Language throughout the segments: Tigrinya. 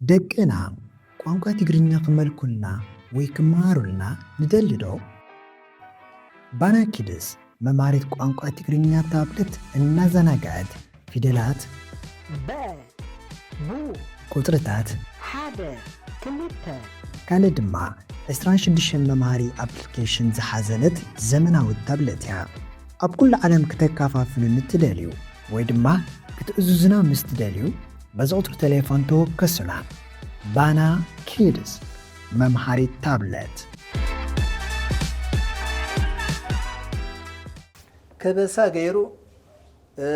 ደቅና ቋንቋ ትግርኛ ክመልኩልና ወይ ክመሃሩልና ንደሊ ዶ? ባና ኪድስ መምሃሪት ቋንቋ ትግርኛ ታብለት እናዘናግዐት ፊደላት፣ በ፣ ቡ፣ ቁጽርታት፣ ሓደ፣ ክልተ፣ ካልእ ድማ ዕስራን ሽዱሽተን መምሃሪ ኣፕሊኬሽን ዝሓዘለት ዘመናዊት ታብለት እያ። ኣብ ኩሉ ዓለም ክተከፋፍሉ ንትደልዩ ወይ ድማ ክትእዝዙና ምስ ትደልዩ፣ በዚ ቁጽሪ ቴሌፎን ተወከሱና። ባና ኪድስ፣ መምሃሪት ታብለት። ከበሳ ገይሩ፣ እ፣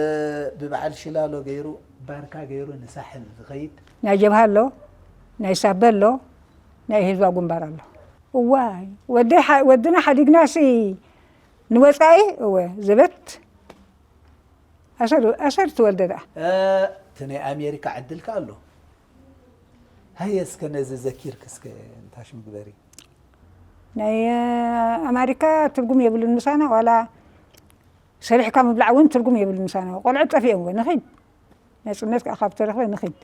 ብበዓል ሽላሎ ገይሩ፣ ባርካ ገይሩ ንሳሕል ዝኸይድ። ናይ ጀብሃ ኣሎ፣ ናይ ሳበ ኣሎ፣ ናይ ህዝባዊ ግንባር ኣሎ። እዋይ፣ ወደይ ሓ-፣ ወድና ሓዲግናሲ ንወጻኢ፣ እወ፣ ዘበት። ኣሰር፣ ኣሰር ትወልደ ደኣ። እ፣ እቲ ናይ ኣሜሪካ ዕድልካ ኣሎ። ሃየ እስከ ነዚ ዘኪርክ እስከ እንታሽ ምግበሪ። ናይ፣ እ፣ ኣማሪካ ትርጉም የብሉን ምሳና፣ ዋላ ሰሪሕካ ምብላዕ እውን ትርጉም የብሉን ምሳና። ቆልዑት ጠፊኦም እወ፣ ንኺድ። ናጽነት ከኣ ካብ ተረኽበ ንኺድ።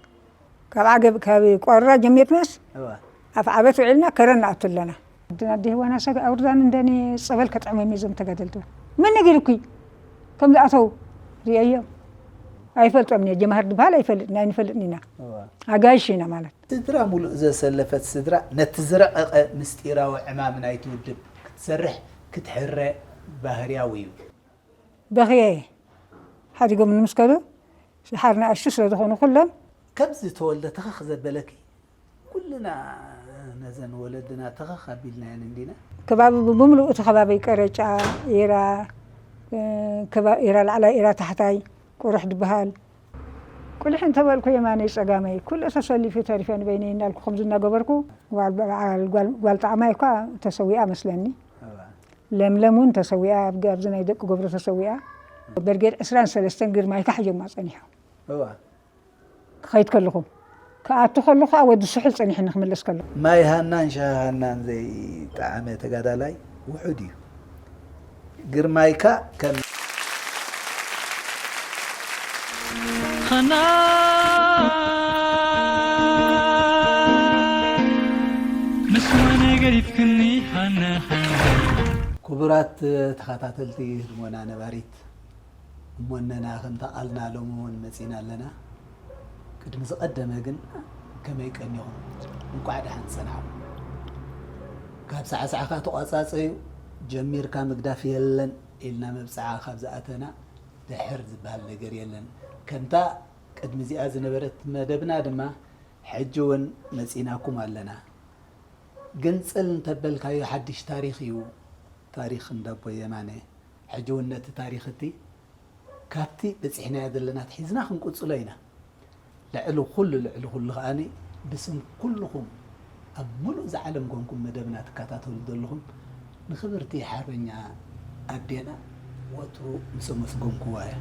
ካብ ዓገብ፣ ካብ ቆረራ ጀሚርናስ እወ። ኣፍ ዓበት ውዒልና ከረን ንኣቱ ኣለና። ወድና ኣዲ ህዋና ሰግ ኣውርዳን እንደኒ ጸበል ከጥዕሞም እዮም እዞም ተጋደልቲ። መን ነጊሩኪ? ከም ዝኣተው ርእየዮም። ኣይፈልጦምን እየ። ጀምሃር ዝበሃል ኣይፈልጥን፣ ኣይንፈልጥን ኢና። እወ። ኣጋይሽ ኢና ማለት። ስድራ ሙሉእ ዘሰለፈት ስድራ ነቲ ዝረቐቐ ምስጢራዊ ዕማም ናይቲ ውድብ ክትሰርሕ ክትሕረ ባህርያዊ እዩ። በኽየ ሓዲጎም ንምስከዱ፣ ደሓር ንኣሽቱ ስለ ዝኾኑ ኩሎም። ከምዚ ተወልደ ተኸኽ ዘበለኪ፣ ኩልና ነዘን ወለድና ተኸኽ ኣቢልናየን እንዲና። ከባቢ ብ-፣ ብምሉኡ እቲ ከባቢ ቀረጫ፣ ኢራ፣ እ፣ ከባ-፣ ኢራ ላዕላይ፣ ኢራ ታሕታይ፣ ቁሩሕ ድበሃል። ቁሊሕ እንተበልኩ የማነይ ጸጋመይ፣ ኩሉ ተሰሊፉ ተሪፈ ንበይነይ እናልኩ ከምዚ እናገበርኩ፣ ጓል በዓል፣ ጓል፣ ጓል ጣዕማይ እኳ ተሰዊኣ መስለኒ። እዋ። ለምለም እውን ተሰዊኣ፣ ኣብ፣ ኣብዚ ናይ ደቂ ገብሩ ተሰዊኣ። በርጌድ ዕስራን ሰለስተን ግርማይካ ሒዞማ ጸኒሖም። እዋ። ክኸይድ ከለኹ፣ ክኣቱ ከለኹ ኣብ ወዲ ስሑል ጸኒሕኒ ክምለስ ከለኹ። ማይ ሃናን ሻሂ ሃናን ዘይጠዓመ ተጋዳላይ ውሑድ እዩ። ግርማይካ ከም ሃና ምስ መን ገዲፍክኒ ሃና ሃና። ክቡራት ተኸታተልቲ ህድሞና ነባሪት፣ እሞ እነና ከምቲ ቃልና ሎሚ እውን መጺና ኣለና። ቅድሚ ዝቐደመ ግን ከመይ ቀኒኹም? እንቋዕ ደሓን ጸናሕኩም። ካብ ሳዕሳዕካ ተቋጻጸዩ ጀሚርካ ምግዳፍ የለን ኢልና መብጽዓ ካብ ዝኣተና ድሕር ዝበሃል ነገር የለን። ከምታ ቅድሚ እዚኣ ዝነበረት መደብና ድማ ሕጂ እውን መጺናኩም ኣለና። ግንጽል እንተበልካዮ ሓድሽ ታሪኽ እዩ፣ ታሪኽ እንዳቦ የማነ። ሕጂ እውን ነቲ ታሪኽ እቲ ካብቲ በጺሕናዮ ዘለና ኣትሒዝና ክንቅጽሎ ኢና። ልዕሊ ኩሉ፣ ልዕሊ ኩሉ ከኣኒ ብስም ኩልኹም ኣብ ምሉእ እዛ ዓለም ኮንኩም መደብና ትከታተሉ ዘለኹም ንኽብርቲ ሓርበኛ ኣዴና ወትሩ ምስ ኣመስገንኩዋ እያ።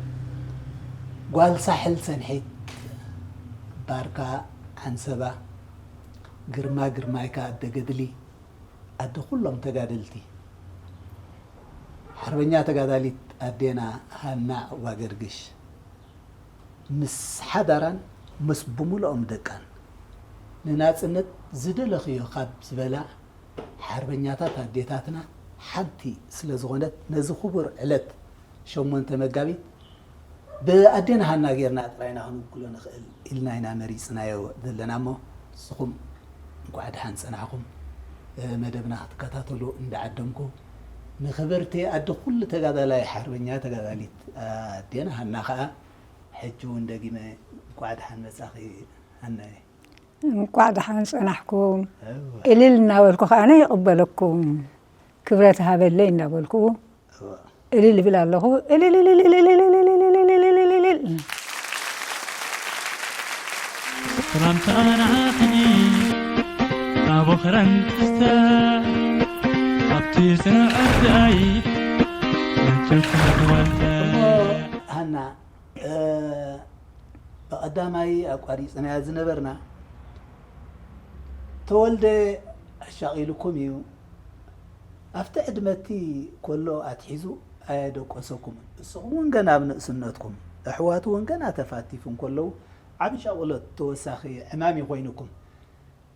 ጓል ሳሕል ሰንሒት፣ ባርካ ዓንሰባ፣ ግርማ ግርማይካ ኣደ ገድሊ፣ ኣደ ኩሎም ተጋደልቲ፣ ሓርበኛ ተጋዳሊት ኣዴና ሃና ዑባገርግሽ ምስ ሓዳራን ምስ ብምልኦም ደቃን ንናጽነት ዝደለኽዮ ካብ ዝበላ ሓርበኛታት ኣዴታትና ሓንቲ ስለ ዝኾነት፣ ነዚ ክቡር ዕለት ሸሞንተ መጋቢት ብኣዴና ሃና ጌርና ጥራይ ኢና ክንውክሎ ንኽእል ኢልና ኢና መሪጽናዮ ዘለና እሞ፣ ንስኹም እንቋዕ ደሓን ጸናሕኩም፣ እ፣ መደብና ክትከታተሉ እንዳዓደምኩ፣ ንኽብርቲ ኣደ ኩሉ ተጋዳላይ ሓርበኛ ተጋዳሊት ኣዴና ሃና ኸኣ፣ ሕጂ እውን ደጊመ እንቋዕ ደሓን መጻኺ ሃናየ። እንቋዕ ደሓን ጸናሕኩም። እወ። እልል እናበልኩ ከኣ ይቕበለኩም። ክብረት ሃበለይ እናበልኩ እወ። እልል እብል ኣለኹ። እልል፣ እልል፣ እልል። ሰላምታ ንዓኺ፣ ኣብ ኽረምቲ ትስተ፣ ኣብቲ ስነ ዕርዳይ፣ ምቹ ክትወልደ። እሞ ሃና፣ እ፣ ብቐዳማይ ኣቋሪጽናያ ዝነበርና፣ ተወልደ ኣሻቒሉኩም እዩ። ኣብቲ ዕድመቲ ከሎ ኣትሒዙ ኣየደቆሰኩምን። እስኹም እውን ገና ኣብ ንእስነትኩም፣ ኣሕዋቱ እውን ገና ተፋቲፉ እንከለዉ፣ ዓቢ ሻቕሎት ተወሳኺ ዕማም እዩ ኮይኑኩም።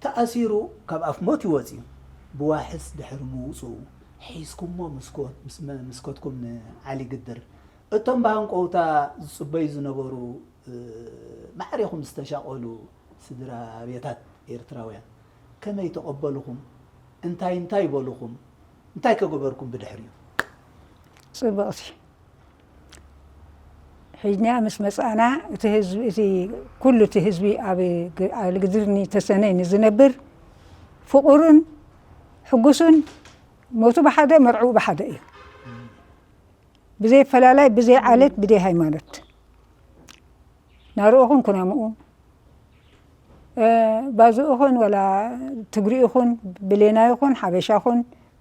ተኣሲሩ ካብ ኣፍ ሞት ይወጽ እዩ። ብዋሕስ ድሕሪ ምውጽኡ ሒዝኩሞ ምስኮት-፣ ምስ መ-፣ ምስኮትኩም ንዓሊ ግድር። እቶም ብሃንቀውታ ዝጽበዩ ዝነበሩ፣ እ፣ ማዕሬኹም ዝተሻቐሉ ስድራ ቤታት ኤርትራውያን ከመይ ተቐበሉኹም? እንታይ እንታይ በሉኹም? እንታይ ከገበርኩም ብድሕሪኡ? ጽብቕቲ። ሒዝና ምስ መጻእና እቲ ህዝቢ፣ እቲ ኩሉ እቲ ህዝቢ ኣብ ግ-፣ ኣብ ልግድርኒ ተሰነይ ንዝነብር ፍቑርን ሕጉስን ሞቱ ብሓደ መርዕኡ ብሓደ እዩ። ብዘይ ፈላላይ፣ ብዘይ ዓሌት፣ ብዘይ ሃይማኖት። ናርኡ ኹን ኩናምኡ፣ እ፣ ባዝኡ ኹን ወላ ትግሪ ይኹን፣ ብሌና ይኹን፣ ሓበሻ ኹን፣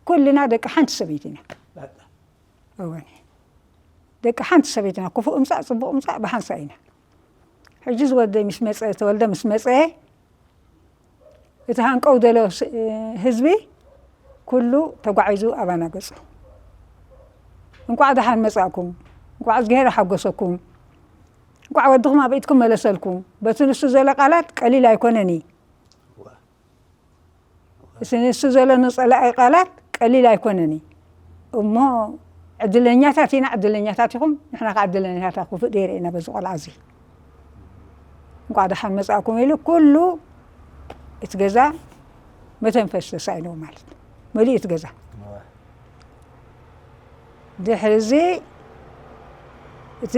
ኩልና ደቂ ሓንቲ ሰበይቲ ኢና። በቃ። እወን። ደቂ ሓንቲ ሰበይቲ ኢና። ክፉእ እምጻእ፣ ጽቡቕ እምጻእ ብሓንሳእ ኢና። ሕጂ ዝወደ ምስ መጸ፣ ተወልደ ምስ መጸ፣ እቲ ሃንቀው ዘሎ ስ-፣ ህዝቢ ኩሉ ተጓዒዙ ኣባና ገጹ። እንቋዕ ደሓን መጻእኩም፣ እንቋዕ እዝግሄር ሓጎሰኩም፣ እንቋዕ ወድኹም ኣብ ኢድኩም መለሰልኩም። በቲ ንሱ ዘሎ ቃላት ቀሊል ኣይኮነን እዩ። ዋ። እቲ ንሱ ዘሎ ንጸላኢ ቃላት ቀሊል ኣይኮነን እዩ። እሞ ዕድለኛታት ኢና፣ ዕድለኛታት ኢኹም። ንሕና ከኣ ዕድለኛታት ክፉእ ደይረ ኢና በዚ ቆልዓ እዚ። እንቋዕ ደሓን መጻእኩም ኢሉ ኩሉ እቲ ገዛ መተንፈስ ተሳኢንዎ ማለት እዩ። መሊኡ እቲ ገዛ። ድሕሪ እዚ እቲ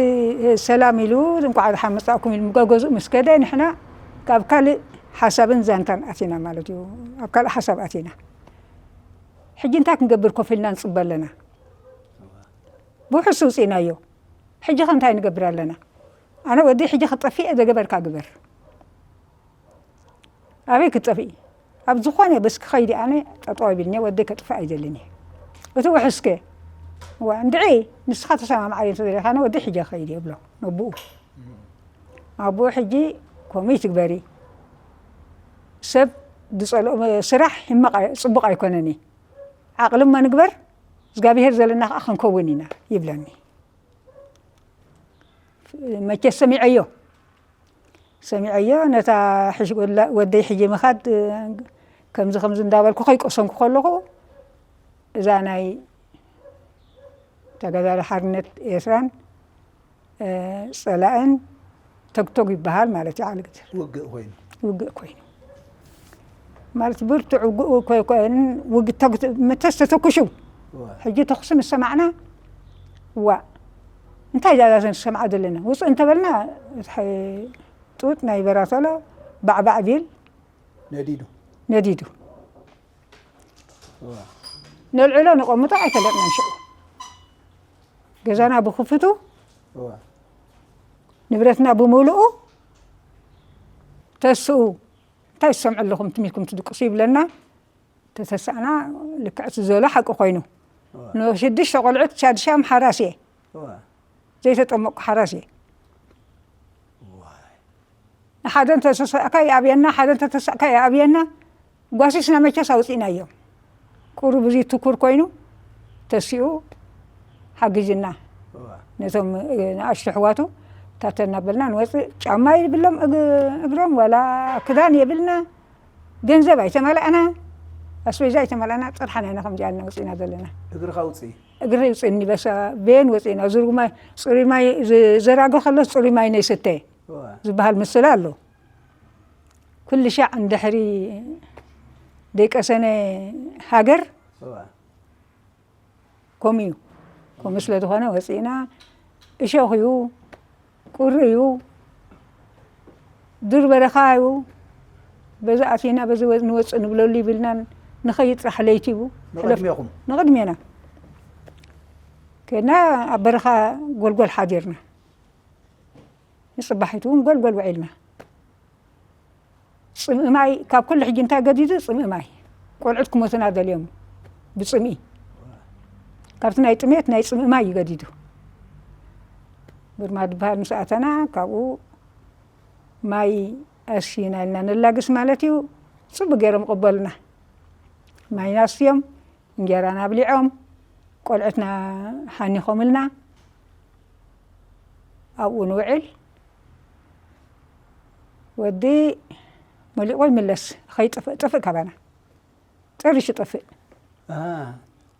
ሰላም ኢሉ እንቋዕ ደሓን መጻእኩም ኢሉ ገገዝኡ ምስ ከደ ንሕና ካብ ካልእ ሓሳብን ዛንታን ኣቲና ማለት እዩ። ኣብ ካልእ ሓሳብ ኣቲና። ሕጂ እንታይ ክንገብር ኮፍ ኢልና ንጽበ ኣለና? ብውሕስ ውጺእናዮ። ሕጂ ኸ እንታይ ንገብር ኣለና? ኣነ ወዲ ሕጂ ክጠፍእ እየ፣ ዘገበርካ ግበር። ኣበይ ክጠፍእ? ኣብ ዝኾነ በስኪ ኸይዲ ኣነ ጠጠው ኣቢልኒ ወደይ ከጥፍእ ኣይደልን እየ። እቲ ውሕስከ? እዋ እንድዒ ንስኻ ተሰማምዓዮ እንተዘለኻ ኣነ ወደይ ሕጂ ኸይዲ እብሎ ነብኡ። ኣቦኡ ሕጂ ከምኡ ይትግበሪ። ሰብ ዝጸልኦ ስራሕ ሕማቕ ኣይ-፣ ጽቡቕ ኣይኮነን እዩ። ዓቕሊ እሞ ንግበር፣ እግዚኣብሄር ዘለና ከኣ ክንከውን ኢና ይብለኒ። መቸስ ሰሚዐዮ። ሰሚዐዮ፣ ነታ ሕሽ-፣ ወላ-፣ ወደይ ሕጂ ምኻድ፣ እ፣ ከምዚ ከምዚ እንዳበልኩ ከይቀሰንኩ ከለኹ፣ እዛ ናይ ተጋዳላይ ሓርነት ኤርትራን፣ እ፣ ጸላእን ተግተጉ ይበሃል ማለት እዩ፣ ዓሊ ግድር። ውግእ ኮይኑ። ውግእ ኮይኑ። ማለት ብርቱዕ ውግእ ኮይ-፣ ኮይን፣ ውግ-፣ ተግ-፣ መተስ ተተኩሹ። እዋ። ሕጂ ተኩሲ ምስ ሰማዕና፣ ዋ፣ እንታይ ዛዛ ንሰምዓ ዘለና? ውፅእ እንተበልና፣ እቲ ሓይ-፣ ጡጥ ናይ በራቶሎ ባዕባዕ ቢል ነዲዱ። ነዲዱ። እዋ። ነልዕሎ ነቐምጦ ኣይፈለጥናን ሽዑ። ገዛና ብኽፍቱ፣ እዋ። ንብረትና ብምሉኡ፣ ተስኡ፣ እንታይ ትሰምዑ ኣለኹም ትም ኢልኩም ትድቅሱ ይብለና። ተተሳእና ልክዕ እቲ ዘሎ ሓቂ ኮይኑ። እዋ። ንሽዱሽተ ቆልዑት ሻድሻም ሓራስ እየ። እዋ። ዘይተጠመቅኩ ሓራስ እየ። እዋይ። ንሓደ እንተተሳእካ ይኣብየና፣ ሓደ እንተተሳእካ ይኣብየና። ጓሲስና መቸስ ኣውፂእናዮም። ቁሩብ እዚ ትኩር ኮይኑ ተሲኡ ሓግዝና። እዋ። ነቶም፣ እ፣ ንኣሽቱ ኣሕዋቱ ታተ እናበልና ንወፅእ። ጫማ የብሎም እግ-፣ እግሮም፣ ዋላ ክዳን የብልና። ገንዘብ ኣይተመላእና፣ ኣስቤዛ ኣይተመላእና፣ ጥርሓና ኢና ከምዚኣ ኢልና ወፂእና ዘለና። እግርኻ ውፅእ? እግሪ ውፅእኒ፣ በሳ ቤን ወፂእና። ዝሩግ ማይ፣ ፅሩይ ማይ ዝ-፣ ዘራጎ ከሎስ ፅሩይ ማይ ነይስተ እዋ። ዝበሃል ምስላ ኣሎ። ኩሉ ሻዕ እንድሕሪ ደይቀሰነ ሃገር እዋ። ከምኡ እዩ። ከምኡ ስለ ዝኾነ ወፂእና፣ እሾኽ እዩ፣ ቁሪ እዩ፣ ዱር በረኻ እዩ፣ በዚ ኣቲና፣ በዚ ወ-፣ ንወፅእ ንብለሉ ይብልናን ንኸይድ ጥራሕ ለይቲ እዩ። ንቕድሜኹም? ንቕድሜና። ከድና ኣብ በረኻ ጎልጎል ሓዲርና። ንጽባሒቱ እውን ጎልጎል ውዒልና። ጽምኢ ማይ፣ ካብ ኩሉ ሕጂ እንታይ ገዲዱ? ጽምኢ ማይ። ቆልዑት ክሞቱና ደልዮም ብጽምኢ። ካብቲ ናይ ጥሜት ናይ ጽምኢ ማይ እዩ ገዲዱ። ብርማ ድበሃል ምስ ኣተና፣ ካብኡ ማይ ኣስይና ኢልና ንላግስ ማለት እዩ። ጽቡቕ ገይሮም ቀበሉና። ማይና ኣስትዮም፣ እንጀራና ኣብሊዖም፣ ቆልዑትና ሓኒኾምልና፣ ኣብኡ ንውዕል። ወዲ መሊቑ ይምለስ። ኸይጥፍእ ጥፍእ ካባና። ጥርሽ ጥፍእ።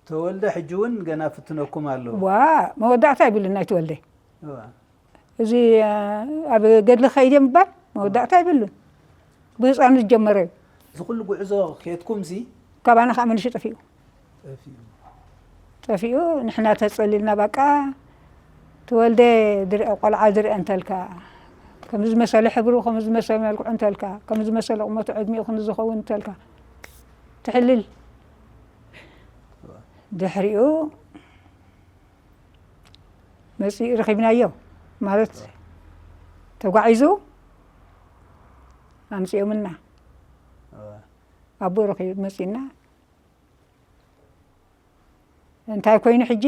ተወልደ ሕጂ እውን ገና ፍትነኩም ኣለዉ። ዋ መወዳእታ ይብሉን ናይ ተወልደ። እዚ ኣብ ገድሊ ከይደ ምባል መወዳእታ ይብሉን። ብህፃኑ ዝጀመረ እዩ። እዚ ኩሉ ጉዕዞ ኬድኩም ሲ ካባና ከዓ መልሹ ጠፊኡ። ጠፊኡ ንሕና ተፀሊልና በቃ። ተወልደ ድርአ ቆልዓ ድርአ እንተልካ፣ ከም ዝመሰለ ሕብሩ ከም ዝመሰለ መልክዑ እንተልካ፣ ከም ዝመሰለ ቁመቱ ዕድሚኡ ክንዝኸውን እንተልካ ትሕልል። ድሕሪኡ መፂኡ ረኺብናዮ ማለት ተጓዒዙ ኣምፂኦምልና። ኣቦ ረኺቡ መፂና እንታይ ኮይኑ ሕጂ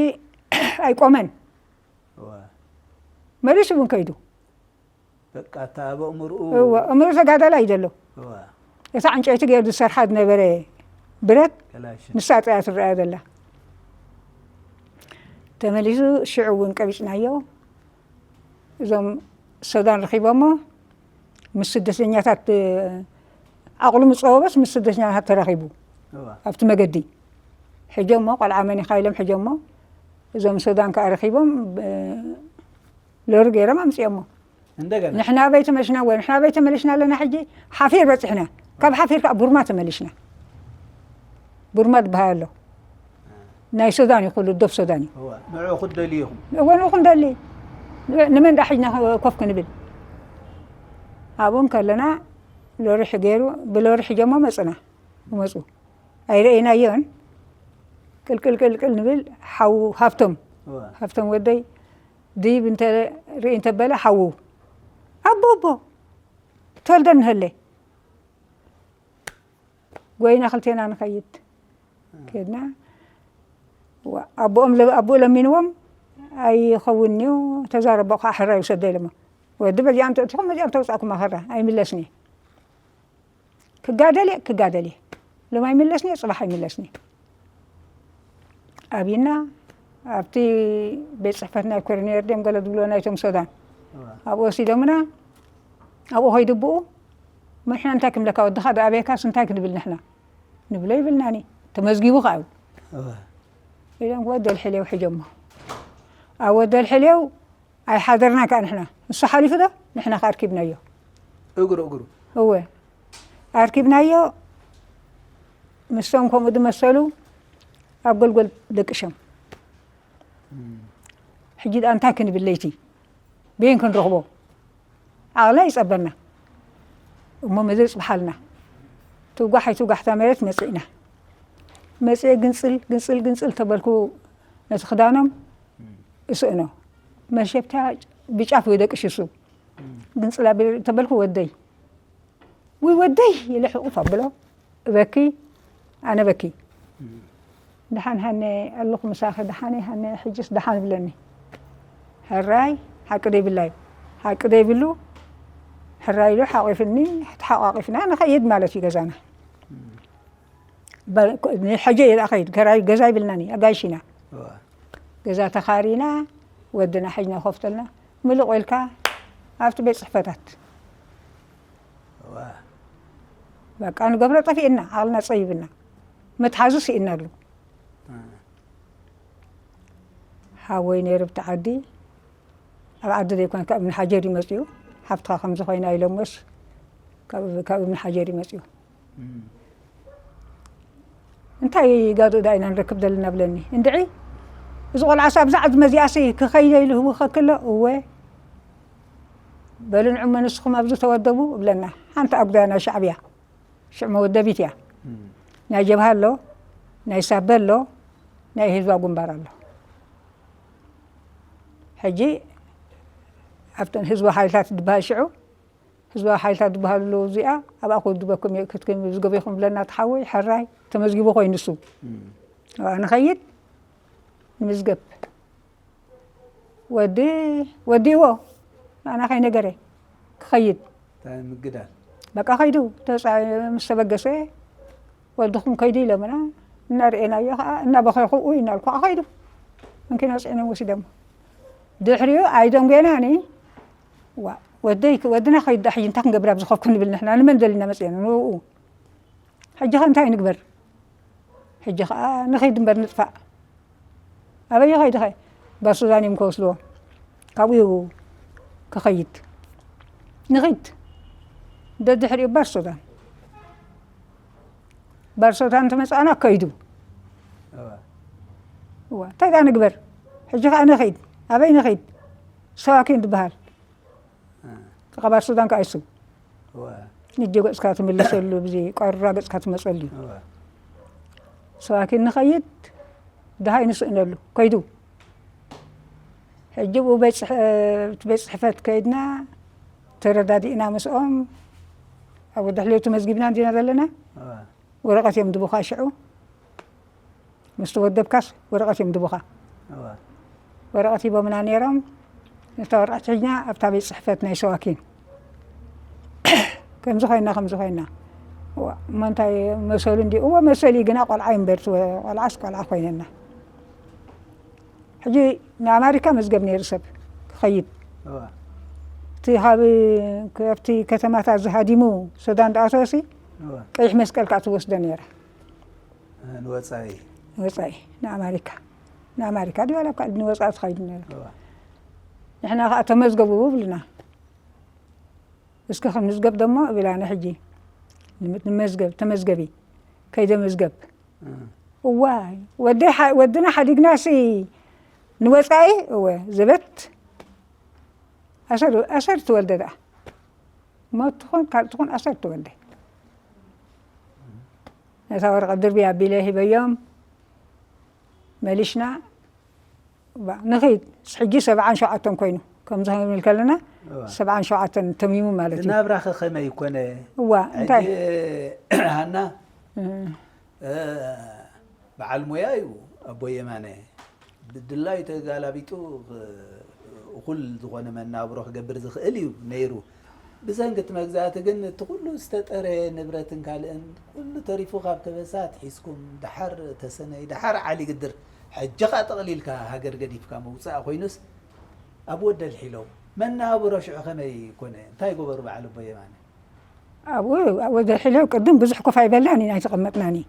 ኣይቆመን። መሊሱ እውን ከይዱ። በቃ እታ ኣብ ኣእምርኡ እወ እምሩ ተጋዳላይ እዩ ዘሎ። እወ እታ ዕንጨይቲ ገይሩ ዝሰርሓ ዝነበረ ብረት ከላሽን ንሳ ጥያ ትረኣያ ዘላ። ተመሊሱ ሽዑ እውን ቀቢፅናዮ። እዞም ሶዳን ረኺቦሞ ምስ ስደተኛታት ዓቕሉ ምፀወበስ ምስ ስደተኛታት ተራኺቡ እወ ኣብቲ መገዲ ሕጆሞ ቆልዓ መኒኻ ኢሎም ሕጆሞ። እዞም ሶዳን ከዓ ረኺቦም ብ- ሎሪ ገይሮም ኣምፅኦሞ። እንደገና ንሕና ኣበይ ተመልሽና ወይ ንሕና ኣበይ ተመልሽና ኣለና ሕጂ። ሓፊር በፂሕና። ካብ ሓፊር ከዓ ቡርማ ተመልሽና። ቡርማ ዝበሃል ኣሎ ናይ ሶዳን እዩ ኩሉ ዶብ ሶዳን እዩ። እወ ንዑ ክትደልዩ ኢኹም እወ ንኡ ክንደሊ ንመን ዳ ሒጅና ኮፍ ክንብል ኣብኡ ከለና ሎሪ ገይሩ ብሎሪ ሒጆሞ መፅና። ይመፁ ኣይረእናዮን። ቅልቅል ቅልቅል ንብል። ሓው ሃብቶም እወ ሃብቶም ወደይ ድይብ እንተ ርኢ እንተበለ ሓዉ ኣቦ ኣቦ ተወልደ ንሀለ ጎይና ክልቴና ንኸይድ ከድና። ዋ- ኣቦኦም ለ- ኣቦኡ ለሚንዎም ኣይኸውን እዩ ተዛረቦ ከዓ ሕራይ ውሰደ ኢሎሞ። ወዲ በዚኣም ተእትኹም በዚኣም ተውፃእኩም ኣኸራ ኣይምለስኒ። ክጋደል እየ ክጋደል እየ ሎም ኣይምለስኒ እየ ፅባሕ ኣይምለስኒ። ኣብና ኣብቲ ቤት ፅሕፈት ናይ ኮሪኔር ድም ገለ ዝብሎ ናይቶም ሶዳን ኣብኡ ወሲዶምና። ኣብኡ ከይድብኡ ምንሕና እንታይ ክብለካ ወድኻ ዶ ኣበይካስ እንታይ ክንብል ንሕና ንብሎ ይብልናኒ። ተመዝጊቡ ከዓ እዩ ኢሎም ወደል ሕሌው ሕጀሞ ኣብ ወደል ሕሌው ኣይሓደርና ከዓ ንሕና ንሱ ሓሊፉ ዶ ንሕና ከዓ ኣርኪብናዮ። እግሩ እግሩ እወ ኣርኪብናዮ። ምስቶም ከምኡ ዝመሰሉ ኣብ ጎልጎል ደቅሾም። ሕጂ ደኣ እንታይ ክንብል ለይቲ በየን ክንረኽቦ? ዓቕልና ይጸበና እሞ መዘ ይጽብሓልና። ትውጋሕ ኣይትውጋሕታ መሬት መጺእና። መጺኤ ግንጽል ግንጽል ግንጽል ተበልኩ ነቲ ክዳኖም እስእኖ መሸብታ ብጫፍ ወይ ደቂ ሽሱ ግንጽላ ተበልኩ ወደይ ውይ ወደይ ኢለ ሕቑፍ ኣብሎ እበኪ ኣነ በኪ ደሓን ሃነ ኣለኹ ምሳኺ ደሓን ሃነ ሕጅስ ደሓን ብለኒ ሕራይ ሓቂ ደይብላዩ ሓቂ ደይብሉ ሕራይ ኢሉ ሓቂፍኒ ተሓቋቂፍና ንኸይድ ማለት እዩ ገዛና ሕጂ የዳ ኸይድ ገዛ ይብልናኒ ኣጋይሽ ኢና ገዛ ተኻሪና ወድና ሕጅና ኮፍተልና ምልቕ ኢልካ ኣብቲ ቤት ፅሕፈታት በቃ ንገብሮ ጠፊእና ዓቕልና ፀይብና መትሓዚ ስኢናሉ ሓወይ ነይሩ ብቲ ዓዲ ኣብ ዓዲ ዘይኮነ ካብ እብኒ ሓጀር ይመፅኡ ሓፍትኻ ከምዚ ኮይና ኢሎምስ ካብ እብኒ ሓጀር ይመፅኡ እንታይ ጋጡ ዳ ኢና ንረክብ ዘለና ብለኒ እንድዒ እዚ ቆልዓስ ኣብዛ ዓድመ እዚኣሲ ክኸይደ ኢሉ ህውኸ ክሎ እወ በሉ ንዑመ ንስኹም ኣብዚ ተወደቡ እብለና ሓንቲ ኣጉዳ ናይ ሻዕብያ ሽዕ መወደቢት እያ ናይ ጀብሃ ኣሎ ናይ ሳበ ኣሎ ናይ ህዝባ ጉንባር ኣሎ ሕጂ ኣብተን ህዝቢ ሓይልታት ዝበሃል ሽዑ ህዝባዊ ሓይልታት ዝበሃሉ ኣለዉ እዚኣ ኣብኣ ክውድበኩም እየ ክትክም ዝገበኹም ብለና ተሓወይ ሕራይ ተመዝጊቡ ኮይኑ እሱ ንኸይድ ንምዝገብ ወዲ ወዲእዎ ኣና ከይነገረ ክኸይድ ምግዳል በቃ ከይዱ ምስ ተበገሰ ወድኹም ከይዱ ኢሎምና እናርእናዮ ከዓ እናበኸኹ እናልኩ ከዓ ከይዱ መኪና ፅዕኖም ወሲዶም ድሕሪኡ ኣይደንጎናኒ ዋ ወደይ ወድና ከይዳ ሕጂ እንታይ ክንገብር ኣብዚ ኾፍኩ ንብል ንሕና ንመን ደሊና መፅና ንኡ ሕጂ ኸ እንታይ ንግበር? ሕጂ ኸዓ ንኸይድ እምበር ንጥፋእ። ኣበይ ኸይድ ኸ? ባር ሱዳን እዮም ከወስድዎ። ካብኡ ክኸይድ ንኸይድ ደድሕሪኡ ባር ሱዳን ባር ሱዳን ትመፅኣና ከይዱ። እዋ እንታይ ዳ ንግበር? ሕጂ ኸዓ ንኸይድ ኣበይ ንኸይድ? ሰዋኪን ዝበሃል ከቐባር ሱዳን ከኣይሱ ንጀ ገጽካ ትምልሰሉ ብዚ ቆራ ገጽካ ትመጸሉ እዩ። ሰዋኪን ንኸይድ ድሃይ ንስእነሉ ከይዱ። ሕጂ ብኡ ቤት ጽሕፈት ከይድና ተረዳዲእና ምስኦም ኣብ ወዲ ሕልዮ ተመዝጊብና እንዲና ዘለና። ወረቐት እዮም ድቡኻ ሽዑ ምስ ተወደብካስ ወረቐት እዮም ድቡኻ። ወረቐት ሂቦምና ነይሮም። ነታ ወረቐት ሒዝና ኣብታ ቤት ጽሕፈት ናይ ሰዋኪን ከምዚ ኮይና ከምዚ ኮይና። እሞ እንታይ መሰሉ እንዲ እዎ መሰሉ ግና ቆልዓ ይንበር ቆልዓስ ቆልዓ ኮይነና። ሕጂ ንኣማሪካ መዝገብ ነይሩ ሰብ ክኸይድ እቲ ካብ ካብቲ ከተማታት ዝሃዲሙ ሱዳን ዳኣተወሲ ቀይሕ መስቀል ከዓ ትወስዶ ነይራ። ንወፃኢ ንወፃኢ ንኣማሪካ ንኣማሪካ ድዩ ዋላ ካብ ንወፃኢ ትኸይዱ ነይሩ። ንሕና ከዓ ተመዝገቡ ብሉና። እስኪ ክምዝገብ ደሞ እብላና ሕጂ ንመዝገብ ተመዝገቢ ከይደ ምዝገብ እዋይ ወደይ ወድና ሓዲግናሲ ንወፃኢ እወ ዘበት ኣሰር ትወልደ ደኣ ሞት ትኹን ካልእ ትኹን ኣሰር ትወልደ ነታ ወረቐት ድርቢ ኣቢለ ሂበዮም መሊሽና ንኺድ ሕጂ ሰብዓን ሸውዓተን ኮይኑ ከምዚ ክንብል ከለና ሰብዓን ሸውዓተን ተሚሙ ማለት እዩ። ናብራኸ ከመይ ኮነ? እዋ እንታይ ሃና በዓል ሞያ እዩ ኣቦ የማነ። ብድላዩ ተጋላቢጡ እኹል ዝኾነ መናብሮ ክገብር ዝኽእል እዩ ነይሩ። ብሰንኪ እቲ መግዛእቲ ግን እቲ ኩሉ ዝተጠረየ ንብረትን ካልእን ኩሉ ተሪፉ ካብ ከበሳ ኣትሒዝኩም ደሓር ተሰነይ ደሓር ዓሊ ግድር ሕጂ ኸኣ ጠቕሊልካ ሃገር ገዲፍካ ምውጻእ ኮይኑስ ኣብ ወደል ሒለው መናብሮ ሽዑ ከመይ ኮነ? እንታይ ገበሩ በዓል ኣቦ የማነ? ኣብኡ ወደ ሒለው ቅድም ብዙሕ ኮፍ ኣይበልናን ኢና ኣይተቐመጥናን እዩ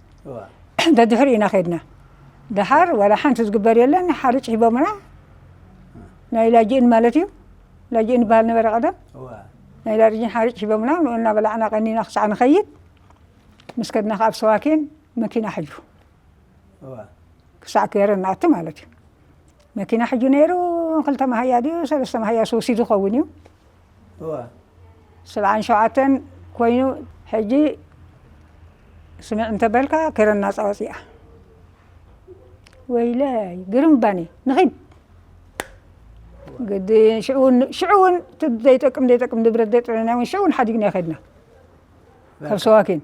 ደድሕሪ ኢና ከድና ደሓር ዋላ ሓንቲ ዝግበር የለን ሓርጭ ሂቦምና ናይ ላጅእን ማለት እዩ ላጅእን በሃል ነበረ ቀደም ናይ ላጅእን ሓርጭ ሂቦምና ንኡ እናበላዕና ቀኒና ክሳዕ ንኸይድ ምስ ከድና ከኣ ብሰዋኪን መኪና ሕጁ ክሳዕ ከረን ንኣቱ ማለት እዩ መኪና ሕጂ ነይሩ ክልተ መሃያ ድዩ ሰለስተ መሃያ ወሲዱ ኸውን እዩ ሰብዓን ሸውዓተን ኮይኑ ሕጂ ስምዕ እንተበልካ ከረን ናፃ ወፂኣ ወይለይ ግርም ባኒ ንኺድ ግዲ ሽዑ እውን ዘይጠቅም ዘይጠቅም ንብረት ዘይጥረና እውን ሽዑ እውን ሓዲግና ከድና ካብ ሰዋኪን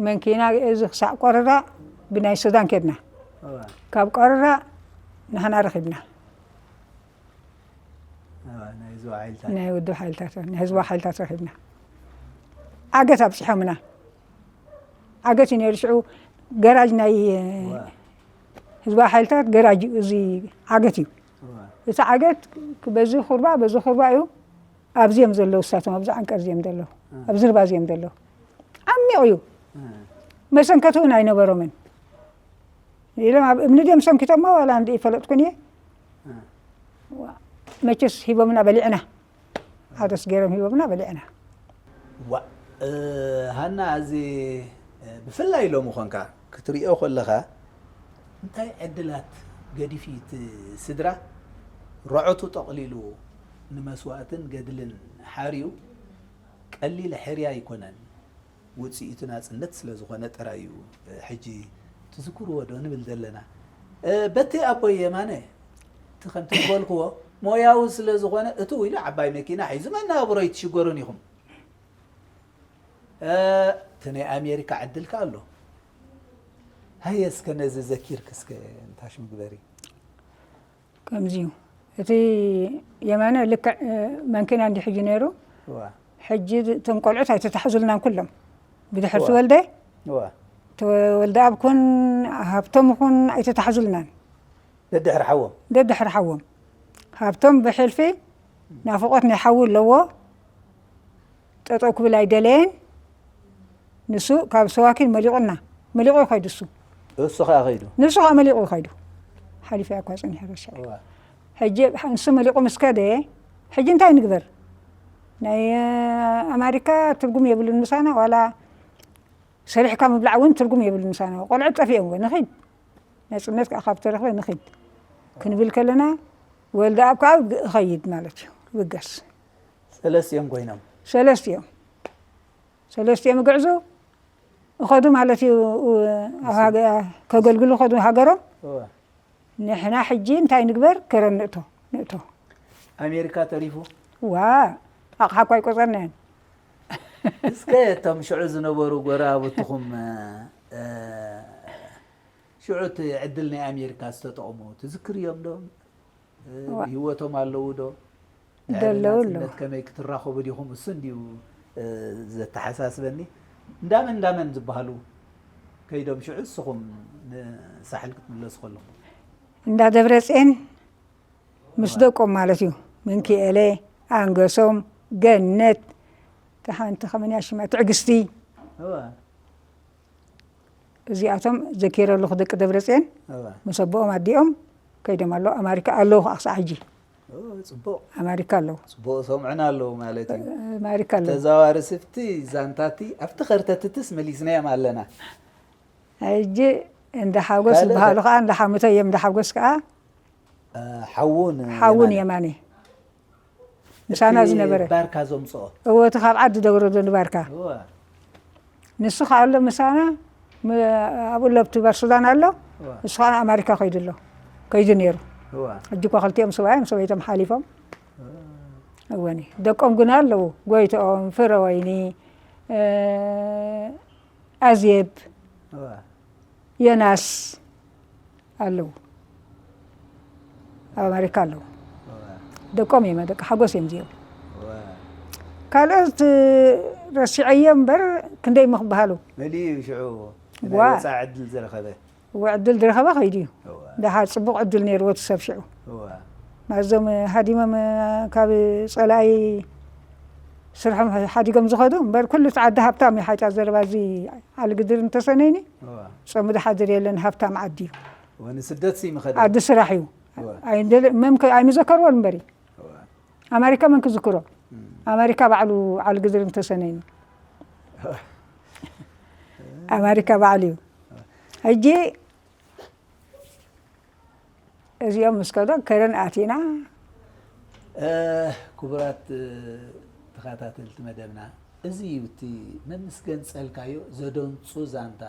መንኪና እዚ ክሳዕ ቆረራ ብናይ ሱዳን ከድና ካብ ቆረራ ንሕና ረኺብና ናይ ውድብ ሓይልታት ናይ ህዝባዊ ሓይልታት ረኺብና ዓገት ኣብፂሖምና ዓገት እዩ ነይሩ ሽዑ ገራጅ ናይ ህዝባዊ ሓይልታት ገራጅ እዚ ዓገት እዩ እቲ ዓገት በዚ ኩርባ በዚ ኩርባ እዩ ኣብዚኦም ዘለዉ እሳቶም ኣብዚ ዓንቀር እዚኦም ዘለዉ ኣብዚ ርባ እዚኦም ዘለዉ ዓሚቕ እዩ መሰንከቲ እውን ኣይነበሮምን ኢሎም ኣብ እምኒ ድዮም ሰንኪቶሞ ዋላ እንዲ ይፈለጥኩን እየ መቸስ ሂቦምና በሊዕና ሓደስ ገይሮም ሂቦምና በሊዕና ዋ ሃና እዚ ብፍላይ ሎሚ ኾንካ ክትሪኦ ከለኻ እንታይ ዕድላት ገዲፍ እዩ እቲ ስድራ ረዖቱ ጠቕሊሉ ንመስዋእትን ገድልን ሓርዩ ቀሊል ሕርያ ኣይኮነን ውፅኢቱ ናፅነት ስለዝኾነ ጥራይ እዩ ሕጂ ትዝክርዎ ዶ ንብል ዘለና በቲ ኣቦይ የማነ እቲ ከምቲ ዝበልክዎ ሞያዊ ስለዝኾነ እትው ኢሉ ዓባይ መኪና ሒዙ መናብሮ ኣይትሽገሩን ኢኹም እቲ ናይ ኣሜሪካ ዕድል ከ ኣሎ ሃየ እስከ ነዚ ዘኪርክ እስከ እንታሽም ግበሪ ከምዚ እዩ እቲ የማነ ልክዕ መንኪና እንዲ ሕጂ ነይሩ ሕጂ እቶም ቆልዑት ኣይተታሕዙልናን ኩሎም ብድሕር ትወልደ ተወልደ ኣብ ኩን ሃብቶም ኩን ኣይተታሕዙልናን ደድሕር ሓዎም ደድሕር ሓዎም ሃብቶም ብሕልፊ ናፍቖት ናይ ሓዊ ኣለዎ። ጠጠው ክብል ኣይደለየን። ንሱ ካብ ሰዋኪን መሊቑና፣ መሊቑ እዩ ከይዱ እሱ። እሱ ከኣ ከይዱ። ንሱ ከኣ መሊቑ እዩ ከይዱ። ሓሊፈ እኳ ጸኒሐ ረሲዐ። እዋ። ሕጂ ንሱ መሊቑ ምስ ከደ፣ ሕጂ እንታይ ንግበር? ናይ ኣማሪካ ትርጉም የብሉን ምሳና፣ ዋላ ሰሪሕካ ምብላዕ እውን ትርጉም የብሉን ምሳና። ቆልዑት ጠፊኦም እውን ንኺድ፣ ናጽነት ከኣ ካብ ተረኽበ ንኺድ ክንብል ከለና፣ ወልደኣብ ከኣ እኸይድ ማለት እዩ፣ ይብገስ። ሰለስቲኦም ኮይኖም። ሰለስቲኦም። ሰለስቲኦም ይግዕዙ፣ እኸዱ ማለት እዩ፣ ኣብ ሃገ-፣ ከገልግሉ እኸዱ ሃገሮም። እወ። ንሕና ሕጂ እንታይ ንግበር? ከረን ንእቶ፣ ንእቶ። ኣሜሪካ ተሪፉ? ዋ፣ ኣቕሓ እኳ ኣይቆጸርናዮን። እስከ እቶም ሽዑ ዝነበሩ ጎረባብትኹም፣ እ፣ ሽዑ እቲ ዕድል ናይ ኣሜሪካ ዝተጠቕሙ ትዝክርዮም ዶ? እ፣ ዋ። ብህይወቶም ኣለዉ ዶ? ደለዉ ኣለዉ። ናጽነት ከመይ ክትራኸቡ ዲኹም? እሱ እንድዩ፣ እ፣ ዘተሓሳስበኒ። እንዳመን እንዳመን ዝበሃሉ ከይዶም ሽዑ እስኹም ንሳሕል ክትምለሱ ከለኹም? እንዳ ደብረጽዮን ምስ ደቆም ማለት እዩ። ምንኪኤለ፣ ኣንገሶም፣ ገነት፣ እታ ሓንቲ ከመን እያ ሽማ? ትዕግስቲ። እዋ። እዚኣቶም ዘኪረ ኣለኹ፣ ደቂ ደብረጽዮን እዋ። ምስ ኣቦኦም ኣዲኦም ከይዶም ኣለዉ። ኣማሪካ ኣለዉ ከዓ ክሳዕ ሕጂ። ኦ፣ ጽቡቕ። ኣማሪካ ኣለዉ። ጽቡቕ ሰምዑና ኣለዉ ማለት እዩ። ኣማሪካ ኣለዉ። ተዛዋሪ ስፍቲ ዛንታቲ ኣብቲ ከርተትትስ መሊስናዮም ኣለና። ሕጂ እንዳ ሓጎስ ካልእ ዝበሃሉ ከ? ከዓ እንዳ ሓሙተ እዮም። እንዳ ሓጎስ ከዓ እ፣ ሓውን ሓውን የማነ። የማነ። ምሳና እቲ ዝነበረ። ባርካ ዘምጽኦ። እወ፣ እቲ ካብ ዓዲ ደብረዶ ንባርካ። እወ። ንሱ ከኣ ኣሎ ምሳና፣ ም-፣ ኣብኡ ኣሎ ኣብቲ ባር ሱዳን ኣሎ። እወ። ንሱ ከኣ ኣማሪካ ከይዱ ኣሎ። ከይዱ ነይሩ። እወ። ሕጂ እኳ ክልቲኦም ሰብኣዮም ሰበይቶም ሓሊፎም። እወ። እወኒ። ደቆም ግና ኣለዉ። ጎይትኦም፣ ፍረወይኒ፣ እ፣ ኣዜብ፣ እወ። ዮናስ ኣለዉ። ኣብ ኣሜሪካ ኣለዉ። እወ። ደቆም እዮም፣ ደቂ ሓጎስ እዮም እዚኦም። እወ። ካልኦት ረሲዐዮ እምበር ክንደይ እሞ ክበሃሉ። መሊኡ እዩ ሽዑ ናይ ዋ። ወጻኢ ዕድል ዝረኸበ። እወ፣ ዕድል ዝረኸበ ከይዱ እዩ። እወ። ደሓር ጽቡቕ ዕድል ነይርዎ እቲ ሰብ ሽዑ። እወ። ናዞም ሃዲሞም ካብ ጸላኢ ስርሖም ሓዲጎም ዝኸዱ እምበር፣ ኩሉ እቲ ዓዲ ሃብታም እዩ። ሓጫ ዘረባ እዚ ዓሊ ግድር እንተሰነይኒ፣ እወ። ጾም ዝሓድር የለን፣ ሃብታም ዓዲ እዩ። እወ፣ ንስደት ሲ ምኸደ? ዓዲ ስራሕ እዩ። እወ። ኣይንደለ-፣ መምከ-፣ ኣይምዘከርዎን እምበሪ። እወ። ኣሜሪካ መን ክዝክሮ? እም። ኣሜሪካ ባዕሉ ዓሊ ግድር እንተሰነይኒ። ኣሜሪካ ባዕሉ እዩ። ሕጂ እዚኦም ምስ ከዶ ከረን ኣቲና። እ፣ ክቡራት፣ እ፣ ተኸታተልቲ መደብና፣ እዚ እዩ እቲ መምስ ገንጸልካዮ ዘደንጹ ዛንታ፣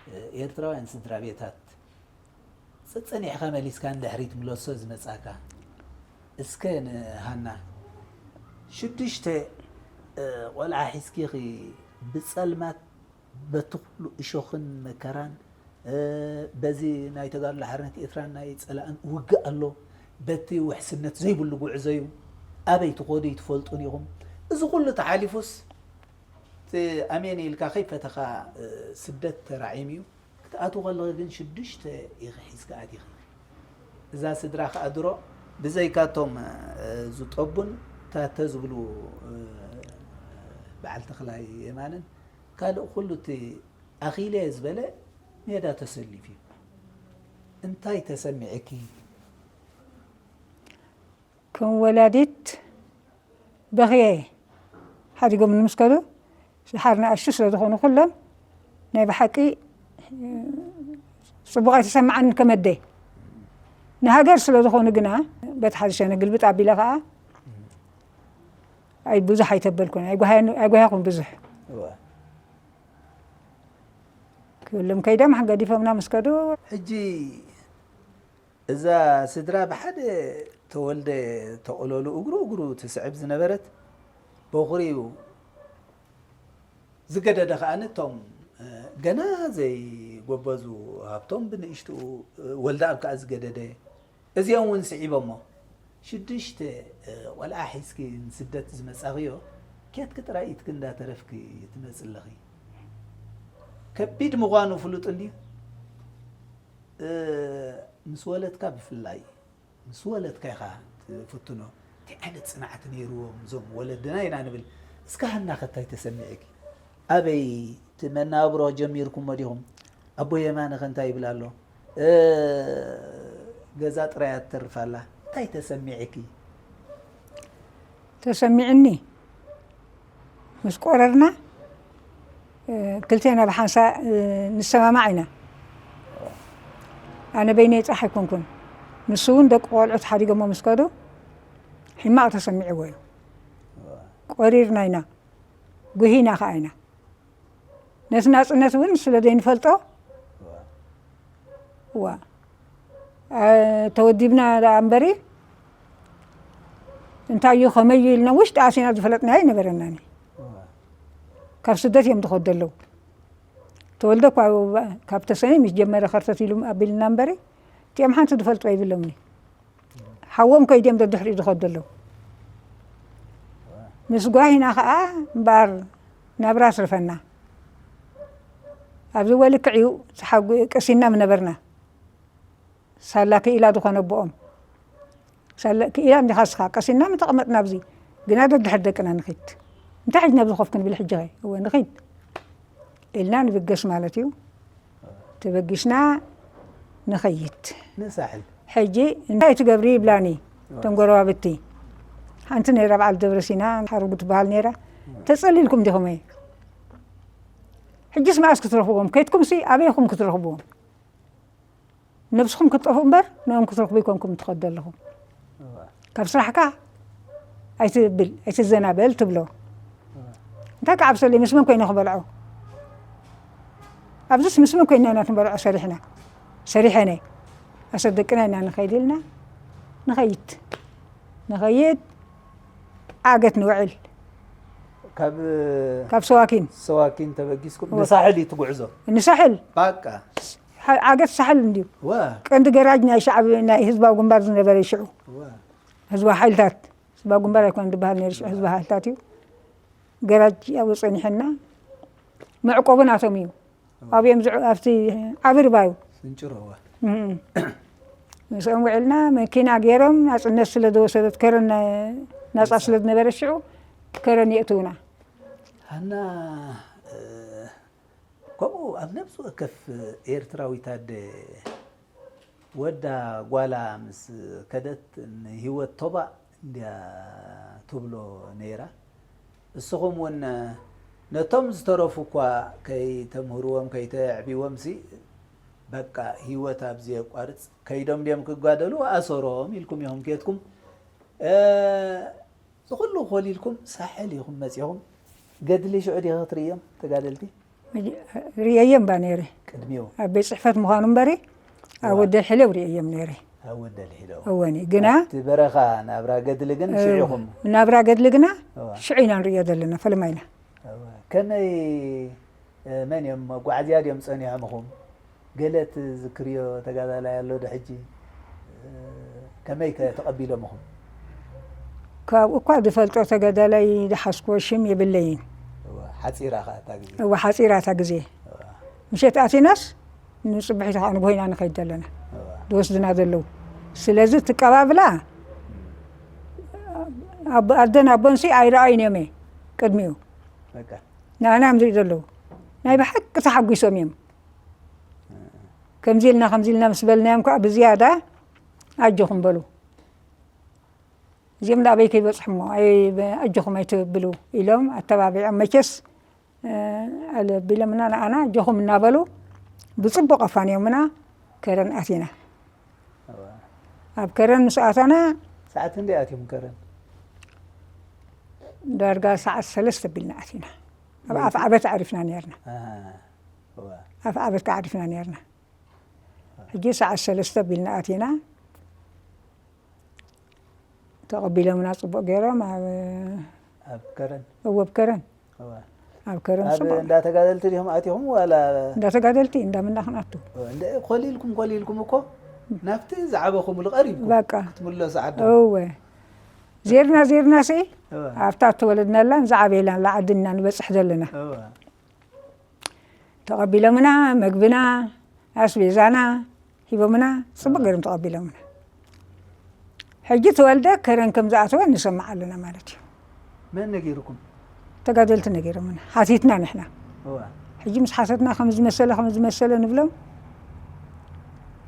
እ፣ ኤርትራውያን ስድራ ቤታት። ጸጸኒሕካ መሊስካ ንድሕሪት ምለሶ ዝመጻካ። እስከ ንሃና፣ ሽዱሽተ፣ እ፣ ቆልዓ ሒዝኪኺ ብጸልማት በቲ ኩሉ እሾኽን መከራን፣ እ፣ በዚ ናይ ተጋድሎ ሓርነት ኤርትራን ናይ ጸላእን ውግእ ኣሎ። በቲ ውሕስነት ዘይብሉ ጉዕዞ እዩ። ኣበይ ትኸዱ ኣይትፈልጡን ኢኹም። እዚ ኩሉ ተሓሊፉስ፣ እቲ ኣሜን ኢልካ ከይፈተኻ፣ እ፣ ስደት ተራዒሙ እዩ። ክትኣትው ከለኺ ግን ሽዱሽተ ኢኺ ሒዝካ ኣቲኺ። እዛ ስድራ ከኣ ድሮ ብዘይካቶም፣ እ፣ ዝጠቡን ታተ ዝብሉ፣ እ፣ በዓል ተኽላይ የማንን ካልእ ኩሉ እቲ ኣኺለ ዝበለ ሜዳ ተሰሊፉ እዩ። እንታይ ተሰሚዕኪ? ከም ወላዲት በኽየ። ሓዲጎም ንምስከሉ፣ ሰሓር ንኣሽቱ ስለ ዝኾኑ ኩሎም ናይ ብሓቂ ጽቡቕ ኣይተሰምዓኒ ከም ኣደ። ንሃገር ስለ ዝኾኑ ግና፣ በቲ ሓደ ሸነ ግልብጥ ኣቢለ ኸኣ፣ ኣይ ብዙሕ ኣይተበልኩን፣ ኣይጓሃየን-፣ ኣይጓሃኹን ብዙሕ። እወ። ክብሎም ከይዶም ገዲፎምና ምስ ከዱ። ሕጂ እዛ ስድራ ብሓደ ተወልደ ተቐለሉ እግሩ እግሩ ትስዕብ ዝነበረት በኹሪ እዩ። ዝገደደ ከኣ እቶም፣ እ፣ ገና ዘይጎበዙ ሃብቶም ብንእሽትኡ፣ እ፣ ወልደኣብ ከኣ ዝገደደ እዚኦም እውን ስዒቦሞ። ሽዱሽተ፣ እ፣ ቆልዓ ሒዝኪ ንስደት ዝመጻኽዮ ኬትኪ ጥራይ ኢትኪ እንዳተረፍኪ ትመጺ ኣለኺ። ከቢድ ምዃኑ ፍሉጥ እንድዩ። እ፣ ምስ ወለድካ ብፍላይ፣ ምስ ወለድካ ኢኻ ትፍትኖ። እንታይ ዓይነት ጽንዓት ነይርዎም እዞም ወለድና ኢና ንብል። እስከ ሃና ከ እንታይ ተሰሚዕኪ? ኣበይ እቲ መናብሮ ጀሚርኩሞ ዲኹም? ኣቦ የማነ ከ እንታይ ይብል ኣሎ? እ፣ ገዛ ጥራይ እያ ትተርፍ ኣላ። እንታይ ተሰሚዕኪ? ተሰሚዕኒ ምስ ቆረርና እ፣ ክልቴና ብሓንሳ እ፣ ንሰማማዕ ኢና። ኣነ በይነይ ጥራሕ ኣይኮንኩን፣ ንሱ እውን ደቂ ቆልዑት ሓዲጎሞ ምስ ከዱ ሕማቕ ተሰሚዕዎ እዩ። ቆሪርና ኢና፣ ጉሂና ከዓ ኢና። ነቲ ናፅነት እውን ስለ ዘይንፈልጦ ዋ ኣ፣ ተወዲብና ደኣ እምበሪ እንታይ እዩ ከመይ እዩ ኢልና ውሽጢ ኣሲና ዝፈለጥናዮ ኣይነበረናን። ካብ ስደት እዮም ዝኸዱ ኣለዉ። ተወልደ እኳ ካብ ተሰነይ ምስ ጀመረ ከርተት ኢሉ ኣቢልና እምበሪ እቲኦም ሓንቲ ዝፈልጡ ኣይብሎምኒ። ሓዎም ከይድዮም ደድሕሪኡ ዝኸዱ ኣለዉ። ምስ ጓሂና ከዓ እምበኣር ናብራ ኣስርፈና። ኣብዚ ወልክዕ እዩ ተሓጉ ቀሲና ምነበርና። ሳላ ክኢላ ዝኾነ ኣቦኦም ሳላ ክኢላ እንዲኻ እስኻ ቀሲና ምተቐመጥና ኣብዚ ግና ደድሕር ደቅና ንኺድ። እንታይ ሕጂ ናብዚ ኮፍ ክንብል ሕጂ ኸ? እወ ንኺድ ኢልና ንብገስ ማለት እዩ። ተበጊስና ንኸይድ። ንሳሕል ሕጂ እንታይ ትገብሪ ይብላኒ እቶም ጎረባብቲ። ሓንቲ ነይራ በዓል ደብረሲና ሓረጉ ትበሃል ነይራ። ተጸሊልኩም ዲኹም እየ? ሕጅስ መኣስ ክትረኽብዎም? ከይድኩምሲ ኣበይ ኢኹም ክትረኽብዎም? ነብስኹም ክትጠፍኡ እምበር ንኦም ክትረኽቡ ኣይኮንኩም ትኸዱ ኣለኹም። ካብ ስራሕካ ኣይትብል ኣይትዘናበል ትብሎ። እንታይ ክዓብሰለይ? ምስ መን ኮይነ ክበልዖ? ኣብዚስ ምስ መን ኮይና ኢና ክንበልዖ ሰሪሕና? ሰሪሐነ ኣሰብ ደቅና ኢና ንኸይድ ኢልና ንኸይድ ንኸይድ ዓገት ንውዕል። ካብ ካብ ሰዋኪን ሰዋኪን ተበጊስኩም ንሳሕል እዩ ትጉዕዞ። ንሳሕል ባቃ ሓ- ዓገት ሳሕል እንድዩ። ወ ቀንዲ ገራጅ ናይ ሻዕብ ናይ ህዝባዊ ግንባር ዝነበረ ሽዑ ወ ህዝባዊ ሓይልታት ህዝባዊ ግንባር ኣይኮነ ዝበሃል ነይሩ ሽዑ ህዝባዊ ሓይልታት እዩ። ገራጅ ኣብኡ ጸኒሐና መዕቆቡ ናቶም እዩ። ኣብዮም ዝዑ ኣብቲ ዓቢ ርባ እዩ። ስንጭሮ ወ እም። ምስኦም ውዕልና መኪና ገይሮም ናጽነት ስለ ዝወሰደት ከረን ናጻ ስለ ዝነበረ ሽዑ ከረን የእትውና። ሃና እ፣ ከምኡ ኣብ ነብሲ ወከፍ ኤርትራዊት ኣደ ወዳ ጓላ ምስ ከደት ንህይወት ቶባእ እንድያ ትብሎ ነይራ። እስኹም እውን ነቶም ዝተረፉ እኳ ከይተምህርዎም ከይተዕብዎም ሲ በቃ ህይወት ኣብ ዘየቋርጽ ከይዶም ድዮም ክጋደሉ ኣሰሮም ኢልኩም ኢኹም ኬድኩም። እ፣ እዚ ኩሉ ኮሊልኩም ሳሕል ኢኹም መጺኹም። ገድሊ ሽዑ ዲኺ ክትርእዮም ተጋደልቲ? ርእየዮም እባ ነይረ ቅድሚኡ ኣብ ቤት ጽሕፈት ምዃኑ እምበሪ ኣብ ወደ ሕለው ርእየዮም ነይረ። ኣብ ወደል ሒደው እወኒ ግና እቲ በረኻ ናብራ ገድሊ ግን ሽዑ ኢኹም። ናብራ ገድሊ ግና እዋ። ሽዑ ኢና ንርእዮ ዘለና ፈለማ ኢና። እዋ። ከመይ እ፣ መን እዮም መጓዓዝያ ድዮም ጸኒሖምኹም? ገለ ትዝክርዮ ተጋዳላይ ኣሎ ዶ ሕጂ? እ፣ ከመይ ከ ተቐቢሎምኹም? ካብኡ እኳ ዝፈልጦ ተጋዳላይ ዝሓዝክዎ ሽም የብለይን። እዋ፣ ሓጺራ ኸኣ እታ ግዜ። እዋ ሓጺራ እታ ግዜ። ምሸት ኣቲናስ ንጽብሒቱ ከዓ ንጎይና ንኸይድ ዘለና እዋ፣ ዝወስድና ዘለዉ። ስለዚ ትቀባብላ ኣቦ- ኣደን ኣቦንሲ ኣይረኣዩን እዮም እየ ቅድሚኡ በቃ። ንኣና እዮም ዝሪኡ ዘለዉ። ናይ ብሓቂ ተሓጒሶም እዮም። ከምዚ ኢልና ከምዚ ኢልና ምስ በልናዮም ከዓ ብዝያዳ ኣጆኹም በሉ። እዚኦም ንኣበይ ከይበፅሑ እሞ ኣይ- ኣጆኹም ኣይትብሉ ኢሎም ኣተባቢዖም መቸስ እ፣ ኣለቢሎምና ንኣና ኣጆኹም እናበሉ ብፅቡቅ ኣፋንዮምና ከረን ኣቲና። ኣብ ከረን ምስ ኣተና ሰዓት እንደ ኣትዮም ከረን ዳርጋ ሰዓት ሰለስተ ቢልና ኣቲና። ኣብ ኣፍ ዓበት ኣዕሪፍና ነርና። ኣሃ፣ እዋ። ኣፍ ዓበት ኣዕሪፍና ነርና። ሕጂ ሰዓት ሰለስተ ቢልና ኣቲና። ተቐቢሎምና ጽቡቕ ገይሮም ኣብ ኣብ ከረን እወ ኣብ ከረን እዋ። ኣብ ከረን ኣብ ጽቡቕ እንዳ ተጋደልቲ ዲኹም ኣቲኹም ዋላ እንዳ ተጋደልቲ እንዳ ምናኽን ኣቱ እንደ ኮሊልኩም ኮሊልኩም እኮ ናብቲ ዝዓበኹምሉ ቀሪብኩም በቃ ክትምለሱ ዓዲ እወ ዜርና ዜርና ሲ እወ። ኣብታ ተወለድናላን ዝዓበየላን ዓድና ንበጽሕ ዘለና እወ። ተቐቢሎምና መግብና ኣስቤዛና ሂቦምና ጽቡቕ ገይሮም ተቐቢሎምና። ሕጂ ተወልደ ከረን ከም ዝኣተወ ንሰምዕ ኣለና ማለት እዩ። መን ነጊሩኩም? ተጋደልቲ ነጊሮምና፣ ሓቲትና ንሕና። እዋ ሕጂ ምስ ሓተትና ከም ዝመሰለ ከም ዝመሰለ ንብሎም፣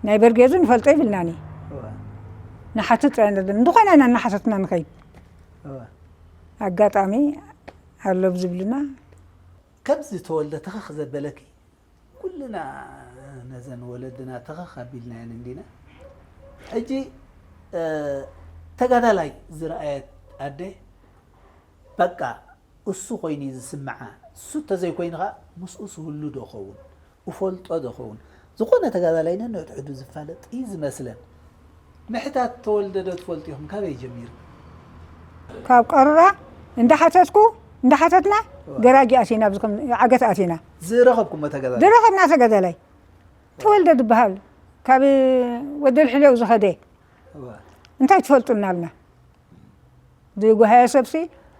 ናይ በርጌዙ ንፈልጦ ይብልናኒ። እዋ ንሓትት ጥራይ ንደሊ፣ እንድኾነ ኢና እናሓተትና ንኸይድ። እዋ ኣጋጣሚ ኣሎ ዝብልና። ከምዚ ተወልደ ተኸኽ ዘበለኪ ኩልና ነዘን ወለድና ተኸኽ ኣቢልናየን እንዲና። ሕጂ ተጋዳላይ ዝረኣየት ኣደ በቃ እሱ ኮይኑ እዩ ዝስምዓ። እሱ እንተዘይኮይኑ ከዓ ምስኡ ስህሉ ዶ ኸውን? እፈልጦ ዶ ኸውን? ዝኾነ ተጋዳላይ ነንሕድሕዱ ዝፋለጥ እዩ ዝመስለን። ምሕታት ተወልደ ዶ ትፈልጡ ኢኹም? ካበይ ጀሚሩ? ካብ ቀሩራ እንዳሓተትኩ እንዳሓተትና ገራጂ ኣቲና፣ ኣብዚ ከም ዓገት ኣቲና ዝረኸብኩሞ ተጋዳላይ? ዝረኸብና ተጋዳላይ ተወልደ ዝበሃል ካብ ወደል ሕሌው ዝኸደ እዋ እንታይ ትፈልጡና ኣልና። ዝጓሃየ ሰብሲ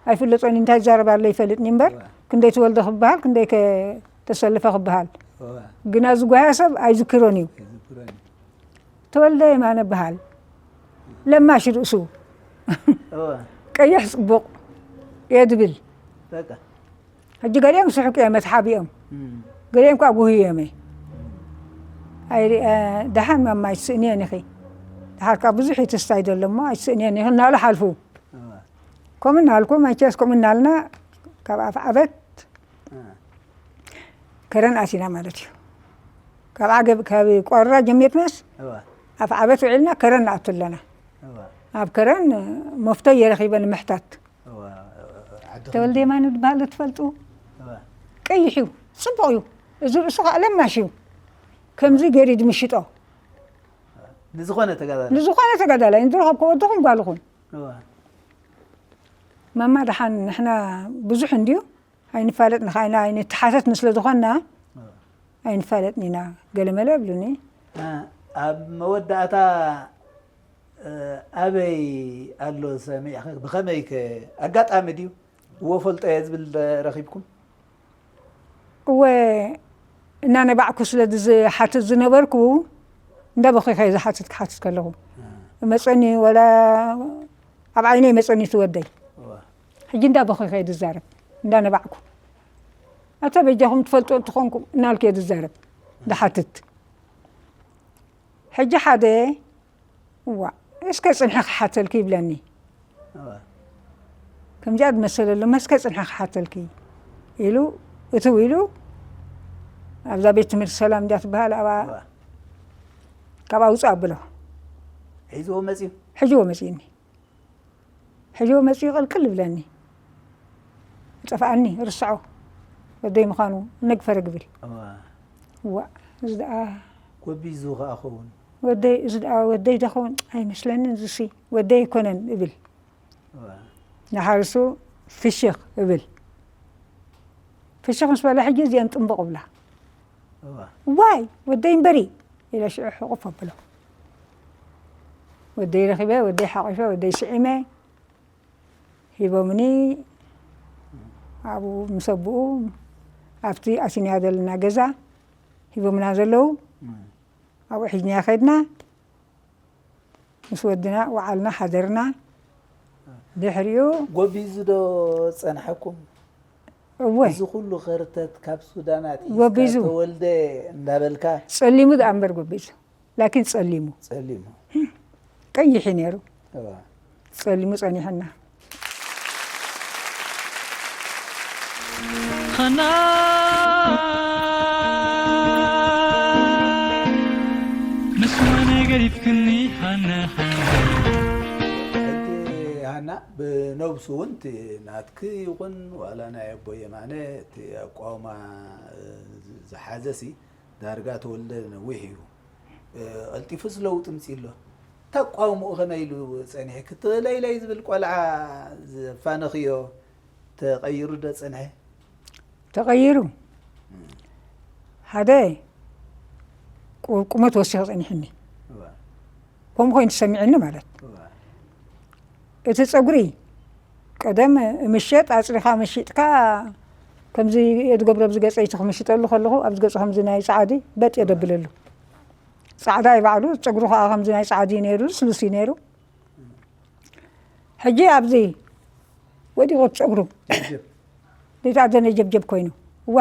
ኣይፍለጦን፣ እንታይ ይዛረብ ኣሎ ይፈልጥኒ እምበር፣ ክንደይ ተወልደ ክበሃል፣ ክንደይ ከ ተሰልፈ ክበሃል። እዋ ግና ዝጓሃየ ሰብ ኣይዝክሮን እዩ። ይዝክረኒ። ተወልደ የማነ በሃል፣ ለማሽ ርእሱ እዋ ቀይሕ ጽቡቕ የድብል። በቃ ሕጂ ገሊኦም ስሑቅ እዮም መትሓቢኦም፣ እም፣ ገሊኦም ከዓ ጉህይ እዮም። ኣይሪ ደሓን ማማ ኣይትስእንየን ኢኺ፣ ደሓር ከዓ ብዙሕ ይትስታይ ዘሎ እሞ ኣይትስእንየን ኢኺ እናበሉ ሓልፉ። እዋ ከምኡ እናልኩ መቸስ ከምኡ እናልና ካብ ኣፍ ዓበት እ፣ ከረን ኣቲና ማለት እዩ። ካብ ዓገብ ካብ ቆራ ጀሚርናስ እዋ ኣፍ ዓበት ውዒልና ከረን ንኣቱ ኣለና። እዋ ኣብ ከረን መፍቶ የረኺበ ንምሕታት እዋ ዓዲ ተወልደ የማነ ዝበሃል ትፈልጡ? እዋ ቀይሕ እዩ፣ ጽቡቕ እዩ። እዚ ርእሱ ከዓ ለማሽ እዩ። ከምዚ ገይሩ ድምሽጦ ንዝኾነ ተጋዳላይ ንዝኾነ ተጋዳላይ እንድረኸብ ከወድኹም ጓልኹም እዋ ማማ ደሓን ንሕና ብዙሕ እንድዩ ኣይንፋለጥ ንኻይና ኣይንተሓተት ንስለ ዝኾንና እዋ ኣይንፋለጥን ኢና። ገለመለ እብሉኒ። እ፣ ኣብ መወዳእታ እ፣ ኣበይ ኣሎ ሰሚዕኸ? ብኸመይ ከ ኣጋጣሚ ድዩ? እዎ ፈልጦ እየ ዝብል ረኺብኩም? እወ እናነባዕኩ ስለ ዝሓትት ዝነበርኩ እንዳበኺኸ ዝሓትት ክሓትት ከለኹ መፀኒ ወላ ኣብ ዓይነይ መፀኒ ትወደይ እዋ ሕጂ እንዳበኺኸ ዝዛረብ እንዳነባዕኩ ኣታ በጃኹም ትፈልጦ እንትኾንኩም እናልከ ዝዛረብ ዝሓትት ሕጂ ሓደ እዋ እስከ ፅንሒ ክሓተልኪ ይብለኒ እዋ ከምዚኣ ዝመሰለ ኣሎ መስከ ፅንሒ ክሓተልኪ ኢሉ እትው ኢሉ ኣብዛ ቤት ትምህርቲ ሰላም እንዲያ ትበሃል ኣብኣ እዋ ካብ ኣውፅእ ኣብሎ ሒዝዎ መፅዩ ሕጅዎ መፅእኒ ሕጅዎ መፅኡ ቅልቅል ይብለኒ ጠፍኣኒ ርስዖ ወደይ ምዃኑ ነግፈረ ግብል እዋ ዋ እዚ ደኣ ጎቢዙ ከኣ ኸውን ወደይ እዚ ደኣ ወደይ ደኸውን ኣይመስለንን ዝሲ ወደይ ኣይኮነን እብል እዋ ንሓርሱ ፍሽኽ እብል ፍሽኽ ምስ በለ ሕጂ እዚአን ጥንቡቕ እብላ እዋ ዋይ ወደይ እምበሪ ኢለ ሽዑ ሕቑፍ ኣብሎ ወደይ ረኺበ ወደይ ሓቒፈ ወደይ ስዒመ ሂቦምኒ ኣብኡ ምስ ኣቦኡ ኣብቲ ኣሲንያ ዘለና ገዛ ሂቦምና ዘለዉ ኣብኡ ሒዝናዮ ከድና ምስ ወድና ወዓልና ሓደርና ድሕሪኡ ጎቢዙ ዶ ጸንሐኩም እወ እዚ ኩሉ ኸርተት ካብ ሱዳን ኣጥሒስካ ጎቢዙ። ተወልደ እንዳበልካ ጸሊሙ ደኣ እምበር ጎቢዙ ላኪን ጸሊሙ ጸሊሙ ቀይሕ እዩ ነይሩ እዋ ጸሊሙ ጸኒሐና ሃና ምስ መነ ገዲፍክኒ ሃና ሃና እቲ ሃና ብነብሱ እውን እቲ ናትኪ ይኹን ዋላ ናይ ኣቦ የማነ እቲ ኣቋውማ ዝሓዘሲ ዳርጋ ተወልደ ነዊሕ እዩ ቀልጢፉስ ለውጢ ምፅእ ኣሎ ተቋውምኡ ከመይ ኢሉ ፀኒሕኪ እቲ ለይለይ ዝብል ቆልዓ ዘፋነኽዮ ተቐይሩ ዶ ፀንሐ ተቐይሩ ሓደ ቁ- ቁመት ወሲኹ ጸኒሕኒ እዋ ከምኡ ኮይኑ ተሰሚዕኒ ማለት እዋ እቲ ጸጉሪ ቀደም ምሸጥ ኣጽሪኻ መሺጥካ ከምዚ የድገብሮ ኣብዚ ገጸይቲ ክምሽጠሉ ከለኹ ኣብዚ ገጹ ከምዚ ናይ ጸዓዲ በጥ የደብለሉ ጻዕዳ ይባዕሉ ጸጉሩ ከዓ ከምዚ ናይ ጸዓዲ ነይሩ ልስሉስ እዩ ነይሩ ሕጂ ኣብዚ ወዲቑ ጸጉሩ። ጀብጀብ። ደይታ ኣደነ ጀብጀብ ኮይኑ። ዋ።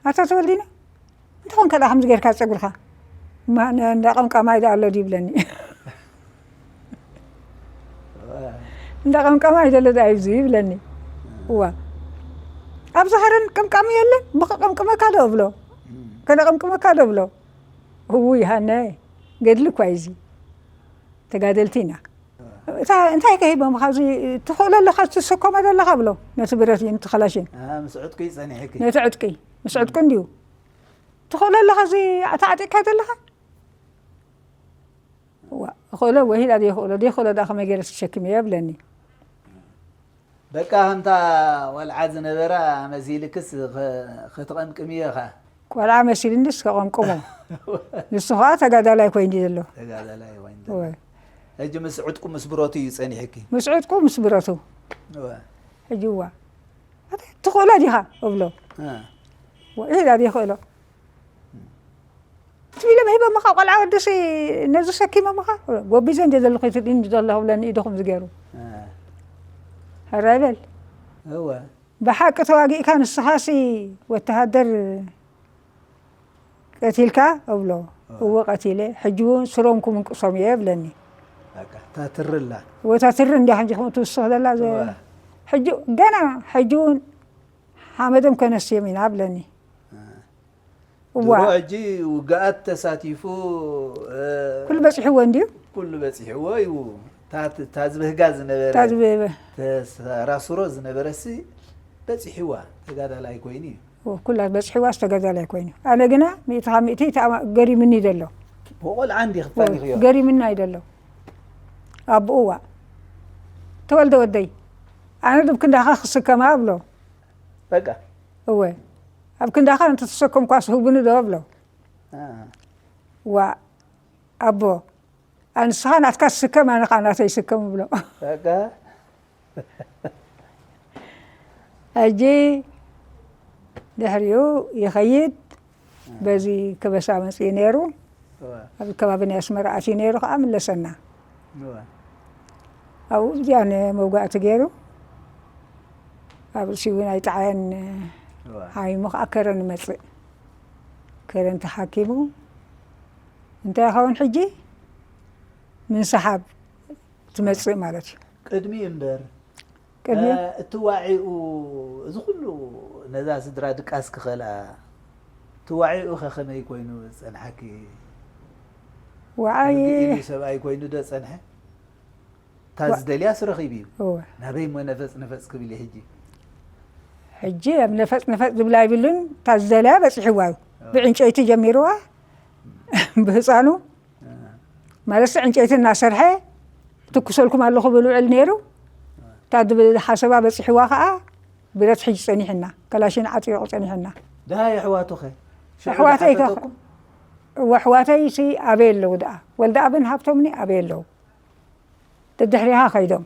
ኣታ ተወልዲና? እንታይ ኾንካ ደኣ ከምዚ ጌርካ ጸጉርኻ? ማ-፣ ነ-፣ እንዳ ቀምቃማይ ደኣ ኣሎ ድዩ ይብለኒ። እንዳ ቀምቃማይ ዘሎ ደኣ እዩ እዚ ይብለኒ። ዋ። ኣብዚ ኸረን ቀምቃሚ የለን? ብኸ-፣ ቀምቅመካ ዶ እብሎ? ከነቐምቅመካ ዶ እብሎ? እውይ ሃነ፣ ገድሊ እኳ እዩ እዚ። ተጋደልቲ ኢና። እታ-፣ እንታይ ከ ሂቦም፣ ካብዚ ትኽእሎ ኣለኻ፣ ትሰከሞ ዘለኻ ብሎ፣ ነቲ ብረት እዩ፣ ነቲ ከላሽን። አ፣ ምስ ዕጥቁ እዩ ጸኒሕኪ። ነቲ ዕጥቂ፣ ምስ ዕጥቁ እንድዩ። ትኽእሎ ኣለኻ፣ እዚ ተዓጢቕካ ዘለኻ? ዋ፣ እኽእሎ ወይ ኢላ ዘይኽእሎ፣ ዘይኽእሎ ደኣ ከመይ ገይረ ተሸክምዮ ብለኒ። በቃ፣ ከምታ ቆልዓ ዝነበራ መሲልክስ ኸ-፣ ኸትቐምቅምዮ ኸ? ቆልዓ መሲልንስ ከቐምቅሞ። ንሱ ኸኣ ተጋዳላይ ኮይኑ ዘሎ። ተጋዳላይ ኮይኑ ዘሎ። እወ። ሕጂ ምስ ዕጥቁ ምስ ብረቱ እዩ ጸኒሕኪ? ምስ ዕጥቁ ምስ ብረቱ። እወ። ሕጂ እዋ። ኣታ ትኽእሎ ዲኻ? እብሎ። እ። ወ-፣ ኢላ ዘይኽእሎ። ትቢለ መሂቦምኻ ቆልዓ ወድሲ ነዚ ሰኪሞምኻ? ጎቢዘ እንደ ዘለኹ ትድኒ ዘለኹ ብለኒ ኢድኹም ዝገሩ። እ። ሕራይ በል። እወ። ብሓቂ ተዋጊእካ ንስኻሲ ወተሃደር ቀቲልካ? እብሎ። እወ። እወ ቀቲለ። ሕጂ እውን ስሮም ክምንቅሶም እየ እብለኒ። በቃ፣ እታ ትሪ ኣላ። እወ፣ እታ ትሪ እንድያ ሕጂ ከምኡ ትውስኽ ዘላ ዘ-፣ እወ። ሕጂ ገና ሕጂ እውን ሓመዶም ከነስዮም ኢና እብለኒ። እ። እዋ። ድሮ ሕጂ ውግኣት ተሳቲፉ፣ እ፣ ኩሉ በጺሕዎ እንድዩ? ኩሉ በጺሕዎ እዩ። እታ ት-፣ እታ ዝብህጋ ዝነበረ፣ እታ ዝብህ-፣ ተሰራስሮ ዝነበረሲ በጺሕዋ፣ ተጋዳላይ ኮይኑ እዩ። ኦ፣ ኩላ በጺሕዋስ ተጋዳላይ ኮይኑ። ኣነ ግና ሚእቲ ካብ ሚእቲ ተኣማ-፣ ገሪምኒ ዘሎ። ብቆልዓ እንዲ ክፋን ኦ፣ ይኽዮ። ገሪምና እዩ ዘሎ። ኣቦኡ እዋ። ተወልደ ወደይ፣ ኣነ ዶ ኣብ ክንዳኻ ክስከማ እብሎ። በቃ። እወ። ኣብ ክንዳኻ እንተተሰከምኳስ ህቡኒ ዶ እብሎ። አ። ዋ፣ ኣቦ፣ ኣንስኻ ናትካ ትስከም፣ ኣነ ኸዓ ናተይ ይስከም እብሎ። በቃ። ሕጂ ድሕሪኡ ይኸይድ፣ በዚ ከበሳ መጺኡ ነይሩ። እወ። ኣብ ከባቢ ናይ ኣስመራ ኣትዩ ነይሩ ኸዓ ምለሰና። እወ። ኣብኡ እዚኣ ንመውጋእቲ ገይሩ፣ ኣብ ርእሲኡ እውን ኣይጠዓየን። እወ። ሓሚሙ ኸዓ ከረን ይመጽእ። ከረን ተሓኪሙ እንታይ ይኸውን ሕጂ? ምንስሓብ ትመጽእ ማለት እዩ። ቅድሚ እምበር፣ ቅድሚ እ፣ እቲ ዋዒኡ፣ እዚ ኩሉ ነዛ ስድራ ድቃስ ክኸልኣ፣ እቲ ዋዒኡ ኸ ከመይ ኮይኑ ጸንሓኪ? ዋዓይ ርግእ ኢሉ ሰብኣይ ኮይኑ ዶ ጸንሐ? እታ ዋ- ዝደልያስ ረኺቡ እዩ። እወ። ናበይ እሞ ነፈጽ ነፈጽ ክብል እዩ ሕጂ? ሕጂ ኣብ ነፈጽ ነፈጽ ዝብላ ኣይብሉን። እታ ዝደልያ በጺሕዋ እዩ። እወ። ብዕንጨይቲ ጀሚርዋ፣ ብህፃኑ። እወ። ማለት ዕንጨይቲ እናሰርሐ ትኩሰልኩም ኣለኹ ብልውዕል ነይሩ። እታ ዝብል ሓሰባ በጺሕዋ ኸዓ ብረት ሕጂ ጸኒሕና፣ ከላሽን ዓጢቑ ጸኒሕና። ደሃይ ኣሕዋቱ ኸ? ሽዑ ኣሕዋተይ ከ-፣ ዝሓተተኩም? እወ፣ ኣሕዋተይ ሲ ኣበይ ኣለዉ ደኣ? ወልደኣብን ሃብቶምኒ ኣበይ ኣለዉ? ደድሕሪኻ ኸይዶም።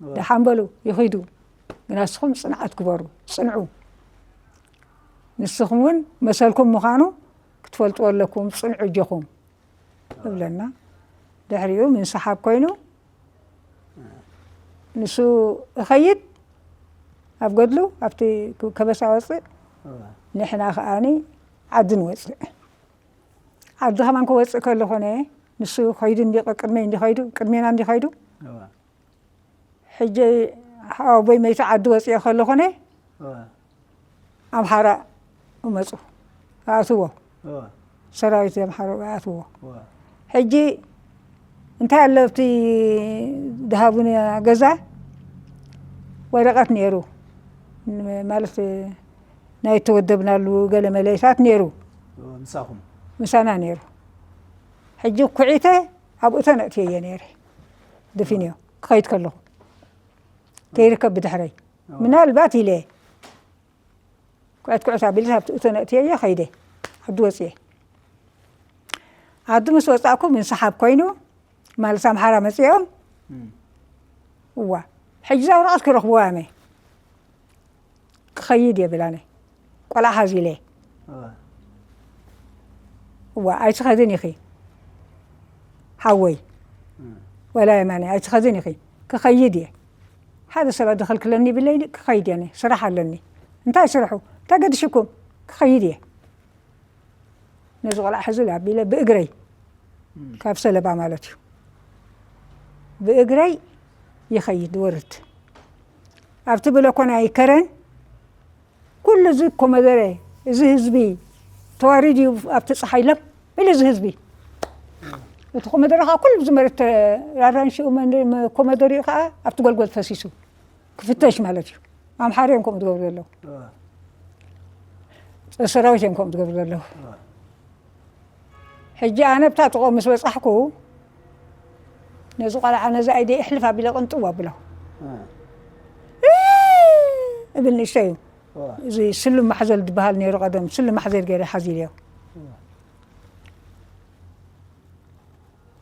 እወ። ደሓን በሉ፣ ይኺዱ። ግና ንስኹም ጽንዓት ግበሩ፣ ጽንዑ። ንስኹም እውን መሰልኩም ምዃኑ ክትፈልጥዎ ኣለኩም፣ ጽንዑ ኣጆኹም። እብለና። ድሕሪኡ ምንስሓብ ኮይኑ፣ ንሱ እኸይድ ኣብ ገድሉ፣ ኣብቲ ከበሳ ወፅእ፣ እዋ። ንሕና ከኣኒ ዓዲ ንወፅእ። ዓዲ ከማን ክወፅእ ከሎ ኮነ፣ ንሱ ኸይዱ እንዲ፣ ቅድመይ እንዲ ኸይዱ፣ ቅድሜና እንዲ ኸይዱ፣ እዋ። ሕጂ ሓወቦይ መይቱ ዓዲ ወፅኤ ከሎ ኮነ፣ እዋ። ኣምሓራ መፁ፣ ኣእትዎ። እዋ። ሰራዊት ኣምሓራ ኣእትዎ። እዋ። ሕጂ እንታይ ኣሎ ኣብቲ ድሃቡና ገዛ? ወረቐት ነይሩ። ን-፣ ማለት ናይ ተወደብናሉ ገለ መለይታት ነይሩ። እዋ፣ ምሳኹም? ምሳና ነይሩ። ሕጂ ኩዒተ ኣብኡ ተነእትየዮ ነይረ። ድፊንዮ፣ ክኸይድ ከለኹ። ከይርከብ ብድሕረይ። እዋ። ምናልባት ኢለ። ኩዕት ኩዕት ኣቢለ ኣብቲ እቶ ነእትየዮ ኸይደ። ዓዲ ወፅየ። ዓዲ ምስ ወፃእኩ ምንስሓብ ኮይኑ፣ ማለት ኣምሓራ መፂኦም። እም። እዋ። ሕጂ እዛ ወረቐት ክረኽብዋ እየ። ክኸይድ እየ ብላኒ። ቆልዓ ሓዚለ። እዋ። እዋ፣ ኣይትኸድን ኢኺ። ሓወይ። እም። ወላ የማነ፣ ኣይትኸድን ኢኺ። ክኸይድ እየ። ሓደ ሰብ ኣድኸልክለኒ ይብለይ፣ ክኸይድ እየ፣ ኣነ ስራሕ ኣለኒ። እንታይ ስርሑ? እንታይ ገድሽኩም? ክኸይድ እየ። ነዚ ቆልዓ ሕዚ ኣቢለ ብእግረይ፣ ካብ ሰለባ ማለት እዩ፣ ብእግረይ ይኸይድ ወርድ። ኣብቲ ብለኮ ናይ ከረን ኩሉ እዚ ኮመደረ፣ እዚ ህዝቢ ተዋሪድ እዩ ኣብቲ ፀሓይ ለም ኢሉ፣ እዚ ህዝቢ፣ እቲ ኮመደረ ከዓ ኩሉ እዚ መሬት ተ-፣ ኣራንሽኡ መን-፣ መ-፣ ኮመደሪኡ ከዓ ኣብቲ ጎልጎል ፈሲሱ ክፍተሽ ማለት እዩ። ኣምሓሪ እዮም ከምኡ ዝገብሩ ዘለዉ። ሰራዊት እዮም ከምኡ ዝገብሩ ዘለዉ። ሕጂ ኣነ ብታ ጥቕኦ ምስ በጻሕኩ፣ ነዚ ቆልዓ ነዚ ኣይደ ይሕልፍ ኣቢለ ቅንጥው ኣብሎ። እብል ንእሽተይ እዩ። እዚ ስሉም ማሕዘል ዝበሃል ነይሩ ቀደም። ስሉም ማሕዘል ገይረ ሓዚለዮ።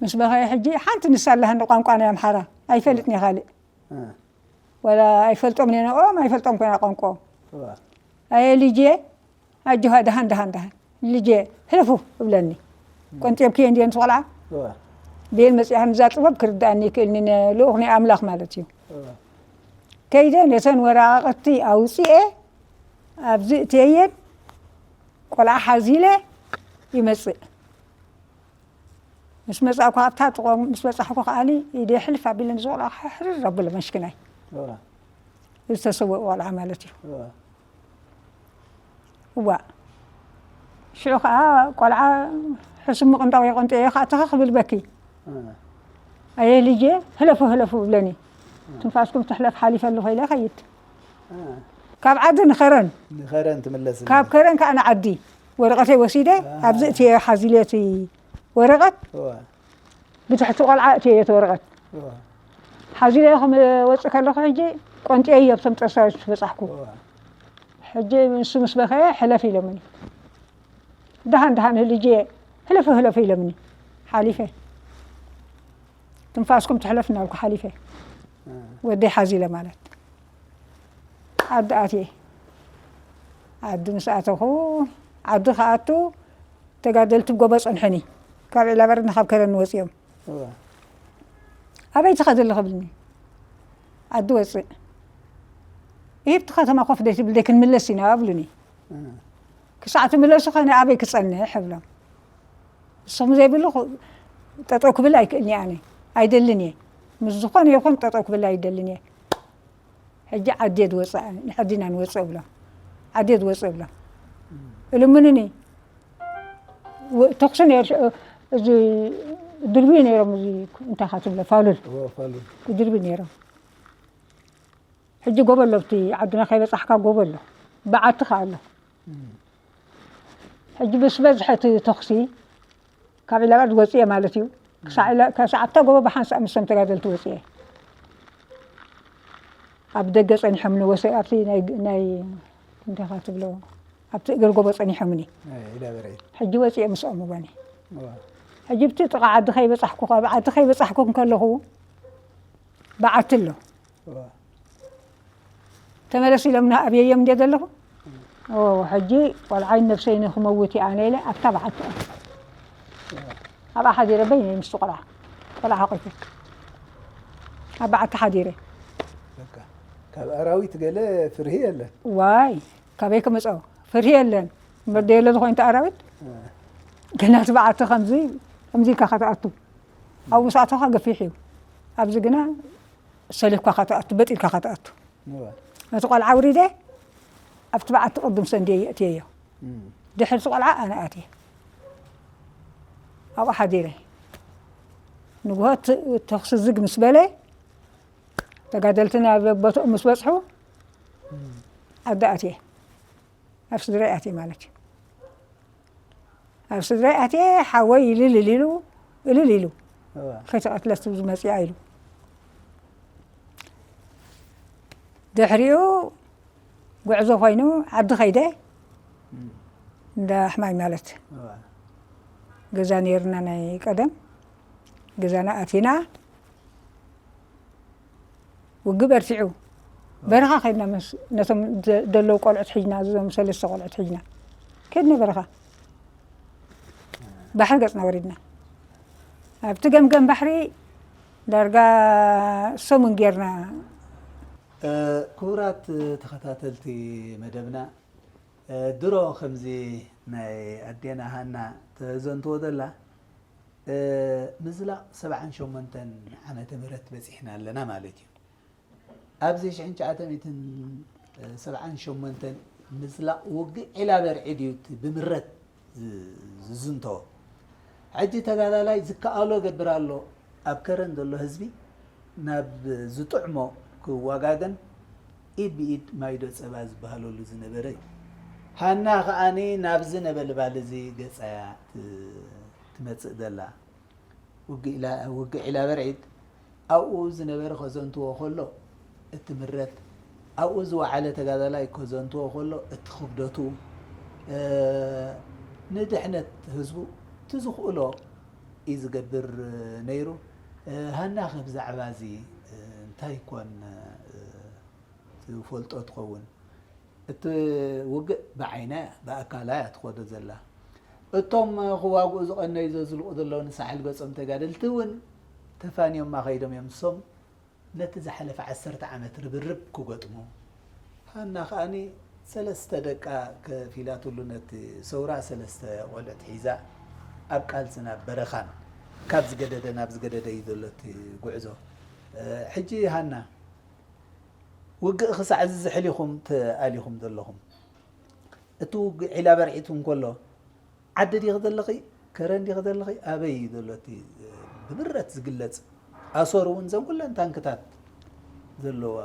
ምስ በኸየ ሕጂ ሓንቲ ንሳ ኣለሃኒ ቋንቋ ናይ ኣምሓራ። ኣይፈልጥን እየ ካልእ። ወላ ኣይፈልጦም ነይሮም፣ ኣይፈልጦም ኮይና ቋንቋኦም። ኣየ ልጄ፣ ኣጆኻ፣ ደሃን፣ ደሃን፣ ደሃን። ልጄ፣ ሕለፉ እብለኒ። ቆንጢብክዮ እንድየ፣ ነቲ ቆልዓ። ብየን መጺኣን እዛ ጥበብ ክርድኣኒ ይክእልኒ፣ ን-፣ ልኡኽ ናይ ኣምላኽ ማለት እዩ። ከይደ ነተን ወረቓቕቲ ኣውጺኤ፣ ኣብዚ እትየየን ቆልዓ ሓዚለ ይመጽእ። ምስ መጻእኩ ኣብታ ጥቖም ምስ በጻሕኩ ከኣኒ ኢደ ሕልፍ ኣቢለ ንዝቆልዓ ሕርር ኣብሎ መሽክናይ። እዋ። ዝተሰወእ ቆልዓ ማለት እዩ። እዋ። እዋ። ሽዑ ከኣ ቆልዓ ሕሱም ምቕንጣው የቐንጠዮ ከኣ ተኸኽ ብል በኪ። እዋ። ኣየ ልጄ፣ ህለፉ፣ ህለፉ ብለኒ። ትንፋስኩም ትሕለፍ ሓሊፈ ኣለኹ ኢለ እኸይድ። ካብ ዓዲ ንኸረን። ንኸረን ትምለስ። ካብ ከረን ከኣ ንዓዲ። ወረቐተይ ወሲደ፣ ኣብዚ እትየ ሓዚለ እቲ ወረቐት። እዋ። ብትሕቲ ቆልዓ እትየ እቲ ወረቐት። እዋ። ሓዚለ ከም ወፅእ ከለኹ ሕጂ ቆንጥየ ኣብቶም ጠሳዮች በፃሕኩ። እዋ። ሕጂ ንሱ ምስ በኸየ ሕለፍ ኢሎምኒ። ደሃን ደሃን ህልጅየ፣ ሕለፉ ሕለፉ ኢሎምኒ። ሓሊፈ። ትንፋስኩም ትሕለፍ እናልኩ ሓሊፈ። እ። ወደይ ሓዚለ ማለት። ዓዲ ኣትየ። ዓዲ ምስ ኣተኹ፣ ዓዲ ክኣቱ ተጋደልቲ ጎቦ ጸንሑኒ። ካብ ዒላበርኒ ካብ ከረን ወጺኦም። እወ። ኣበይ ትኸዲ ኣለኺ ብልኒ። ዓዲ ወጽእ። ይህብቲ ከተማ ኮፍ ደይ ትብል ደይ ክንምለስ ኢና ኣብሉኒ። እ። ክሳዕ ትምለሱ ኸነ ኣበይ ክጸንሕ እብሎም። ንስኹም ዘይብሉ ኹ-፣ ጠጠው ክብል ኣይክእልን እየ ኣነ። ኣይደልን እየ። ምስ ዝኾነ ይኹን ጠጠው ክብል ኣይደልን እየ። ሕጂ ዓዲ እየ ዝወፅእ፣ ንዓድና ንወፅእ እብሎም። ዓዲ እየ ዝወፅእ እብሎም። እልምኑኒ። ወ-፣ ተኹሲ ነይሩ፣ እዚ ድርብዩ ነይሮም፣ እዚ እንታይ ኢኻ ትብሎ፣ ፋሉል። እዎ፣ ፋሉል። ድርብዩ ነይሮም። ሕጂ ጎቦ ኣሎ፣ ኣብቲ ዓድና ከይበጻሕካ ጎቦ ኣሎ። በዓቲ ከኣ ኣሎ። እም። ሕጂ ምስ በዝሐ እቲ ተኹሲ፣ ካብ ዒላባድ ወጽየ ማለት እዩ። ክሳዕ ኢላ-፣ ክሳዕ ኣብታ ጎቦ ብሓንሳእ ምስቶም ተጋደልቲ ወጽየ። ኣብ ደገ ጸኒሖምኒ ወሰ-፣ ኣብቲ ናይ፣ ናይ፣ እንታይ ኢኻ ትብሎ? ኣብቲ እግሪ ጎቦ ጸኒሖምኒ። ኣይ፣ ኢላበረይ። ሕጂ ወጽየ ምስኦም እወኒ። እዋ። ሕጂ ብቲ ጥቓ ዓዲ ከይበጻሕኩ፣ ኣብ ዓዲ ከይበጻሕኩ እንከለኹ በዓቲ ኣሎ። እዋ። ተመለስ ኢሎምና ኣብየዮም እንድየ ዘለኹ። ኦ፣ ሕጂ ቆልዓይ ነብሰይ ንኽመውት እየ ኣነ ኢለ ኣብታ በዓቲ ኣትየ። ኣብኣ ሓዲረ በይነይ ምስቲ ቆልዓ። ቆልዓ ሓቂፈ። ኣብ በዓቲ ሓዲረ። በቃ፣ ካብ ኣራዊት ገለ ፍርሂ የለን። ዋይ፣ ካበይ ክመጽኦ? ፍርሂ የለን። እምበር ደየለ ዝኾይኑ ኣራዊት። እ። ግን ኣብቲ በዓቲ ከምዚ፣ ከምዚ ኢልካ ኢኻ ትኣቱ። ኣብኡ ምስ ኣተኻ ገፊሕ እዩ። ኣብዚ ግና ሰሊፍካ ኢኻ ትኣቱ፣ በጢልካ ኢኻ ትኣቱ። እወ። ነቲ ቆልዓ ኣውሪደ፣ ኣብቲ በዓቲ ቅድም ሰንድየ የእትየዮ። እም። ድሕርቲ ቆልዓ ኣነ ኣትየ። ኣብኡ ሓዲረ። ንግሆ ት-፣ ተኹሲ ዝግ ምስ በለ፣ ተጋደልቲ ናብ ቦትኦም ምስ በጽሑ፣ እም። ዓዲ ኣትየ። ኣብ ስድራይ ኣትየ ማለት እዩ። ኣብ ስድራይ ኣትየ፣ ሓወይ እልል ኢሉ፣ እልል ኢሉ። እወ። ከይተቐትለት ዝመጽኣ ኢሉ። ድሕሪኡ ጉዕዞ ኮይኑ ዓዲ ከይደ፣ እም። እንዳ ኣሕማይ ማለት። እወ። ገዛ ነይርና ናይ ቀደም። ገዛና ኣቲና። ውግእ በርቲዑ። በረኻ ከድና ምስ፣ ነቶም ዘ-፣ ዘለዉ ቆልዑት ሒዝና፣ እዞም ሰለስተ ቆልዑት ሒዝና። ከድና በረኻ። ባሕሪ ገጽና ወሪድና። ኣብቲ ገምገም ባሕሪ ዳርጋ ሰሙን ጌርና። ክቡራት ተኸታተልቲ መደብና፣ ድሮ ከምዚ ናይ ኣዴና ሃና ተዘንትዎ ዘላ፣ ምዝላቕ ሰብዓን ሸሞንተን ዓመተ ምህረት በፂሕና ኣለና ማለት እዩ። ኣብዚ ሽሕን ትሽዓተ ሚእትን ሰብዓን ሸሞንተን ምዝላቕ ውግእ ዒላ በርዒድ እዩ እቲ ብምረት ዝ-፣ ዝዝንቶ። ሕጂ ተጋዳላይ ዝከኣሎ ገብር ኣሎ። ኣብ ከረን ዘሎ ህዝቢ ናብ ዝጥዕሞ ክዋጋገን ኢድ ብኢድ ማይዶ ጸባ ዝበሃለሉ ዝነበረ እዩ። ሃና ከኣኒ ናብዚ ነበልባል እዚ ገጻ እያ ት-፣ ትመጽእ ዘላ። ውግእ ኢላ-፣ ውግእ ዒላ በርዒድ ኣብኡ ዝነበረ ከዘንትዎ ከሎ እትምረት፣ ኣብኡ ዝወዓለ ተጋዳላይ ከዘንትዎ ከሎ እቲ ክብደቱ፣ እ፣ ንድሕነት ህዝቡ እቲ ዝኽእሎ እዩ ዝገብር ነይሩ። እ፣ ሃና ከ ብዛዕባ እዚ፣ እ፣ እንታይ ኮን፣ እ፣ ትፈልጦ ትኸውን? እቲ ውግእ ብዓይና እያ፣ ብኣካላ እያ ትኸዶ ዘላ። እቶም ክዋግኡ ዝቐነዩ ዘዝልቑ ዘለዉ ንሳሕል ገጾም ተጋደልቲ እውን ተፋንዮማ ከይዶም እዮም። ንሶም ነቲ ዝሓለፈ ዓሰርተ ዓመት ርብርብ ክገጥሙ፣ ሃና ከኣኒ ሰለስተ ደቃ ከፊላትሉ ነቲ ሰውራ ሰለስተ ቆልዑት ሒዛ ኣብ ቃልስን ኣብ በረኻን ካብ ዝገደደ ናብ ዝገደደ እዩ ዘሎ እቲ ጉዕዞ። እ፣ ሕጂ ሃና፣ ውግእ ክሳዕ ዝዝሕል ኢኹም ተኣሊኹም ዘለኹም። እቲ ውግእ ዒላ በርዒቱ እንከሎ፣ ዓዲ ዲኺ ዘለኺ? ከረን ዲኺ ዘለኺ? ኣበይ እዩ ዘሎ እቲ፣ እ፣ ብምረት ዝግለጽ? ኣሰሩ እውን እዘን ኩለን ታንክታት ዘለዋ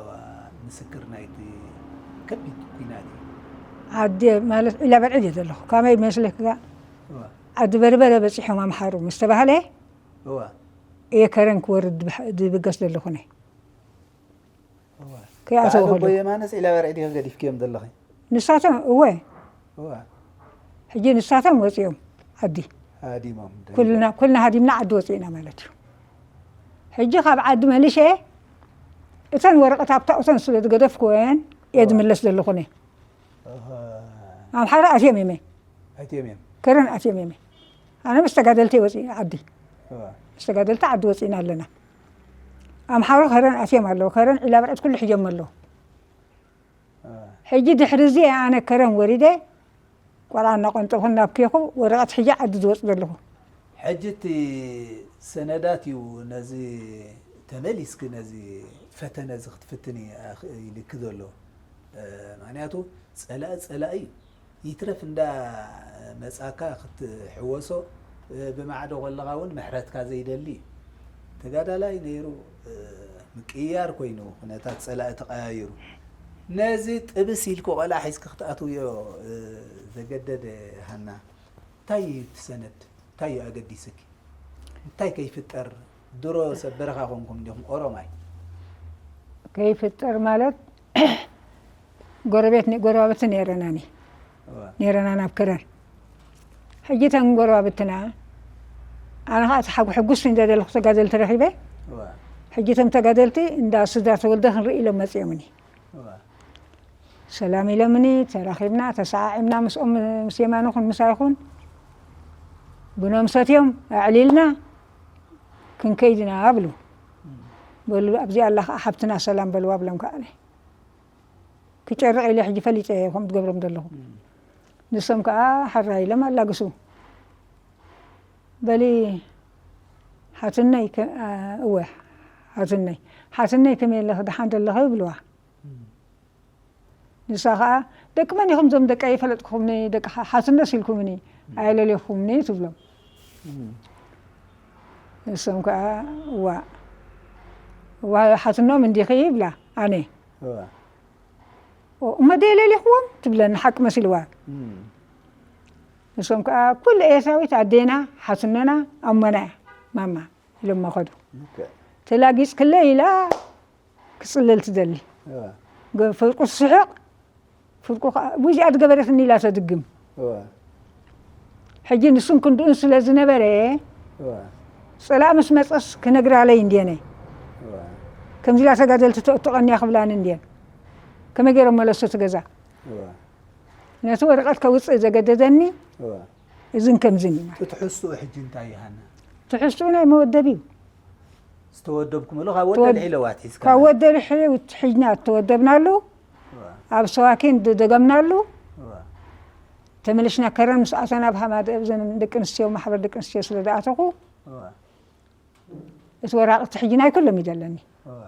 ምስክር ናይቲ ከቢድ ኲናት እዩ። ዓዲ ማለት ዒላ በርዒድ እየ ዘለኹ። ካመይ መስለካ? እዋ። ዓዲ በርበረ በጺሖም ኣምሓሩ ምስ ተባህለ፣ እዋ። እየ ከረን ክወርድ ድብሓ-፣ ድብገስ ዘለኹ ነይ። እዋ። ከይኣተው በዓል ከሎ። ኣቦ የማነስ ዒላ በርዒድ ኢኺ ገዲፍክዮም ዘለኺ? ንሳቶም፣ እወ። እዋ። ሕጂ ንሳቶም ወፂኦም ዓዲ። ሃዲሞም ዶ? ኩልና፣ ኩልና ሃዲምና ዓዲ ወፂእና ማለት እዩ። ሕጂ ካብ ዓዲ መሊሸ እተን ወረቐት ኣብታ እተን ስለ ዝገደፍኩወን እየ እዋ። ዝምለስ ዘለኹ ነይ። ኣሃ። ኣምሓራ ኣትዮም እየመ። ኣትዮም እዮም። ከረን ኣትዮም እየመ። ኣነ ምስ ተጋደልቲ ወፂ ዓዲ። እዋ። ምስ ተጋደልቲ ዓዲ ወፂእና ኣለና። ኣምሓሩ ከረን ኣትዮም ኣለዉ። ከረን ዒላ በርዒድ ኩሉ ሒዞም ኣለዉ። እዋ። ሕጂ ድሕሪ እዚ ኣነ ከረን ወሪደ ቆልዓ እናቆንጠኹ እናብኬኹ ወረቐት ሒጀ ዓዲ ዝወፅ ዘለኹ። ሕጂ እቲ ሰነዳት እዩ ነዚ ተመሊስኪ ነዚ ፈተነ እዚ ክትፍትኒ ኣኽኢልኪ ዘሎ። እ፣ ምኽንያቱ ጸላኢ ጸላኢ እዩ። ይትረፍ እንዳ መጻካ ክትሕወሶ፣ እ፣ ብማዕዶ ከለኻ እውን ምሕረትካ ዘይደሊ እዩ። ተጋዳላይ ነይሩ፣ እ፣ ምቅይያር ኮይኑ፣ ኩነታት ጸላኢ ተቐያይሩ። ነዚ ጥብስ ኢልኪ ቆልዓ ሒዝኪ ክትኣትውዮ፣ እ፣ ዘገደደ ሃና፣ እንታይ እዩ እቲ ሰነድ? እንታይ እዩ ኣገዲስኪ? እንታይ ከይፍጠር? ድሮ ሰብ በረኻ ኮንኩም እንዲኹም ኦሮማይ። ከይፍጠር ማለት ጎረቤት ነ-፣ ጎረባብቲ ነይረናኒ። እዋ። ነይረና ናብ ከረን። ሕጂ እተን ጎረባብትና፣ ኣነ ኸዓ እቲ ሓጉ ሕጉስ እንደ ደለኹ ተጋደልቲ ረኺበ። እዋ። ሕጂ እቶም ተጋደልቲ እንዳ ስድራ ተወልደ ክንርኢ ኢሎም መጺኦምኒ። እዋ። ሰላም ኢሎምኒ፣ ተራኺብና፣ ተሰዓዒምና ምስኦም፣ ምስ የማነ ኹን ምሳይ ኹን ቡኖም ሰትዮም ኣዕሊልና ክንከይድ ኢና ብሉ። እም። በሉ፣ ኣብዚኣ ኣላ ኸዓ ሓብትና ሰላም በልዋ ብሎም ከኣ ኣነ ክጨርቕ ኢለ ሕጂ ፈሊጠ እየ ከምኡ ትገብሮም ዘለኹ። እም። ንሶም ከኣ ሓራ ኢሎም ኣላግሱ። በሊ ሓትነይ ከ-፣ ኣ፣ እወ፣ ሓትነይ፣ ሓትነይ ከመይ ኣለኺ? ደሓን ዶ ኣለኺ? ይብልዋ። እም። ንሳ ኸዓ፣ "ደቂ መን ኢኹም እዞም ደቂ? ኣይፈለጥኩኹምኒ፣ ደቂ ሓ-፣ ሓትነስ ኢልኩምኒ፣ ኣየለሌኹምኒ" ትብሎም። እም። ንሶም ከኣ፣ "እዋ፣ እዋ፣ ሓትኖም እንዲኺ?" ይብላ፣ ኣነ። እዋ። "ኦ፣ እሞ ደየለሌኹዎም?" ትብለኒ፣ ሓቂ መሲልዋ። እም። ንሶም ከኣ፣ "ኩሉ ኤርትራዊት ኣዴና፣ ሓትኖና፣ ኣሞና እያ፣ ማማ" ኢሎማ ከዱ። ኦኬ። "ተላጊጽክለይ" ኢላ ክጽለል ትደሊ። እዋ። ገ-፣ ፍርቁ ትስሕቕ፣ ፍርቁ ከኣ፣ "እዚኣ ዝገበረትኒ" ኢላ ተድግም። እዋ። ሕጂ ንሱን ክንድኡን ስለ ዝነበረ፣ እዋ። ጸላእ ምስ መጸስ ክነግራለይ እንድየነ። እዋ። ከምዚ ኢላ ተጋደልቲ ተእትቐንያ ክብላኒ እንድየን። ከመይ ገይሮም መለሱ እቲ ገዛ? እዋ። ነቲ ወረቐት ከውጽእ ዘገደደኒ እዋ። እዝን ከምዝን እዩ ማለት። እቲ ትሕዝትኡ ሕጂ እንታይ እዩ፣ ሃና? ትሕዝትኡ ናይ መወደቢ እዩ። ዝተወደብኩምሉ ካብ ወደ ተወድ- ልሒለዋት ሒዝካ ካብ ማለት። ወደ ልሒሉ ሒዝና እተወደብናሉ፣ እዋ፣ ኣብ ሰዋኪን ዝደገምናሉ፣ እዋ፣ ተመልሽና ከረን ምስ ኣተና ኣብ ሃማደ እብዘን ደቂ ኣንስትዮ፣ ማሕበር ደቂ ኣንስትዮ ስለ ዝኣተኹ፣ እዋ፣ እቲ ወራቕቲ ሕጂ ናይ ኩሎም እዩ ዘለኒ። እዋ፣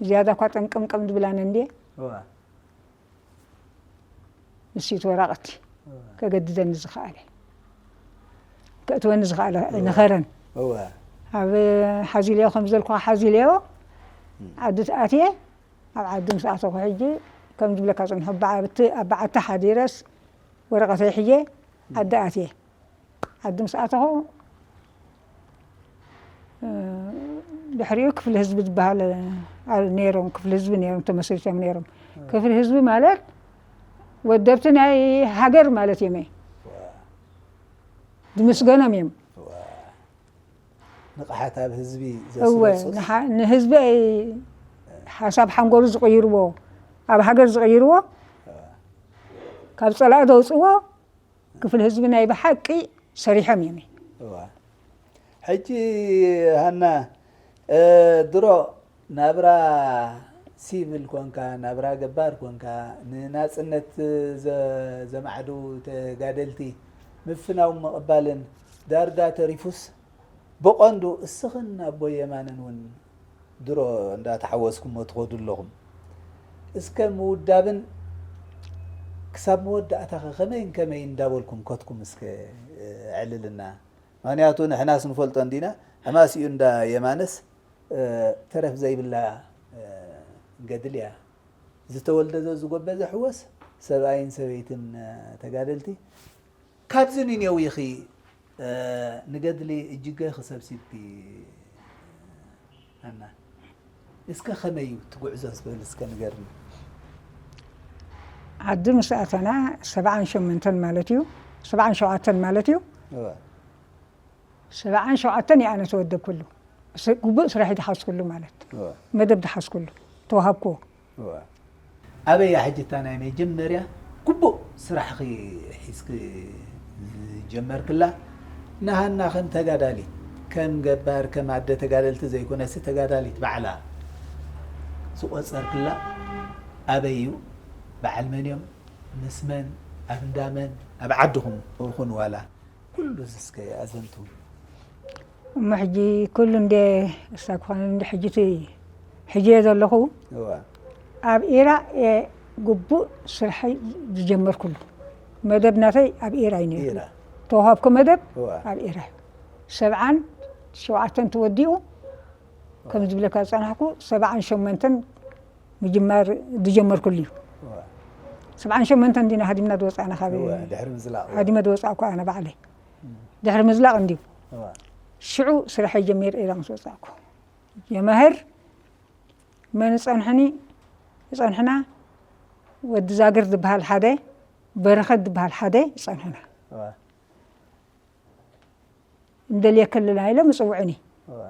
ዝያዳ እኳ ጠንቀምቀም ዝብላን እንድየ። እዋ፣ ንሱ እቲ ወራቕቲ እዋ፣ ከገድደኒ ዝኸኣለ፣ ከእትወኒ ዝኸኣለ እዋ፣ ንኸረን። እዋ፣ ኣብ ሓዚለዮ ከም ዘልኩኻ ሓዚለዮ፣ እም፣ ዓዲ ኣትየ፣ ኣብ ዓዲ ምስ ኣተኹ ሕጂ ከም ዝብለካ ጽንሑ፣ በዓ-፣ ኣብቲ፣ ኣብ በዓቲ ሓዲረስ ወረቐተይ ሕየ ዓዲ ኣትየ። ዓዲ ምስ ኣተኹ፣ እ፣ ድሕሪኡ ክፍሊ ህዝቢ ዝበሃል፣ እ፣ ነይሮም፣ ክፍሊ ህዝቢ ነይሮም፣ ተመስሪቶም ነይሮም። ክፍሊ ህዝቢ ማለት ወደብቲ ናይ ሃገር ማለት እዮም። እዋ፣ ዝምስገኖም እዮም። እዋ። ንቕሓት ኣብ ህዝቢ እወ፣ ዘስረጹስ? ንሓ-፣ ንህዝቢ ሓሳብ ሓንጎሉ ዝቕይርዎ፣ ኣብ ሃገር ዝቕይርዎ፣ እዋ፣ ካብ ጸላኢ ዘውጽእዎ፣ ክፍሊ ህዝቢ ናይ ብሓቂ ሰሪሖም እዮም። እዋ። ሕጂ ሃና፣ እ፣ ድሮ ናብራ ሲቪል ኮንካ፣ ናብራ ገባር ኮንካ፣ ንናጽነት ዘ-፣ ዘማዕዱ ተጋደልቲ ምፍናው ምቕባልን ዳርጋ ተሪፉስ፣ ብቐንዱ እስኽን ኣቦይ የማነን እውን ድሮ እንዳተሓወስኩሞ ትኸዱ ኣለኹም። እስከ ምውዳብን ክሳብ መወዳእታኸ ከመይን ከመይን እንዳበልኩም ከትኩም እስከ፣ እ፣ ኣዕልልና። ምኽንያቱ ንሕናስ ንፈልጦ እንዲና፣ ሕማሲኡ እንዳ የማነስ፣ እ፣ ተረፍ ዘይብላ፣ እ፣ ገድል እያ። ዝተወልደ ዘዝጎበዘ ሕወስ ሰብኣይን ሰበይትን፣ እ፣ ተጋደልቲ ካብዚ ንኔው ኢኺ፣ እ፣ ንገድሊ እጅገ ክሰብሲብኪ፣ ኣና። እስከ ከመይ እዩ እቲ ጉዕዞ ዝበል እስከ ንገርኒ። ዓዲ ምስ ኣተና ሰብዓን ሸሞንተን ማለት እዩ፣ ሰብዓን ሸውዓተን ማለት እዩ። እወ። ሰብዓን ሸውዓተን እየ ኣነ ተወደብኩሉ። ስ-፣ ግቡእ ስራሕ ድሓዝኩሉ ማለት። እወ። መደብ ድሓዝኩሉ፣ ተዋሃብኩዎ። እወ። ኣበይ እያ ሕጂ እታ ናይ መጀመርያ ግቡእ ስራሕኺ ሒዝኪ ዝጀመርክላ? ንሃና ከም ተጋዳሊት፣ ከም ገባር፣ ከም ኣደ ተጋደልቲ ዘይኮነሲ ተጋዳሊት ባዕላ ዝቆጸርክላ ኣበይ እዩ? በዓል መን እዮም? ምስ መን? ኣብ እንዳመን? ኣብ ዓድኹም ይኹን ዋላ? ኩሉ እስከ ኣዘንቱ። እሞ ሕጂ ኩሉ እንደ እሳ ክኾነ እንደ ሕጂ እቲ ሕጂ እየ ዘለኹ። እዋ። ኣብ ኢራ እየ ግቡእ ስርሐይ ዝጀመርኩሉ። መደብ ናተይ ኣብ ኢራ እዩ ነይሩ። ኢራ። ተዋሃብኩ መደብ እዋ። ኣብ ኢራ እዩ። ሰብዓን ሸውዓተን ተወዲኡ፣ ከም ዝብለካ ዝጸናሕኩ፣ ሰብዓን ሸሞንተን ምጅማር ዝጀመርኩሉ እዩ። እዋ። ሰብዓን ሸሞንተን እንዲና ሃዲምና ዝወጻእና ካብ እዋ፣ ድሕሪ ምዝላቕ እዋ። ሃዲመ ዝወጻእኩ ኣነ ባዕለይ። እም። ድሕሪ ምዝላቕ እንዲዩ። እዋ። ሽዑ ስርሐይ ጀሚር ኢራ ምስ ወጻእኩ። ጀማህር መን ጸንሕኒ፣ ጸንሕና፣ ወዲ ዛግር ዝበሃል ሓደ፣ በረኸት ዝበሃል ሓደ ጸንሕና። እዋ። እንደልየካ ኣለና ኢሎም ይጽውዑኒ። እዋ።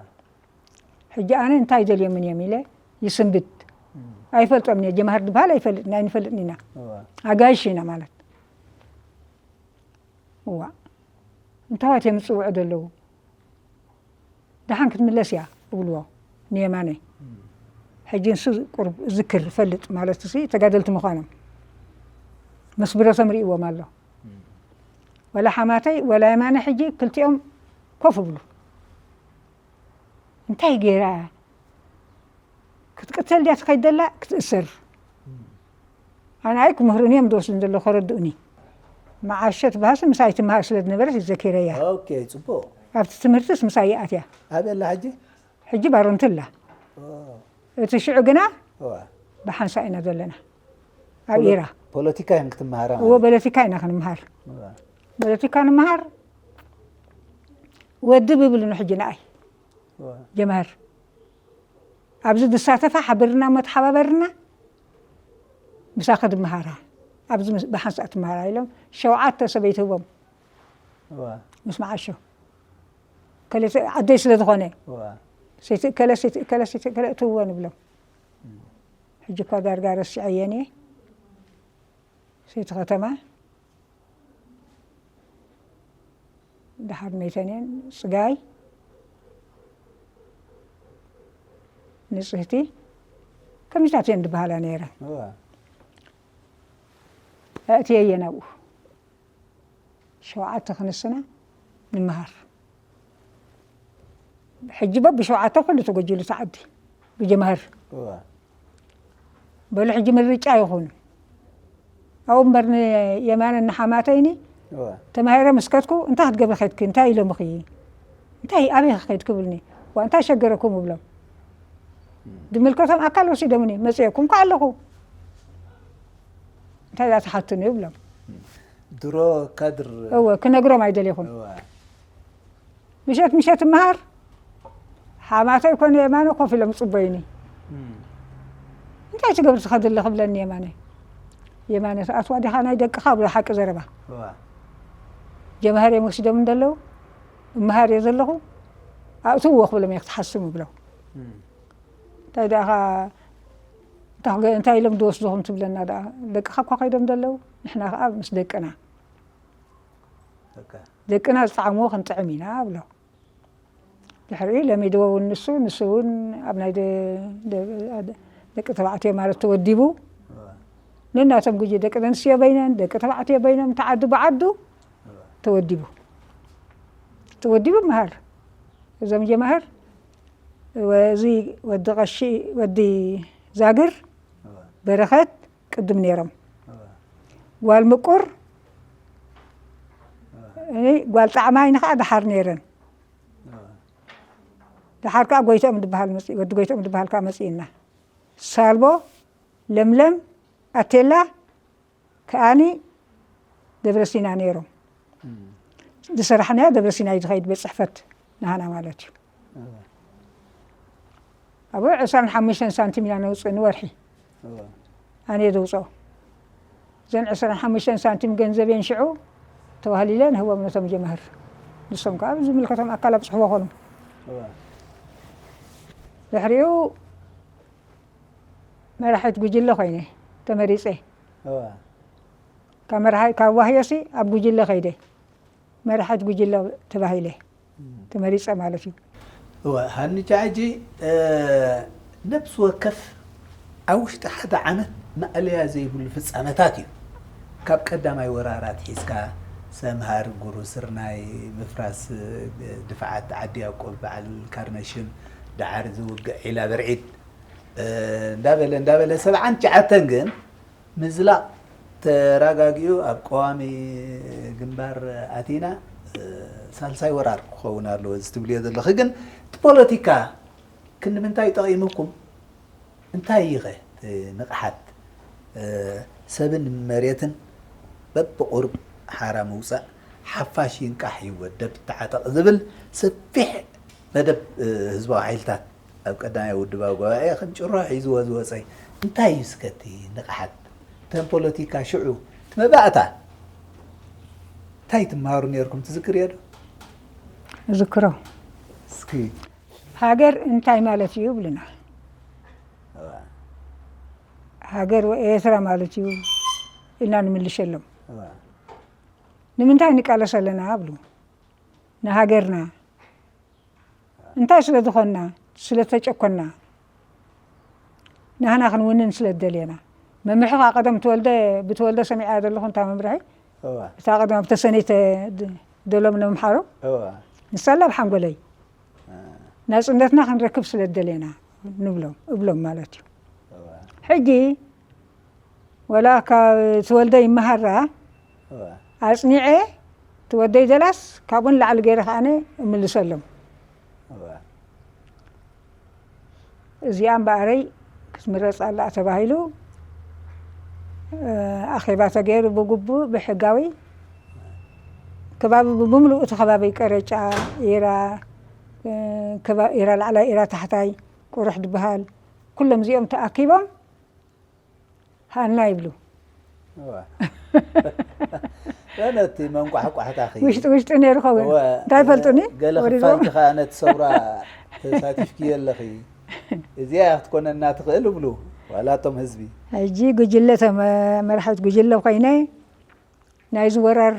ሕጂ ኣነ እንታይ ደልዮምን እዮም ኢለ ይስንብድ። እም። ኣይፈልጦምን እየ። ጀማህር ዝበሃል ኣይፈልጥን፣ ኣይንፈልጥን ኢና። እዋ። ኣጋይሽ ኢና ማለት። እዋ። እንታይ እዮም ዝጽውዑ ዘለዉ? ደሓን ክትምለስ እያ እብልዎ ንየማነ። እም። ሕጂ ንሱ ቁሩብ ዝክር ይፈልጥ ማለት እሲ ተጋደልቲ ምዃኖም። ምስ ብረቶም ርእይዎም ኣሎ። እም። ወላ ሓማተይ ወላ የማነ ሕጂ ክልቲኦም ኮፍ እብሉ። እንታይ ገይራ ክትቅተል ድያ ትኸይድ ዘላ ክትእሰር? እም። ኣነ ኣይ ክምህሩኒ እዮም ዝወስዱኒ ዘለዉ ከረድኡኒ። መዓሸት በሃሲ ምሳይ ትመሃር ስለ ዝነበረት ይዘኪረያ። ኦኬ፣ ጽቡቕ። ኣብቲ ትምህርትስ ምሳይ ይኣትያ። ኣበይ ኣላ ሕጂ? ሕጂ ባሮንቲ ኣላ። ኦ። እቲ ሽዑ ግና እዋ። ብሓንሳእ ኢና ዘለና። ኣብ ፖለ-፣ ኢራ። ፖለቲካ እዮም ክትመሃራ እዎ፣ ማለት? ፖለቲካ ኢና ክንመሃር። እዋ። ፖለቲካ ንምሃር ወዲ ብብሉኒ ሕጂ ንኣይ። እዋ። ጀማህር። ኣብዚ ዝሳተፋ ሓብርና እሞ ተሓባበርና። ምሳኺ ድመሃራ። ኣብዚ ምስ-፣ ብሓንሳእ ትመሃራ ኢሎም ሸውዓተ ሰበይቲ ህቦም። እዋ። ምስ መዓሾ። ከለ ዓደይ ስለ ዝኾነ። እዋ። ሰይቲ እከለ፣ ሰይቲ እከለ፣ ሰይቲ እከለ እትውዎ ንብሎም። እም። ሕጂ እኳ ዳርጋ ረሲዐየን እየ። ሰይቲ ከተማ። ደሓር መይተን እየን። ጽጋይ። ንጽህቲ፣ ከምዚታት እየን ዝበሃላ ነይረን። እዋ። ኣእትየየን ኣብኡ። ሸውዓተ ክንስና ንምሃር። ሕጂ በብሸውዓተ ኩሉ ተጎጂሉ እቲ ዓዲ ብጀማህር። እዋ። በሉ ሕጂ ምርጫ ይኹን። ኣብኡ እምበር ንየማነ ንሓማተይኒ እዋ። ተማሂረ ምስ ከድኩ፣ "እንታይ ክትገብሪ ከድኪ? እንታይ ኢሎምኺ? እንታይ ኣበይ ከድኪ?" ብልኒ። "ዋ፣ እንታይ ሸገረኩም?" እብሎም። ዝምልከቶም ኣካል ወሲዶምኒ፣ "መጺኤኩም እኮ ኣለኹ። እንታይ እዛ ትሓቱኒ?" እብሎም። ድሮ ካድር እወ፣ ክነግሮም ኣይደለኹን። እዋ። ምሸት ምሸት እምሃር፣ ሓማተይ ኮነ የማነ ኮፍ ኢሎም ይጽበዩኒ። እም። "እንታይ ትገብሪ ትኸዲ ኣለኺ?" ብለኒ የማነ። "የማነ ትኣትዋ ዲኻ ናይ ደቅኻ?" ብሎ ሓቂ ዘረባ። እዋ። ጀማህር እዮም ወሲዶም እንደለዉ፣ እምሃር እየ ዘለኹ፣ "ኣእትውዎ" ክብሎም እየ ክትሓስሙ ብሎ። እም። እንታይ ደኣ ኸ-፣ እንታይ ክገ-፣ እንታይ ኢሎም ዝወስዱኹም ትብለና ደኣ? ደቅኻ እኳ ከይዶም ዘለዉ፣ ንሕና ኸኣ ምስ ደቅና። ኦኬ። ደቅና ዝጠዓምዎ ክንጥዕም ኢና ብሎ። ድሕሪኡ ለሚድዎ እውን ንሱ፣ ንሱ እውን ኣብ ናይ ደ-፣ ደ-፣ ደቂ ተባዕትዮ ማለት ተወዲቡ። እዋ። ነናቶም ግዜ ደቂ ኣንስትዮ በይነን፣ ደቂ ተባዕትዮ በይኖም፣ ተዓዱ ብዓዱ እዋ። ተወዲቡ። ተወዲቡ መሃር። እዞም ጀማህር፣ ወ-፣ እዚ ወዲ ቀሺ፣ ወዲ ዛግር፣ እዋ። በረኸት፣ ቅድም ነይሮም። እዋ። ጓል ምቁር፣ እዋ። እኔ ጓል ጣዕማይ ንኸዓ ደሓር ነይረን። እዋ። ደሓር ከዓ ጎይትኦም ዝበሃል መፂ-፣ ወዲ ጎይትኦም ዝበሃል ከዓ መፂእና። ሳልቦ፣ ለምለም፣ ኣቴላ፣ ከኣኒ ደብረሲና ነይሮም። እም። ዝሰራሕናዮ ደብረሲና እዩ ዝኸይድ ቤት ጽሕፈት ናህና ማለት እዩ። እዋ። ኣብ ዕስራን ሓሙሽተን ሳንቲም ኢና ነውፅእ ንወርሒ። እዋ። ኣነ እየ ዘውፅኦ። እዘን ዕስራን ሓሙሽተን ሳንቲም ገንዘብ እየን ሽዑ ተዋህሊለ ንህቦም ነቶም ጀማህር። ንሶም ከዓ ዝምልከቶም ኣካል ኣብ ፅሕፎ ኾኑ። እዋ። ድሕሪኡ መራሒት ጉጅለ ኮይነ ተመሪፀ። እዋ። ካብ መርሓ-፣ ካብ ዋህዮሲ ኣብ ጉጅለ ከይደ መርሓት ጉጅለ ተባሂለ እም። ተመሪፀ ማለት እዩ። እወ፣ ሃኒቻ ሕጂ፣ እ፣ ነብሲ ወከፍ ኣብ ውሽጢ ሓደ ዓመት ማእለያ ዘይብሉ ፍጻመታት እዩ። ካብ ቀዳማይ ወራራት ሒዝካ ሰምሃር፣ ጉሩ ስርናይ፣ ምፍራስ፣ እ፣ ድፍዓት ዓዲ ያዕቆብ፣ በዓል ካርነሽም፣ ደሓር ዝውግዕ ዒላ በርዒድ፣ እ፣ እንዳበለ፣ እንዳበለ፣ ሰብዓን ትሽዓተን ግን ምዝላቕ ተረጋጊኡ ኣብ ቀዋሚ ግንባር ኣቲና፣ እ፣ ሳልሳይ ወራር ክኸውን ኣለዎ እዚ ትብልዮ ዘለኺ። ግን እቲ ፖለቲካ ክንዲ ምንታይ ጠቒሙኩም? እንታይ እዩ ኸ እቲ ንቕሓት? እ፣ ሰብን መሬትን በብቑሩብ ሓራ ምውጻእ፣ ሓፋሽ ይንቃሕ ይወደብ፣ ይተዓጠቕ ዝብል ሰፊሕ መደብ፣ እ፣ ህዝባዊ ሓይልታት ኣብ ቀዳማይ ውድባዊ ጉባኤ ከም ጭሮ ሒዝዎ ዝወጸ እንታይ እዩ እስከ እቲ ንቕሓት? እተን ፖለቲካ ሽዑ እቲ መባእታ እንታይ ትመሃሩ ነይርኩም ትዝክርዮ ዶ? እዝክሮ። እስኪ። ሃገር እንታይ ማለት እዩ ይብሉና። እዋ። ሃገር ኤርትራ ማለት እዩ ኢልና ንምልሸሎም። እዋ። ንምንታይ ንቃለስ ኣለና ይብሉ። ንሃገርና። እንታይ ስለ ዝኾንና? ስለ ተጨኮንና። ንሕና ክንውንን ስለ ዝደልየና። መምርሒ ኸኣ ቀደም ተወልደ፣ ብተወልደ ሰሚዐያ ዘለኹ እንታ መምርሒ። እዋ። እታ ቀደም ኣብ ተሰነይ ተ-፣ ድ-፣ ደሎም ነምሓሮ። እዋ። ንሳ ኣላ ኣብ ሓንጎለይ። አ። ናጽነትና ክንረክብ ስለ ዝደልየና ንብሎም፣ እብሎም ማለት እዩ። እዋ። ሕጂ ወላ ካብ ትወልደ ይመሃራ እዋ። ኣጽኒዐ ትወደይ ደላስ ካብኡ ንላዕሊ ገይረ ከኣነ እምልሰሎም። እዋ። እዚኣ እምበኣረይ ክትምረጽ ኣላ ተባሂሉ፣ እ፣ ኣኼባ ተገይሩ ብግቡእ ብሕጋዊ ከባቢ ብምሉኡ እቲ ከባቢ ቀረጫ፣ ኢራ፣ እ፣ ከባ-፣ ኢራ ላዕላይ፣ ኢራ ታሕታይ፣ ቁሩሕ ዝበሃል ኩሎም እዚኦም ተኣኪቦም ሃና ይብሉ። እዋ። ነቲ መንቋሕቋሕታኺ። ውሽጢ ውሽጢ ነይሩ ኸውን። እወ፣ እንታይ ፈልጡኒ? ገለ ወሪድዎም። ክፋልኪ ኸኣ ነቲ ሰውራ ተሳቲፍኪዮ ኣለኺ። እዚኣ እያ ክትኮነና ትኽእል እብሉ፣ ዋላ እቶም ህዝቢ። ሕጂ ጉጅለ ተመ-፣ መራሕት ጉጅለ ኮይነ ናይዚ ወራር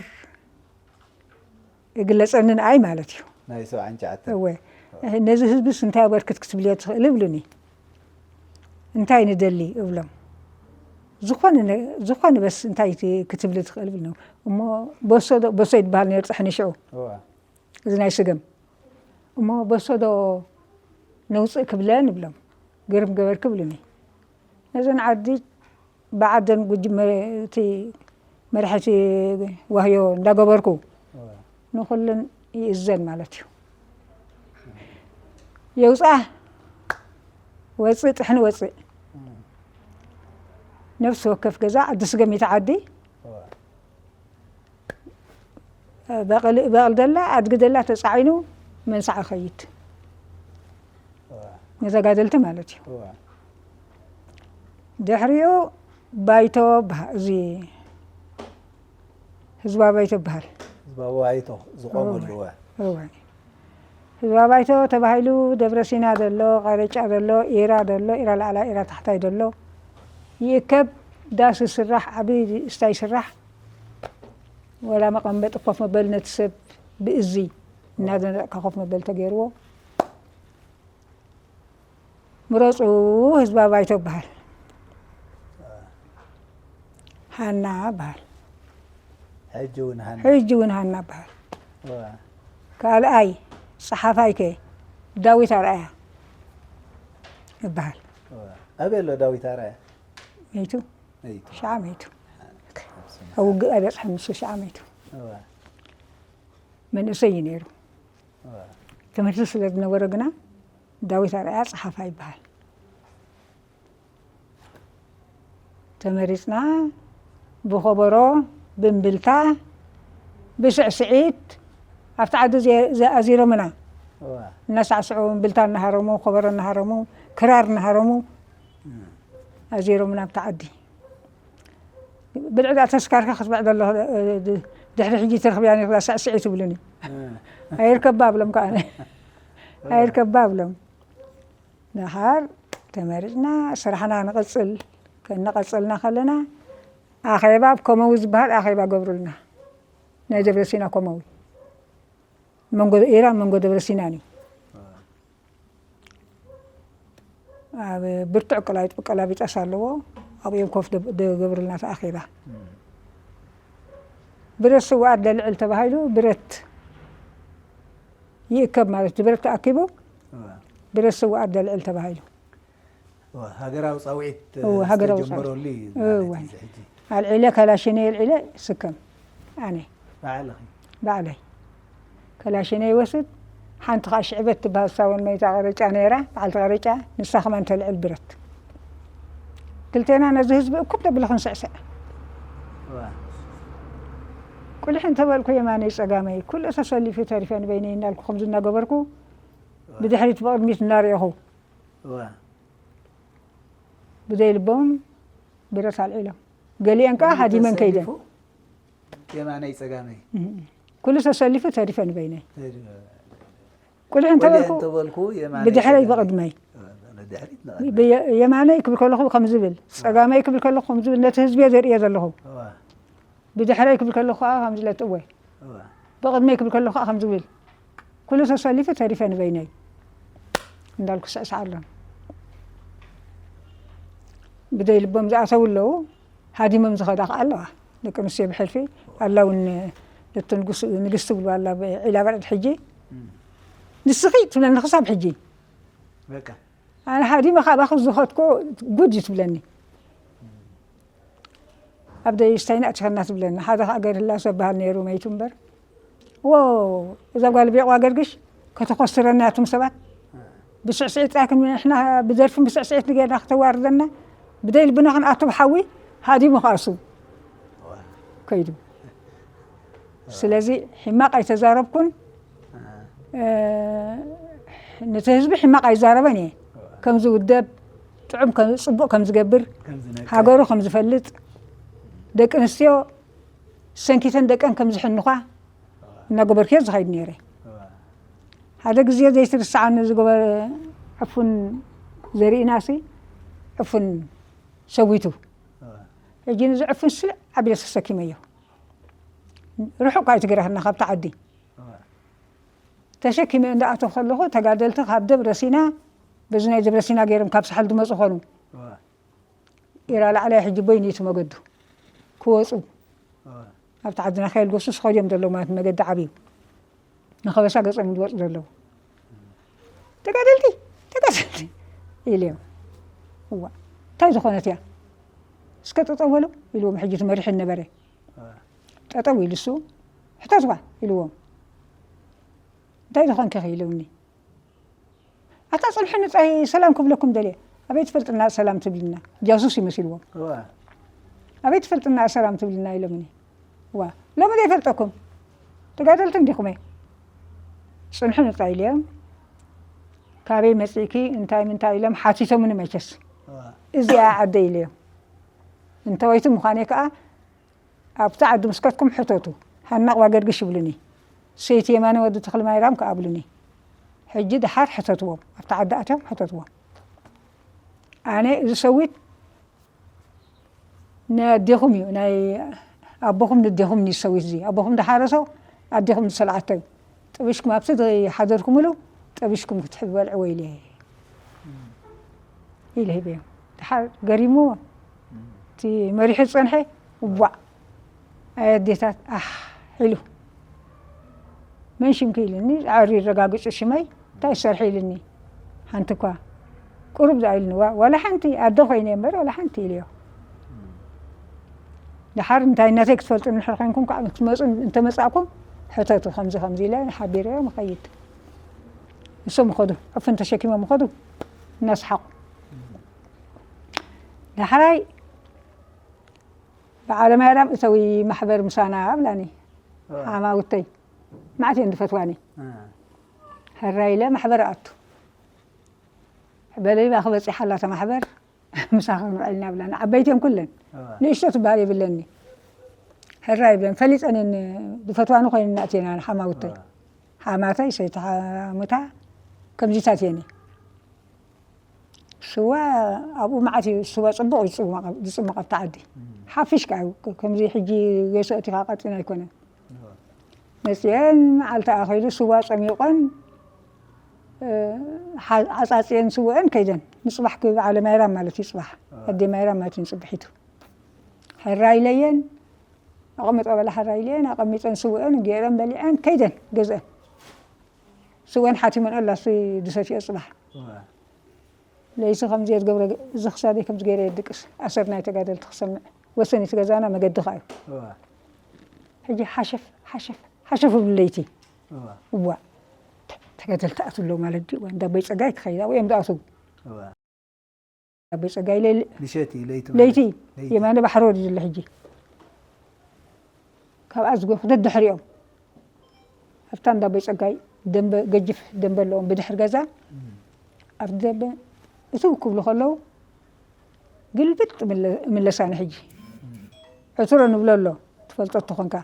ይግለጸኒ ንኣይ ማለት እዩ። ናይ ሰብዓን ትሽዓተን። እወ። ነዚ ህዝብስ እንታይ ኣበርክት ክትብልዮ ትኽእል ይብሉኒ። እንታይ ንደሊ እብሎም። ዝኾነ ነ-፣ ዝኾነ በስ እንታይ ት-፣ ክትብሊ ትኽእል ብል ነው። እሞ በሶ ዶ-፣ በሶ ይበሃል ነይሩ ጥሕኒ ሽዑ። እዋ። እዚ ናይ ስገም። እሞ በሶ ዶ ነውፅእ ክብለን እብሎም። ግርም ገበርክ ብሉኒ። ነዘን ዓዲ ብዓደን ጉጅ-፣ መ-፣ እቲ መርሐቲ ዋህዮ እንዳገበርኩ እዋ። ንኹለን ይእዘን ማለት እዩ። የውፅኣ ወፅእ፣ ጥሕኒ ወፅእ። እም። ነፍሲ ወከፍ ገዛ ዓዲ ስገም ይተዓዲ። እዋ። በቕሊ፣ በቕሊ ደላ፣ ኣድጊ ደላ ተጻዒኑ መንሳዕ ይኸይድ። እዋ። ንተጋደልቲ ማለት እዩ። እዋ። ድሕሪኡ ባይቶ በሃ-፣ እዚ ህዝባዊ ባይቶ ይበሃል። ህዝባዊ ባይቶ ዝቆመሉ፣ እዋ። እዋ። እዋ። ህዝባዊ ባይቶ ተባሂሉ ደብረ ሲና ዘሎ፣ ቀረጫ ዘሎ፣ ኢራ ዘሎ፣ ኢራ ላዕላይ፣ ኢራ ታሕታይ ዘሎ ይእከብ። ዳስ ይስራሕ፣ ዓቢ ስታይ ይስራሕ። ወላ መቐመጢ ኮፍ መበሊ ነቲ ሰብ ብእዚ እናደነቕካ ኮፍ መበሊ ተገይርዎ። ምረፁ ህዝባዊ ባይቶ ይበሃል። ሃና ይበሃል። ሕጂ እውን ሃና። ሕጂ እውን ሃና ይበሃል። እዋ። ካልኣይ ጸሓፋይ ከ ዳዊት ኣርኣያ ይበሃል። እዋ። ኣበይ ኣሎ ዳዊት ኣርኣያ? መይቱ። መይቱ። ሸዓ መይቱ። ኣብ ውግእ ኣይበጽሐን ንሱ፣ ሸዓ መይቱ። እዋ። መንእሰይ እዩ ነይሩ። እዋ። ትምህርቲ ስለ ዝነበሮ ግና ዳዊት ኣርኣያ ጸሓፋይ ይበሃል። ተመሪጽና ብኸበሮ፣ ብእምብልታ፣ ብስዕስዒት ኣብቲ ዓዲ ዘ-፣ ዘ-፣ ኣዚሮምና። እዋ። እናሳዕስዑ፣ እምብልታ እናሃረሙ፣ ከበሮ እናሃረሙ፣ ክራር እናሃረሙ እም። ኣዚሮምና ኣብቲ ዓዲ። ብልዒ ደኣ ተስካርካ ክትበዕ ዘለኹ፣ እ፣ ድ-፣ ድሕሪ ሕጂ ትረኽብያ ኔርካ ስዕስዒት ይብሉኒ። እም። ኣይርከባ እብሎም ከኣ ኣነ። እም። ኣይርከባ እብሎም። ደሓር ተመሪጽና ስራሕና ንቕጽል፣ ከነቐጸልና ከለና ኣኼባ ኣብ ከመዊ ዝበሃል ኣኼባ ገብሩልና። ናይ ደብረ ሲና ከመዊ። መንጎ ኢራን መንጎ ደብረ ሲናን እዩ። ኣብ ብርቱዕ ቅላይጥ ብቀላቢጣስ ኣለዎ። ኣብኡ እዮም ኮፍ ደ-፣ ደገብሩልና እቲ ኣኼባ። እም። ብረት ስውኣት ለልዕል ተባሂሉ ብረት ይእከብ ማለት እዩ። ብረት ተኣኪቡ እዋ። ብረት ስውኣት ለልዕል ተባሂሉ። እዋ፣ ሃገራዊ ጻውዒት እዋ፣ ሃገራዊ ዝተጀመረሉ እዩ ጻውዒት። ማለት እዋ። እዩ እዚ ሕጂ። ኣልዒለ ካላሽነይ ኣልዒለ ስከም ኣነ። ባዕልኺ? ባዕለይ። ካላሽነይ ይወስድ፣ ሓንቲ ኸኣ ሽዕበት ትበሃል ሳውን መይታ ቐረጫ ነይራ፣ በዓልቲ ቐረጫ፣ ንሳ ኸማን ተልዕል ብረት። ክልቴና ነዚ ህዝቢ እኩብ ተብሎ ክንስዕስዕ። እዋ። ቁሊሕ እንተበልኩ የማነይ ጸጋመይ፣ ኩሉ ተሰሊፉ ተሪፈ ንበይነይ እናልኩ ከምዚ እናገበርኩ፣ እዋ። ብድሕሪት ብቕድሚት እናርኤኹ። እዋ። ብዘይ ልቦም ብረት ኣልዒሎም። ገሊአን ከኣ ኩሉ ሃዲመን ከይደን። ተሰሊፉ? የማነይ ጸጋመይ። እም። ኩሉ ተሰሊፉ ተሪፈ ንበይነይ። ተሪፈ። ቁሊሕ እንተበልኩ፣ ወዲያ እንተበልኩ የማነይ ብድሕረይ ጸጋመይ። ብቕድመይ። ብድሕሪት ንቐድመይ። ብየ-፣ የማነይ ክብል ከለኹ ከም ዝብል፣ ጸጋመይ ክብል ከለኹ ከም ዝብል፣ ነቲ ህዝቢ እየ ዘርእዮ ዘለኹ። እዋ። ብድሕረይ ክብል ከለኹ ከኣ ከም ዝለጥወ። እዋ። ብቕድመይ ክብል ከለኹ ከኣ ከም ዝብል። ኩሉ ተሰሊፉ ተሪፈ ንበይነይ። እንዳልኩ ስዕስዕ ኣሎን። ብደይ ልቦም ዝኣተው ኣለዉ። ሃዲሞም ዝኸዳ ከኣ ኣለዋ። ደቂ ኣንስትዮ ብሕልፊ ኣላ እውን ነቲ ንጉስ-፣ ንግስቲ ብልዋ ኣላ ብዒላ በርዕድ ሕጂ። እም። ንስኺ ትብለኒ ክሳብ ሕጂ። በቃ። ኣነ ሃዲመ ካባኺ ዝኸድኮ ጉድ እዩ ትብለኒ። ኣብ ደይስታይና ኣቲኸና ትብለኒ። ሓደ ከኣ ገርህላሰ በሃል ነይሩ መይቱ እምበር። ዎ፣ እዛ ጓል ቤቕዋ ገርግሽ ከተኾስረና እያ፣ እቶም ሰባት ብስዕስዒት ጥራይ ክን-፣ ንሕና ብደርፍን ብስዕስዒት ንጌርና ከተዋርደና፣ ብደይ ልብና ክንኣቱ ብሓዊ ሃዲሙ ከኣሱ ከይዱ። ስለዚ ሕማቕ ኣይተዛረብኩን። እ፣ ነቲ ህዝቢ ሕማቕ ኣይዛረበን እየ። ከም ዝውደብ፣ ጥዑም ከም፣ ጽቡቕ ከም ዝገብር፣ ከም ዝነቅሕ። ሃገሩ ከም ዝፈልጥ፣ ደቂ ኣንስትዮ ሰንኪተን ደቀን ከም ዝሕንኳ እናገበርኩ እየ ዝኸይድ ነይረ። እዋ። ሓደ ግዜ ዘይትርስዓኒ ዝገበረ ዕፉን ዘሪእናሲ፣ ዕፉን ሰዊቱ። እዋ። ሕጂ ነዚ ዕፉን ስልዕ ኣቢለ ተሰኪመዮ። ርሑቕ ኣይትግራህና ካብቲ ዓዲ። እዋ። ተሸኪመ እንዳኣተው ከለኹ ተጋደልቲ ካብ ደብረ ሲና፣ በዚ ናይ ደብረ ሲና ገይሮም ካብ ሳሕል ዝመጹ ኾኑ። እዋ። ኢራ ላዕላይ ሕጂ በይኑ እዩ እቲ መገዱ ክወፁ ኣብቲ ዓድና ከየልገሱ ስኸድዮም ዘለዉ ማለት መገዲ ዓብዩ ንኸበሳ ገጾም ዝወፁ ዘለዉ ተጋደልቲ ተጋደልቲ ኢልዮም እዋ እንታይ ዝኾነት እያ እስከ ጠጠው በሉ ኢልዎም ሕጂ ትመሪሑ ነበረ ጠጠው ኢሉ እሱ ሕተትዋ ኢልዎም እንታይ ዝኾንከ ኢለውኒ ኣታ ጽንሑ ንጻይ ሰላም ክብለኩም ደልየ ኣበይ ትፈልጥና ሰላም ትብልና ጃሱስ ይመስልዎም ኣበይ ትፈልጥና ሰላም ትብልና ኢሎምኒ ዋ ሎሚ ዘይፈልጠኩም ተጋደልቲ እንዲኹም ጽንሑ ንጻይ ኢልዮም ካበይ መጺእኪ እንታይ ምንታይ ኢሎም ሓቲቶምኒ መቸስ እዚኣ ዓደ ኢልዮም እንተወይቲ ምዃነይ ከዓ ኣብቲ ዓዲ ምስ ከድኩም ሕተቱ ሃናቕ ዋገርግሽ ይብሉኒ ሰይቲ የማነ ወዲ ተኽሊ ማይራም ክኣብሉኒ ሕጂ ድሓር ሕተትዎም ኣብቲ ዓዲ ኣትዮም ሕተትዎም ኣነ እዚ ሰዊት ናይ ኣዴኹም እዩ ናይ ኣቦኹም ንዴኹም እዩ ሰዊት እዚ ኣቦኹም ድሓረሶ ኣዴኹም ዝሰልዓቶ እዩ ጥብሽኩም ኣብቲ ዝሓደርኩምሉ ጥብሽኩም ክትበልዕዎ ኢለ ኢለ ሂበዮም ድሓር ገሪምዎ እቲ መሪሑ ዝፀንሐ እዋዕ ኣይ ኣዴታት ኣሕ ኢሉ መን ሽምኪ ኢልኒ ኣሪ ረጋግፁ ሽመይ እንታይ ዝሰርሐ ኢልኒ ሓንቲ እኳ ቁሩብ ዝኣይልኒ ዋላ ሓንቲ ኣደ ኮይነ እምበር ዋላ ሓንቲ ኢልዮ ድሓር እንታይነተይ ክትፈልጡ እንድሕር ኮይንኩም ከዓ ክትመፁ እንተመፃእኩም ሕተቱ ከምዚ ከምዚ ኢለ ሓቢረዮም ይኸይድ ንሶም ይኸዱ ዕፉን ተሸኪሞም ይኸዱ እናስሓቁ ዳሕራይ በዓለ ማርያም እተዊ ማሕበር ምሳና ኣብላኒ ሓማውተይ ማዕት እየን ዝፈትዋኒ ሕራይ ኢለ ማሕበር ኣቱ በለይባ ክበፂሓ ኣላታ ማሕበር ምሳኺ ክንውዕል ኢና ብላኒ ዓበይቲ እየን ኩለን ንእሽቶ ትበሃል የብለኒ ሕራይ ይብለን ፈሊጠን ዝፈትዋኒ ኮይነን ኣትየና ሓማውተይ ሓማተይ ሰይቲ ሓሙታ ከምዚታት እየን ስዋ ኣብኡ መዓት እዩ ስዋ ፅቡቕ እዩ ዝፅመቕ ኣብቲ ዓዲ ሓፊሽ ከዓ ከምዚ ሕጂ ገሶ እቲኻ ቀጢን ኣይኮነን መፅአን መዓልቲ ኣኸይዱ ስዋ ፀሚቐን ዓፃፅየን ስወአን ከይደን ንፅባሕ ክበዓለ ማይራም ማለት እዩ ፅባሕ ኣደ ማይራም ማለት እዩ ፅብሒቱ ሕራ ኢለየን ኣቐምጦ በላ ሕራ ኢለየን ኣቐሚጠን ስወአን ገይረን በሊዐን ከይደን ገዝአን ስወአን ሓቲመን ኣላ ድሰትዮ ፅባሕ ለይቲ ከምዚ እየ ዝገብረ እዚ ክሳደይ ከምዚ ገይረ የድቅስ ኣሰር ናይ ተጋደልቲ ክሰምዕ ወሰን እቲ ገዛና መገዲ ከዓ እዩ ሕጂ ሓሸፍ ሓሸፍ ሓሸፍ እብሉ ለይቲ እዋ ተጋደልቲ ኣትው ኣለዉ ማለት ድዩ እንዳ ኣቦይ ፀጋይ ክኸይዳ እዮም ዝኣትዉ ኣቦይ ፀጋይ ለይቲ ለይቲ የማነ ባሕሪ ወዲ ዘሎ ሕጂ ካብኣ ዝጎፍ ደድሕሪኦም ኣብታ እንዳ ኣቦይ ፀጋይ ደንበ ገጅፍ ደንበ ኣለዎም ብድሕሪ ገዛ ኣብ ደንበ እትው ክብሉ ከለዉ ግልብጥ ምለሳኒ ሕጂ ዕትሮ ንብሎ ኣሎ ትፈልጦ ተኾንካ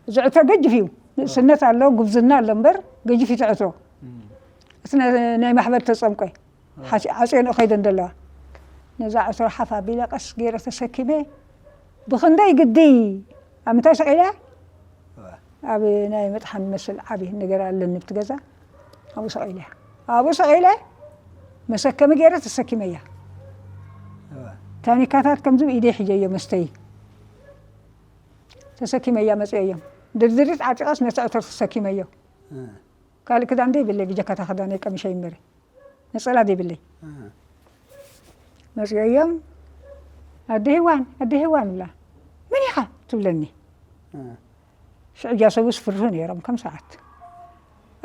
እዚ ዕትሮ ገጅፍ እዩ ንእስነት ኣሎ ጉብዝና ኣሎ እምበር ገጅፍ እዩ ዕትሮ እቲ ናይ ማሕበር ተፀምቆ ዓፅዮን ከይደን ዘለዋ ነዛ ዕትሮ ሓፍ ኣቢለ ቀስ ገይረ ተሰኪመ ብኽንደይ ግዲ ኣብ ምንታይ ሰቂለ ኣብ ናይ መጥሓን መስል ዓብይ ነገር ኣለኒ ብቲ ገዛ ኣብኡ ሰቂለ ኣብኡ ሰቂለ መሰከሚ ገይረ ተሰኪመያ ታኒካታት ከምዚ ብኢደይ ሒጀዮ መስተይ ተሰኪመያ መፅኦዮም ድርድሪት ዓጢቐስ ነቲ ዕትሮ ተሰኪመዮ ካልእ ክዳን ዘይብለይ ብጀካታ ክዳነይ ቀሚሸይ እምበረ ነፀላ ዘይብለይ መፅኦዮም ኣደ ሂዋን ኣደ ሂዋን ብላ መን ኢኻ ትብለኒ ሽዑ ጃሰቡስ ፍርሁ ነይሮም ከም ሰዓት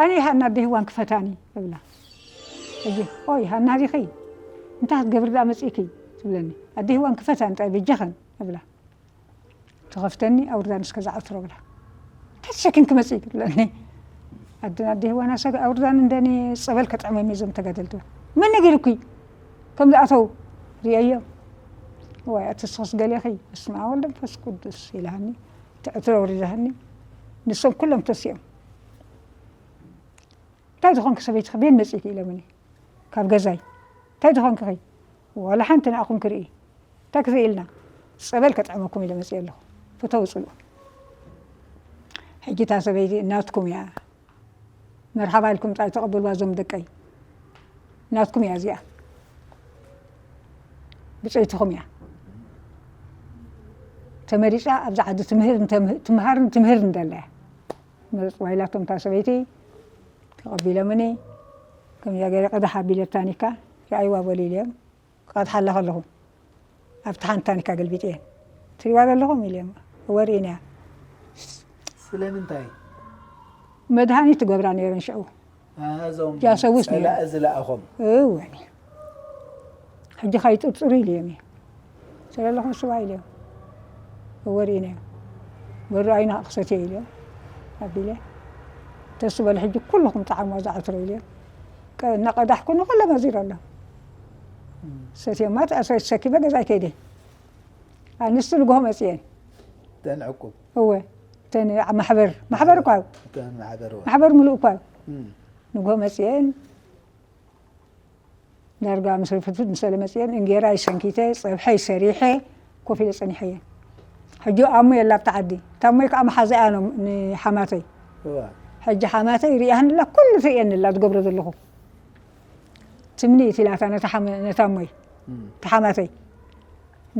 ኣነ ሃና ኣደ ሂዋን ክፈታኒ እብላ ሕጂ ኦይ ሃና ዲኺ እንታይ ክትገብሪ ደኣ መፂእኪ ትብለኒ ኣደ ሂዋን ክፈታኒ ጣይ በጃኸን እብላ ትኸፍተኒ ኣውርዳኒ እስከ ዝዓትሮ ብላ እንታይ ተሸኪምኪ መፂእኪ ትብለኒ ኣደን ኣደ ሂዋን ኣሰ ኣውርዳኒ እንደኒ ፀበል ከጥዕሞም እዞም ተጋደልቲ መን ነጊሩኪ ከም ዝኣተው ርእየዮም ዋይ ኣቲ ስኽስ ገሌኺ በስመ ኣብ ወልድ መንፈስ ቅዱስ ኢላሃኒ ትዕትሮ ኣውሪዳሃኒ ንሶም ኩሎም ተሲኦም እንታይ ዝኾንኪ ሰበይትኺ ቤን መፂእኪ ኢሎምኒ ካብ ገዛይ እንታይ ዝኾንኪ ኸይ ዋላ ሓንቲ ንኣኹም ክርኢ እንታይ ክትርኢ ኢልና ፀበል ከጥዕመኩም ኢለ መፅእ ኣለኹ ፍተው ፅልኡ ሕጂ እታ ሰበይቲ እናትኩም እያ መርሓባ ኢልኩም ጥራይ ተቐበልዋ እዞም ደቀይ ናትኩም እያ እዚኣ ብፀይትኹም እያ ተመሪፃ። ኣብዚ ዓዲ ትምህር ትምሃርን ትምህር እንደለያ መርፅዋ ኢላቶም እታ ሰበይቲ ተቐቢሎምኒ። ከምዚኣ ገይረ ቀዳሕ ኣቢለ ታኒካ ረኣይዋ በሉ ኢለዮም። ክቐድሓላ ከለኹ ኣብቲ ሓንቲ ታኒካ ገልቢጠ እየን። ትሪዋ ዘለኹም ኢለዮም። እወ ርኢናያ። ስለምንታይ? መድሃኒት ትገብራ ነይረን ሽዑ። እዞም ጃሰውስ ነይሩ። ጸላኢ ዝለኣኾም። እወ ሕጂ ካይጥርጥሩ ኢልዮም እየ። ስለለኹም ስዋ ኢልዮም። እወ ርኢናዮ። በሩ ኣይና ክሰትዮ ኢልዮም ኣቢለ። ተሱ በለ ሕጂ ኩልኹም ጣዕሙ ኣዛዕትሮ ኢልዮም። ቀ- እናቐዳሕኩ ንኹሎም ኣዚረ ኣሎ። ሰትዮማ ተኣሰ- ሰኪመ ገዛይ ከይደ። ኣንስቲ ንግሆ መፅየን። ተን ዕቁብ። እወ ተን ማሕበር ማሕበር እኳ እዩ። ተን ማሕበር ወ። ማሕበር ሙሉእ እኳ እዩ። እም። ንግሆ መፅየን ዳርጋ ምስ ርፍድፍድ ምስ በለ መፅየን እንጌራይ ሰንኪተ ፀብሐይ ሰሪሐ ኮፍ ኢለ ፀኒሐ እየ። ሕጂ ኣሞ የላ ኣብቲ ዓዲ። እታ ኣሞይ ከዓ መሓዛኣ ነው ንሓማተይ። እዋ። ሕጂ ሓማተይ ሪኣንላ ኩሉ ትርእየንላ ትገብሮ ዘለኹ ትምኒት ኢላታ ነታ ሓመ- ነታ ኣሞይ እም። እታ ሓማተይ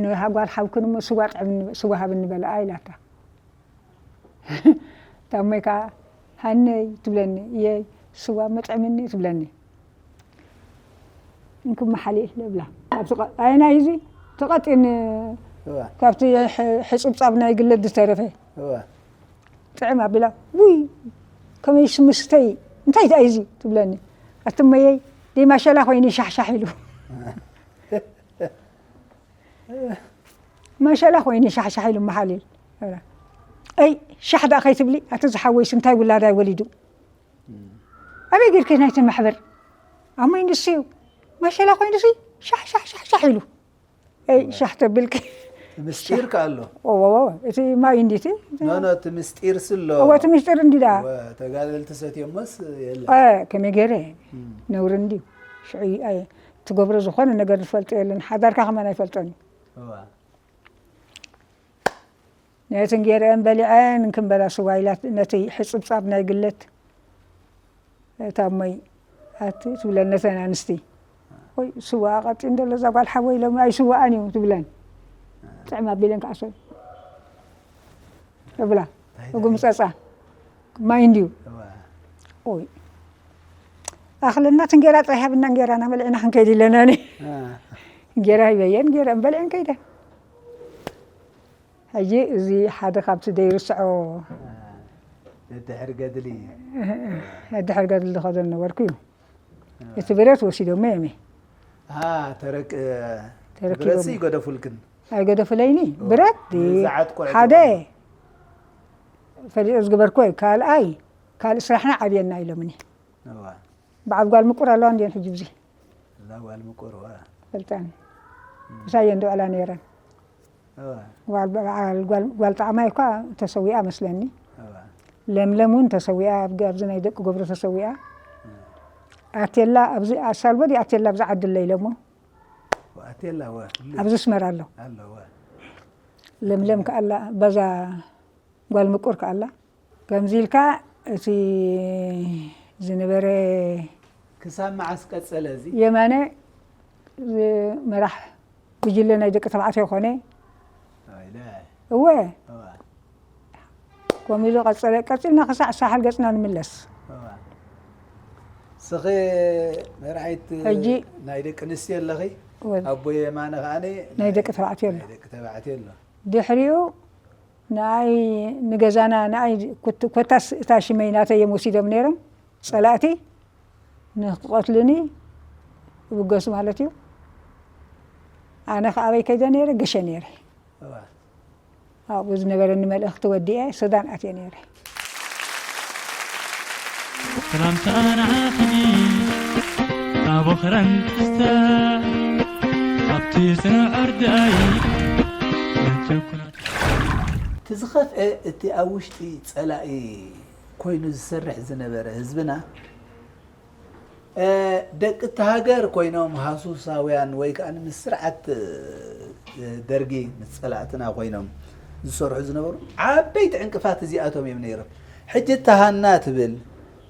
ንሃጓል ሓብክን እሞ ስዋ ጥዕምኒ ስዋ ሃብኒ በለኣ ኢላታ። እታ እሞይ ከዓ ሃነይ ትብለኒ እየ ስዋ መጥዕምኒ ትብለኒ። እንክመሓሊል እብላ ካብቲ ቀ- ኣይና እዚ ተቐጢን እዋ። ካብቲ ሕ- ሕፅብፃብ ናይ ግለት ዝተረፈ እዋ። ጥዕም ኣቢላ ውይ ከመይ ስምስተይ እንታይ ደኣ እዚ ትብለኒ። ኣቲ እመየይ ደይ ማሸላ ኮይኑ ሻሕሻሕ ኢሉ ማሸላ ኮይኑ ሻሕሻሕ ኢሉ መሓሊል። ኣይ ሻሕ ደኣ ከይትብሊ ኣቲ ዝሓወይስ እንታይ ውላዳይ ወሊዱ ኣበይ ጌርኪ ናይቲ ማሕበር ኣሞይ ንሱ እዩ ማሸላ ኮይኑ ሲ ሻሕ ሻሕ ሻሕ ሻሕ ኢሉ ኣይ ሻሕ ተብልኪ ምስጢር ከኣሎ። ወወወ እቲ ማይ እንዲቲ ኖ ኖ እቲ ምስጢር ስሎ። እወ እቲ ምስጢር እንዲ ደኣ ተጋደልቲ ሰትዮሞስ የለ። ከመይ ገይረ ነውሪ እንድዩ ሽዑ ኣየ ትገብሮ ዝኾነ ነገር ዝፈልጦ የለን ሓዳርካ ከማን ኣይፈልጦን እዩ እዋ። ነቲ እንጌርአን በሊዐን እንክምበላ ስዋ ኢላ ነቲ ሕፅብፃብ ናይ ግለት እታ እሞይ ኣቲ ትብለን ነተን ኣንስቲ ወይ ስዋ ቀጢን ዘሎ እዛ ጓል ሓወይ ሎሚ ኣይስዋኣን እዩ ትብለን ጥዕም ኣቢለን ከዓ ሰብ እብላ እጉምፀፃ ማይ እንድዩ እዋ። ኦይ ኣኽለና እቲ እንጌራ ጥራይ ሃብና እንጌራና በሊዕና ክንከይድ ኢለናኒ አ። እንጌራ ሂበየን እንጌራ በሊዐን ከይደን ሕጂ እዚ ሓደ ካብቲ ደይርስዖ ደድሕሪ ገድሊ ድሕር ገድሊ ዝኸዶ ነበርኩ እዩ እቲ ብረት ወሲዶሞ የመ አ፣ ተረክ ተረኪቦም ብረሲ ይገደፉልክን ኣይገደፉለይኒ ብረት ንዝዓጥቆ ሓደ ፈሊጠ ዝገበርኩ ካልኣይ ካልእ ስራሕና ዓብየና ኢሎምኒ እዋ። በዓል ጓል ምቁር ኣለዋ እንዲየን ሕጂ ብዚ እዛ ጓል ምቁር እዋ። ፈልጠን ምሳየን ድዕላ ነይረን እዋ። ጓል በዓል ጓል- ጓል ጣዕማይ እኳ ተሰዊኣ መስለኒ እዋ። ለምለም እውን ተሰዊኣ ኣብ ኣብዚ ናይ ደቂ ገብሩ ተሰዊኣ ኣቴላ ኣብዚ ኣሳልቦ ድዩ ኣቴላ ኣብዚ ዓዲ ኣሎ ኢሎሞ ኣቴላ እዋ። ኣብዚ ስመር ኣሎ ኣሎ እዋ። ለምለም ከኣላ በዛ ጓል ምቁር ከኣላ ከምዚ ኢልካ እቲ ዝነበረ ክሳብ መዓስ ቀጸለ እዚ? የማነ መራሕ ጉጅለ ናይ ደቂ ተባዕትዮ ኮነ ኣይለ እወ እዋ። ከምኡ ኢሉ ቀጸለ ቀጺልና ክሳዕ ሳሕል ገጽና ንምለስ እዋ። ስኺ መርዓይት ሕጂ ናይ ደቂ ኣንስትዮ ኣለኺ? እወ ኣቦ የማነ ከዓኒ ናይ ደቂ ተባዕትዮ ኣሎ ናይ ደቂ ተባዕትዮ ኣሎ። ድሕሪኡ ንኣይ ንገዛና ንኣይ ኩት- ኮታስ እታ ሽመይ ናተይ እዮም ወሲዶም ነይሮም ጸላእቲ ንክቐትሉኒ ይብገሱ ማለት እዩ ኣነ ከ ኣበይ ከይደ ነይረ ገሸ ነይረ እዋ። ኣብኡ ዝነበረኒ መልእኽቲ ወዲኤ ሱዳን ኣትየ ነይረ ሰላምታ ንዓኺ ኣቦኽረን ትስተ ኣብቲ ጽኑዕ ኣርድኣይ ምንትኩና እቲ ዝኸፍአ እቲ ኣብ ውሽጢ ጸላኢ ኮይኑ ዝሰርሕ ዝነበረ ህዝብና ደቂ እቲ ሃገር ኮይኖም ሃሱሳውያን ወይ ከዓ ምስ ስርዓት ደርጊ ምስ ፀላእትና ኮይኖም ዝሰርሑ ዝነበሩ ዓበይቲ ዕንቅፋት እዚኣቶም እዮም ነይሮም። ሕጂ እታ ሃና ትብል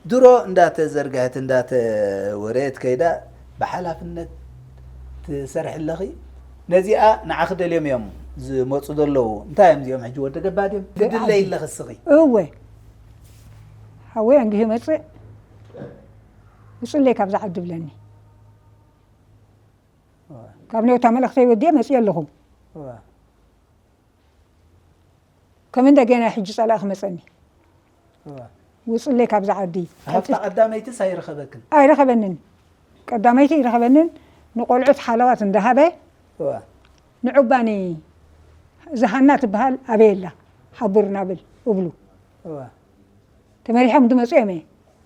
ድሮ እንዳተዘርግሐት እንዳተወረየት ከይዳ ብሓላፍነት ትሰርሒ ኣለኺ። ነዚኣ ንዓኺ ደልዮም እዮም ዝመፁ ዘለዉ። እንታይ እዮም እዚኦም ሕጂ? ወዲ ገባ ድዮም? ግድለ ኢለኺ እስኺ። እወ። ሓወይ ኣንጊሁ ይመፅእ። ውፅለይ ካብዛ ዓዲ ብለኒ። እወ። ካብ ነውታ መልእኽተይ ወዲየ መፅየ ኣለኹ። እወ። ከም እንደገና ሕጂ ጸላኢ ክመጸኒ። እዋ። ውጽለይ ካብዛ ዓዲ። ሃብታ ቀልጢፍ- ቀዳመይትስ ኣይረኸበክን? ኣይረኸበንን። ቀዳመይቲ ይረኸበንን፣ ንቆልዑት ሓለዋት እንዳሃበ፣ እዋ። ንዑባኒ ዝሃና ትበሃል ኣበይ ኣላ? ሓቡር ናብል እብሉ። እዋ። ተመሪሖም ድመጹ እዮም።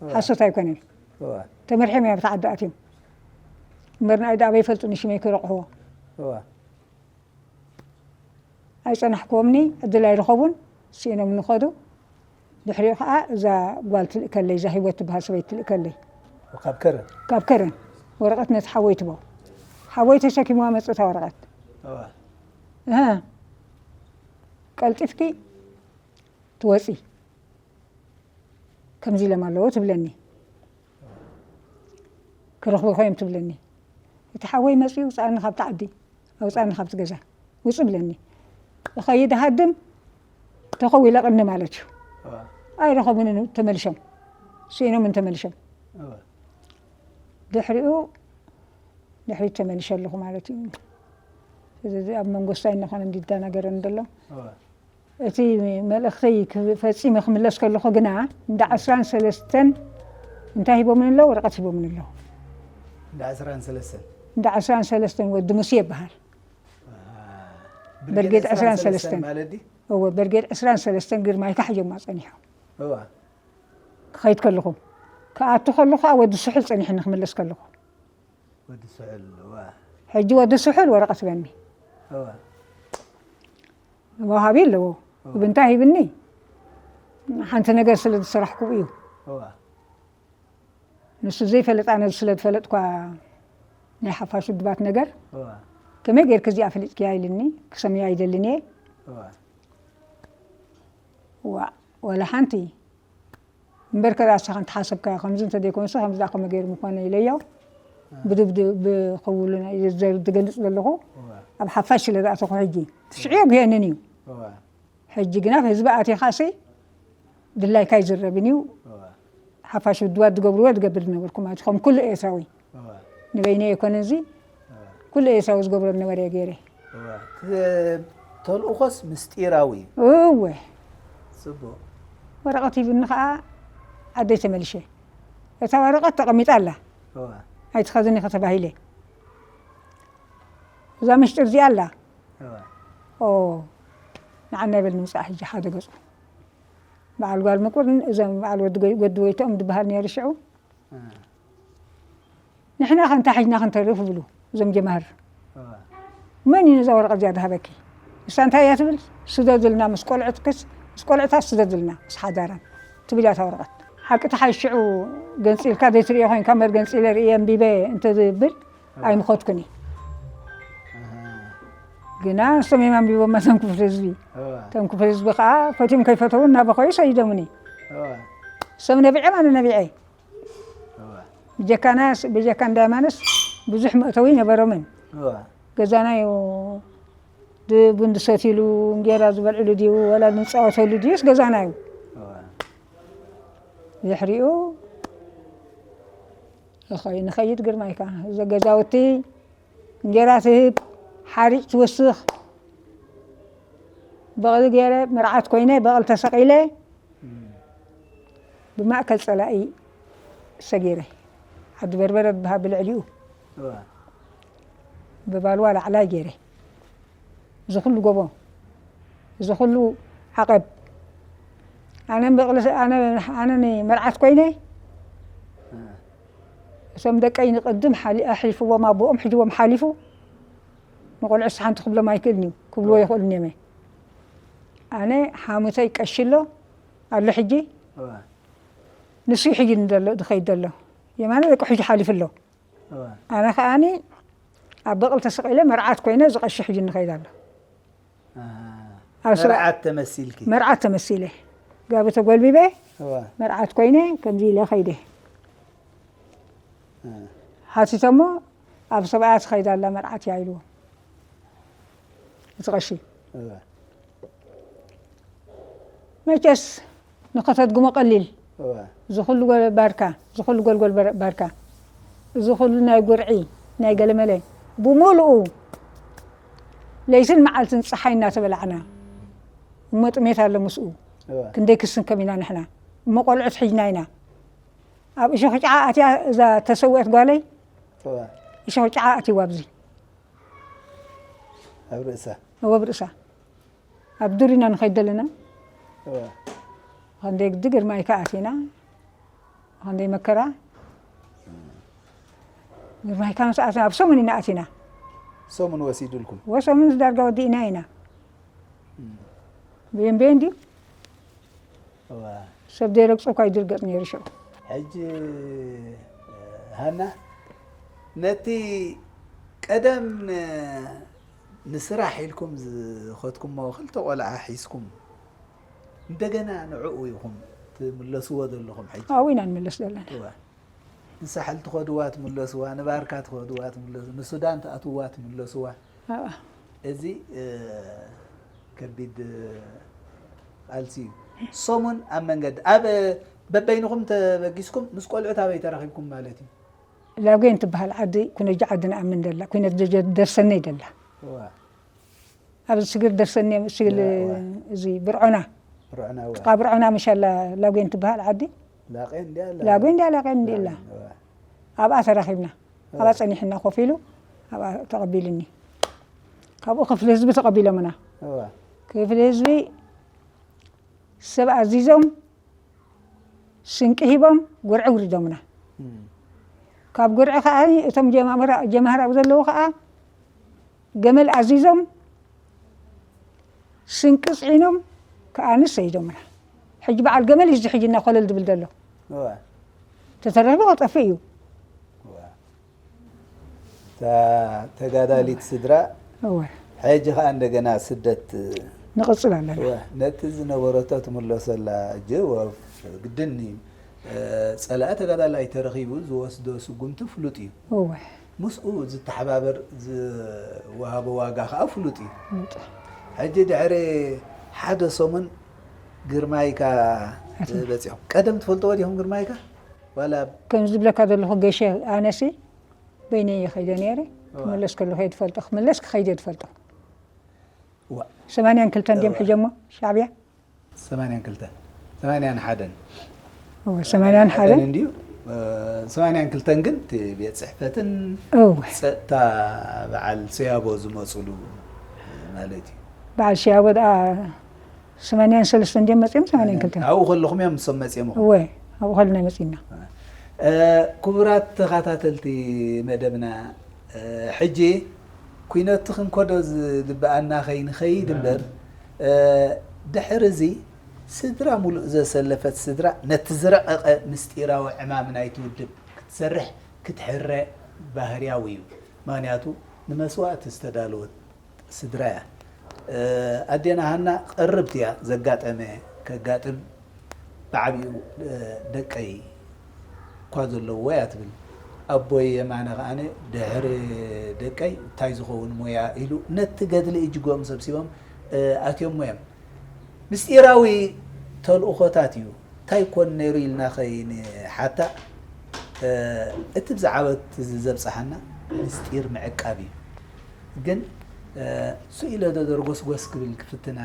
እዋ። ሓሶት ኣይኮነን። እዋ። ተመሪሖም እዮም ኣብታ ዓዲ ኣትዮም። እምበር ንኣይ ደኣ ኣበይ ይፈልጡ ንሽመይ ክረቑሕዎ። እዋ። ኣይጸናሕክዎምኒ፣ ዕድል ኣይረኸቡን፣ ስኢኖም ንኸዱ። ድሕሪኡ ኸኣ እዛ ጓል ትልእከለይ፣ እዛ ህይወት ትበሃል ሰበይቲ ትልእከለይ። ካብ ከረን? ካብ ከረን። ወረቐት ነቲ ሓወይ ትቦ። ሓወይ ተሰኪምዋ መጽእ እታ ወረቐት። እዋ። እህ። ቀልጢፍኪ ትወጺ። ከምዚ ኢሎም ኣለዉ ትብለኒ። ክረኽቡኺ እዮም ትብለኒ። እቲ ሓወይ መጺኡ፣ "ውጽኣኒ ካብቲ ዓዲ፣ ኣውጽኣኒ ካብቲ ገዛ፣ ውጺ" ብለኒ። እኸይድ እሃድም፣ ተኸዊለ ቅኒ ማለት እዩ። እዋ። ኣይረኸቡንን ተመሊሶም። ስኢኖምን ተመሊሶም። እዋ። ድሕሪኡ፣ ድሕሪት ተመሊሰ ኣለኹ ማለት እዩ። ስለዚ ኣብ መንጎ ስታይ እናኾነ እንዲዳናገረን ዘሎ። እዋ። እቲ መልእኽተይ ክፈጺመ ክምለስ ከለኹ ግና እንዳ ዕስራን ሰለስተን እንታይ ሂቦምን ኣለዉ? ወረቐት ሂቦምን ኣለዉ። እንዳ ዕስራን ሰለስተን? እንዳ ዕስራን ሰለስተን ወዲ ሙሴ ይበሃል። ኣሃ። ብርጌድ ብርጌድ ዕስራን ሰለስተን ዕስራን ሰለስተን። ማለት ድዩ? እወ፣ ብርጌድ ዕስራን ሰለስተን ግርማይካ ሒዞማ ጸኒሖም። እዋ። ክኸይድ ከለኹ፣ ክኣቱ ከለኹ ኣብ ወዲ ስሑል ጸኒሕኒ ክምለስ ከለኹ። ወዲ ስሑል፣ እዋ። ሕጂ ወዲ ስሑል ወረቐት በኒ። እዋ። ወሃቢ ኣለዎ። እዋ። ብንታ ሂብኒ። ሓንቲ ነገር ስለ ዝሰራሕኩ እዩ። እዋ። ንሱ ዘይፈልጥ ኣነ ስለ ዝፈለጥኳ ናይ ሓፋሽ ውድባት ነገር፣ እዋ። ከመይ ጌርክ እዚኣ ፈሊጥክያ ኢልኒ፣ ክሰምያ ኣይደልን እየ። እዋ። እዋ፣ ወላ ሓንቲ። እምበር ከኣ ንስኻ እንተሓሰብካዮ ከምዚ እንተዘይኮንሲ ከምዚ ደኣ ከመይ ገይሩ ምኾነ ኢለዮ። እ። ብድብድ-፣ ብኸውሉ ናይ ዘር ዝገልጽ ዘለኹ እዋ። ኣብ ሓፋሽ ስለ ዝኣተኹ ሕጂ። ትሽዑ የጉህየንን እዩ። እዋ። ሕጂ ግና ህዝቢ ኣቲኻሲ ድላይካ ይዝረብን እዩ። እዋ። ሓፋሽ ውድባት ዝገብርዎ ዝገብር ዝነበርኩ ማለት እዩ። ከም ኩሉ ኤርትራዊ። እዋ። ንበይነይ ኣይኮነን እዚ። እዋ። ኩሉ ኤርትራዊ ዝገብሮ ዝነበረ እየ ገይረ። እዋ። ተ-፣ ተልእኾስ ምስጢራዊ እዩ። እወ። ጽቡቕ። ወረቐት ሂብኒ ኸኣ ዓደይ ተመሊሸ። እታ ወረቐት ተቐሚጣ ኣላ። እዋ። ኣይትኸድን ኢኺ ተባሂለ። እዛ ምሽጢር እዚኣ ኣላ። እዋ። ኦ፣ ንዓና ይበል ንምጻእ ሕጂ ሓደ ገጹ። በዓል ጓል ምቁርን እዞም በዓል ወዲ ጎይ-፣ ወዲ ጎይትኦም ዝበሃል ነይሩ ሽዑ። እ። ንሕና ከ እንታይ ሒዝና ክንተርፍ ይብሉ እዞም ጀማህር። እዋ። መን እዩ ነዛ ወረቐት እዚኣ ዝሃበኪ? ንሳ እንታይ እያ ትብል? ስደድልና ምስ ቆልዑትክስ፣ ምስ ቆልዑታ ስደድልና፣ ምስ ሓዳራን ትብል እያ እታ ወረቐት። ሓቂ ተሓይሽ ሽዑ ገንጺልካ ዘይትርእዮ ኮይንካ እምበር ገንጺለ ርእየ ኣንቢበ እንተዝብል እዋ። ኣይምኸድኩን እየ። ኣሃ። ግና ንሶም እዮም ኣንቢቦማ እቶም ክፉት ህዝቢ። እዋ። እቶም ክፉት ህዝቢ ከዓ ፈትዮም ከይፈተዉ እናበኸዩ ሰዲዶምኒ። እዋ። ሰብ ነቢዖም ኣነ ነቢዐ። እዋ። ብጀካና፣ ብጀካ እንዳ የማነስ ብዙሕ መእተዊ ነበሮምን። እዋ። ገዛና እዩ። ድ-፣ ቡን ዝሰትይሉ፣ እንጌራ ዝበልዕሉ ድዩ፣ ወላ ዝጻወተሉ ድዩስ ገዛና እዩ። እዋ። ድሕሪኡ እኸይ-፣ ንኸይድ ግርማይካ፣ እዘ ገዛውቲ እንጌራ ትህብ፣ ሓሪጭ ትውስኽ፣ በቕሊ ገይረ፣ መርዓት ኮይነ፣ በቕሊ ተሰቒለ፣ እም። ብማእከል ጸላኢ ሰጊረ፣ ዓዲ በርበረ ዝበሃል ብልዕሊኡ፣ እዋ። ብባልዋ ላዕላይ ገይረ፣ እዚ ኩሉ ጎቦ፣ እዚ ኩሉ ዓቐብ፣ ኣነ በቕሊ፣ ኣነ፣ ኣነ ንመርዓት ኮይነ፣ እ። እቶም ደቀይ ንቕድም ሓሊ-፣ ኣሕሊፍዎም፣ ኣቦኦም ሒዝዎም ሓሊፉ፣ ንቆልዑ ሓንቲ ክብሎም ኣይክእልን እዩ፣ ክብልዎ እዋ። ይኽእሉን እዮም። ኣነ ሓሙተይ ቀሺ ኣሎ፣ ኣሎ ሕጂ። እዋ። ንሱ እዩ ሕጂ ንደሎ፣ ዝኸይድ ዘሎ። የማነ ደቂ ሕጂ ሓሊፉ ኣሎ። እዋ። ኣነ ከኣኒ ኣብ በቕሊ ተሰቒለ መርዓት ኮይነ፣ እዚ ቀሺ ሕጂ ንኸይድ ኣሎ። ኣሃ። ኣብ ስራ-፣ መርዓት ተመሲልኪ? መርዓት ተመሲለ። ጋቢ ተጎልቢበ፣ እዋ። መርዓት ኮይነ፣ ከምዚ ኢለ ኸይደ። እ። ሓቲቶሞ፣ ኣብ ሰብኣያ ትኸይድ ኣላ መርዓት እያ ኢልዎ። እቲ ቀሺ። እወ። መቸስ ንኸተድግሞ ቀሊል። እወ። እዚ ኩሉ ጎ-፣ ባርካ፣ እዚ ኩሉ ጎልጎል በር-፣ ባርካ፣ እዚ ኩሉ ናይ ጉርዒ፣ ናይ ገለመለ፣ ብምሉኡ ለይትን መዓልትን ጸሓይ እናተበላዕና፣ እሞ ጥሜት ኣሎ ምስኡ። እወ። ክንደይ ክስንከም ኢና ንሕና። እሞ ቆልዑት ሒዝና ኢና። ኣብ እሾኽ ጭዓ ኣትያ እዛ ተሰውአት ጓለይ፣ እወ። እሾኽ ጭዓ ኣትይዋ ኣብዚ። ኣብ ርእሳ? እወ፣ ኣብ ርእሳ። ኣብ ዱር ኢና ንኸይድ ዘለና። እወ። ኸንደይ ግዲ ግርማይ ከኣ ኣቲና። ኸንደይ መከራ። ግርማይ ከኣ ምስ ኣቲና፣ ኣብ ሰሙን ኢና ኣቲና። ሰሙን ወሲዱልኩም? እወ፣ ሰሙን ዳርጋ ወዲእና ኢና። እም። ብየን ብየን ድዩ? እወ። ሰብ ዘይረግጾ እኳ ይድርገጽ ነይሩ ሽዑ። ሕጂ፣ ሃና፣ ነቲ ቀደም ን-፣ ንስራሕ ኢልኩም ዝኸድኩሞ ክልተ ቆልዓ ሒዝኩም፣ እንደገና ንዕኡ ኢኹም ትምለስዎ ዘለኹም ሕጂ? ኣብኡ ኢና ንምለስ ዘለና። እወ። ንሳሕል ትኸድዋ ትምለስዋ፣ ንባርካ ትኸድዋ ትምለስ-፣ ንሱዳን ትኣትዋ ትምለስዋ። ኣኣ። እዚ፣ እ፣ ከቢድ፣ እ፣ ቃልሲ እዩ። ሰሙን ኣብ መንገዲ፣ ኣብ፣ እ፣ በበይንኹም ተበጊስኩም ምስ ቆልዑት ኣበይ ተራኺብኩም ማለት እዩ? ላጉን ትበሃል ዓዲ፣ ኩነጃ ዓዲ ንኣምን ደላ፣ ኩነት ደጀ-፣ ደርሰነይ ደላ። እዋ። ኣብዚ ስግር ደርሰነይ፣ ስግል፣ እዋ፣ እዋ። እዚ ብርዖና። ብርዖና፣ እዋ። ጥቃ ብርዖና ምሻላ ላጉን ትበሃል ዓዲ። ላቄን ድያ? ላ-፣ ላጉን ድያ ላቄን ድያ? ላቄን፣ እዋ። ኣብኣ ተራኺብና። እዋ። ኣብኣ ጸኒሕና ኮፍ ኢሉ፣ ኣብኣ ተቐቢሉኒ። ካብኡ ክፍሊ ህዝቢ ተቐቢሎምና። እዋ። ክፍሊ ህዝቢ ሰብ ኣዚዞም፣ ስንቂ ሂቦም፣ ጉርዒ ውሪዶምና። እም። ካብ ጉርዒ ከኣ እቶም ጀማምራ-፣ ጀምሃር ኣብ ዘለዉ ከኣ ገመል ኣዚዞም፣ ስንቂ ጽዒኖም ከኣ ንሰይዶምና። ሕጂ በዓል ገመል እዩ እዚ ሕጂ እናኾለል ዝብል ዘሎ። እዋ። ተተረፈ ክጠፍእ እዩ። እዋ። እታ ተጋዳሊት ስድራ እወ። ሕጂ ኸኣ እንደገና ስደት ንቕጽል ኣለና። እወ፣ ነቲ ዝነበረቶ ትምለሰላ ጀወፍ ግድን እዩ። እ፣ ጸላኢ ተጋዳላይ ተረኺቡ ዝወስዶ ስጉምቲ ፍሉጥ እዩ። እወ። ምስኡ ዝተሓባበር ዝወሃቦ ዋጋ ኸኣ ፍሉጥ እዩ። ፍሉጥ። ሕጂ ድሕሪ ሓደ ሰሙን ግርማይካ ኣቲ። በጺሖም። ቀደም ትፈልጥዎ ዲኹም ግርማይካ? ዋላ ከም ዝብለካ ዘለኹ ገሸ ኣነሲ በይነይ እየ ኸይደ ነይረ። እዋ። ክምለስ ከለኹ እየ ዝፈልጦ። ክምለስ ክኸይድ እየ ዝፈልጦ። እዋ። ሰማንያን ክልተን ድዮም እዋ። ሒዞሞ ሻዕብያ? ሰማንያን ክልተን። ሰማንያን ሓደን። እወ፣ ሰማንያን ሓደን። ሓደን እንድዩ። እ፣ ሰማንያን ክልተን ግን እቲ ቤት ጽሕፈትን እወ። ጸጥታ በዓል ሰያቦ ዝመጹሉ ማለት እዩ። በዓል ሰያቦ ደኣ ሰማንያን ሰለስተን ድዮም መጺኦም? ሰማንያን ክልተን። ኣብኡ ከለኹም እዮም ንሶም መጺኦም? እወ፣ ኣብኡ ከለና መጺና። እ፣ ክቡራት ተኸታተልቲ መደብና፣ እ፣ ሕጂ ኲነቱ ክንከዶ ዝግብኣና ከይንኸይድ እምበር፣ እ፣ ድሕሪ እዚ ስድራ ሙሉእ ዘሰለፈት ስድራ ነቲ ዝረቐቐ ምስጢራዊ ዕማም ናይቲ ውድብ ክትሰርሕ ክትሕረ ባህርያዊ እዩ። ምኽንያቱ ንመስዋእቲ ዝተዳለወት ስድራ እያ። እ፣ ኣዴና ሃና ቀርብቲ እያ ዘጋጠመ ከጋጥም ብዓቢኡ፣ እ፣ ደቀይ እኳ ዘለውዎ እያ ትብል። ኣቦይ የማነ ከኣ ድሕሪ ደቀይ እንታይ ዝኸውን ሞያ ኢሉ ነቲ ገድሊ እጅግኦም ሰብሲቦም፣ እ፣ ኣትዮሞ እዮም። ምስጢራዊ ተልእኾታት እዩ። እንታይ ኮን ነይሩ ኢልና ከይንሓታ፣ እ፣ እቲ ብዝዓወት ዘብጽሓና ምስጢር ምዕቃብ እዩ። ግን፣ እ፣ ስኢለ ዶ ደርጎስጎስ ክብል ክፍትና።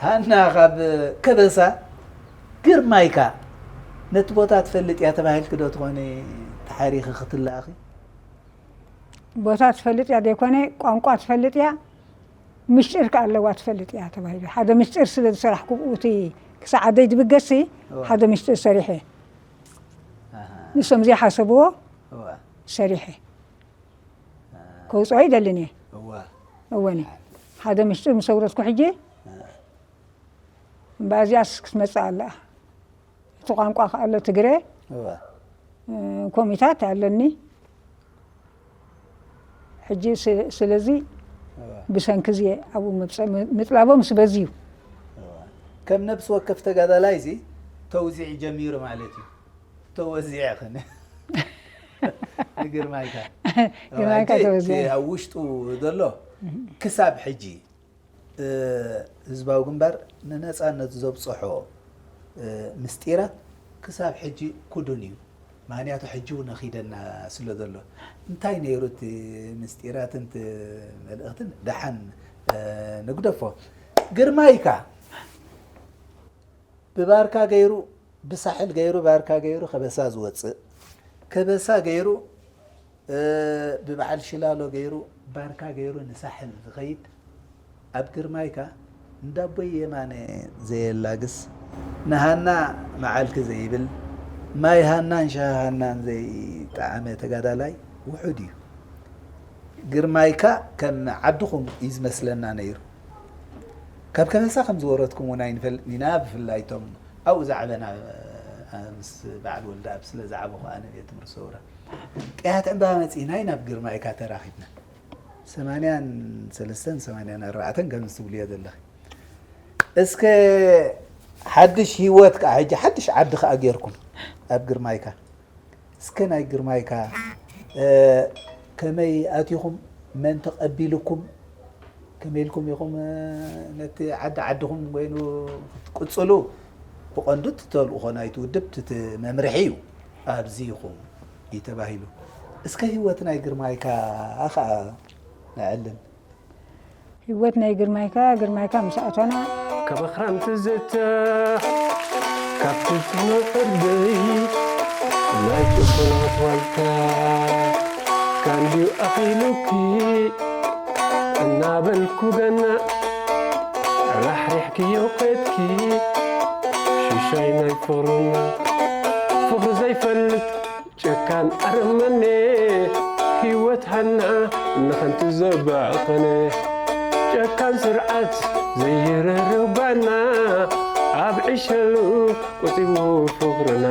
ሃና ካብ ከበሳ ግርማይካ ነቲ ቦታ ትፈልጥ እያ ተባሂልኪ ዶ ትኾኒ ተሓሪኺ ክትለኣኺ? ቦታ ትፈልጥ እያ ዘይኮነ፣ ቋንቋ ትፈልጥ እያ፣ ምስጢር ከኣ ኣለዋ ትፈልጥ እያ ተባሂሉ። ሓደ ምስጢር ስለ ዝሰራሕኩ ብኡ እቲ ክሳዕ ዓደይ ዝብገስሲ እዋ። ሓደ ምስጢር ሰሪሐ። ኣሃ። ንሶም ዘይሓሰብዎ እዋ። ሰሪሐ። አ። ከውፅኦ ይደልን እየ። እዋ። እወኒ። ሓደ ምስጢር ምስ ኣውረድኩ ሕጂ፣ አ። እምበኣዚኣስ ክትመጽእ ኣለኣ። እቲ ቋንቋ ከኣ ኣሎ ትግረ፣ እዋ። እ፣ ኮሚታት ኣለኒ። ሕጂ ስ-፣ ስለዚ እዋ። ብሰንኪ እዚ ኣብኡ ምብጸ-፣ ም-፣ ምጥላቦም ስበዚ እዩ። እዋ። ከም ነብሲ ወከፍ ተጋዳላይ እዚ ተውዚዕ ጀሚሩ ማለት እዩ። ተወዚዐ ኸነ። ንግርማይካ። ግርማይካ ሕጂ ተወዚዐ። እቲ ኣብ ውሽጡ ዘሎ ክሳብ ሕጂ ህዝባዊ ግንባር ንነፃነት ዘብፅሖ ምስጢራት ክሳብ ሕጂ ክዱን እዩ። ምክንያቱ ሕጂ እውን ኣኺደና ስለ ዘሎ እንታይ ነይሩ እቲ ምስጢራትን እቲ መልእኽትን ደሓን ንግደፎ። ግርማይካ ብባርካ ገይሩ ብሳሕል ገይሩ ባርካ ገይሩ ከበሳ ዝወፅእ ከበሳ ገይሩ ብበዓል ሽላሎ ገይሩ ባርካ ገይሩ ንሳሕል ዝኸይድ ኣብ ግርማይካ እንዳቦይ የማነ ዘየላግስ ንሃና መዓልኪ ዘይብል ማይ ሃናን ሻሂ ሃናን ዘይጠዓመ ተጋዳላይ ውሑድ እዩ። ግርማይካ ከም ዓድኹም እዩ ዝመስለና ነይሩ። ካብ ከበሳ ከም ዝወረድኩም እውን ኣይንፈልጥን ኢና። ብፍላይ እቶም ኣብኡ ዝዓበና ምስ በዓል ወልደኣብ ስለ ዝዓበኹ ኣነ ቤት ትምህርቲ ሰውራ ቅያት ዕምባባ መፂእና ኢና ኣብ ግርማይካ ተራኺብና። ሰማንያን ሰለስተን ሰማንያን ኣርባዕተን ከም ዝትብልዮ ዘለኺ እስከ ሓድሽ ህይወት ከዓ ሕጂ ሓድሽ ዓዲ ከዓ ጌርኩም ኣብ ግርማይካ እስከ ናይ ግርማይካ ከመይ ኣቲኹም መን ተቐቢልኩም ከመይ ኢልኩም ኢኹም ነቲ ዓዲ ዓድኹም ኮይኑ ክትቅፅሉ ብቐንዱ እቲ ተልእኾ ናይቲ ውድብ እቲ መምርሒ እዩ ኣብዚ ኢኹም እዩ ተባሂሉ እስከ ህይወት ናይ ግርማይካ ከዓ ነዕልል ህይወት ናይ ግርማይካ ግርማይካ ምስ ኣቶና ካብ ኣኽራን ትዝታ ካብ ትፍኖ ዕርበይ ናይ ጭፍኖት ዋልታ ካንድዩ ኣኺሉኪ እናበልኩ ገና ራሕሪሕክዮ ከድኪ ሽሻይ ናይ ፍቕርና ፍቕሪ ዘይፈልጥ ጨካን ኣረመኔ ህይወት ሃና ንኸንቱ ዘባኸነ ጨካን ስርዓት ዘይርርባና ኣብ ዕሸሉ ቆጺቡ ፍቕርና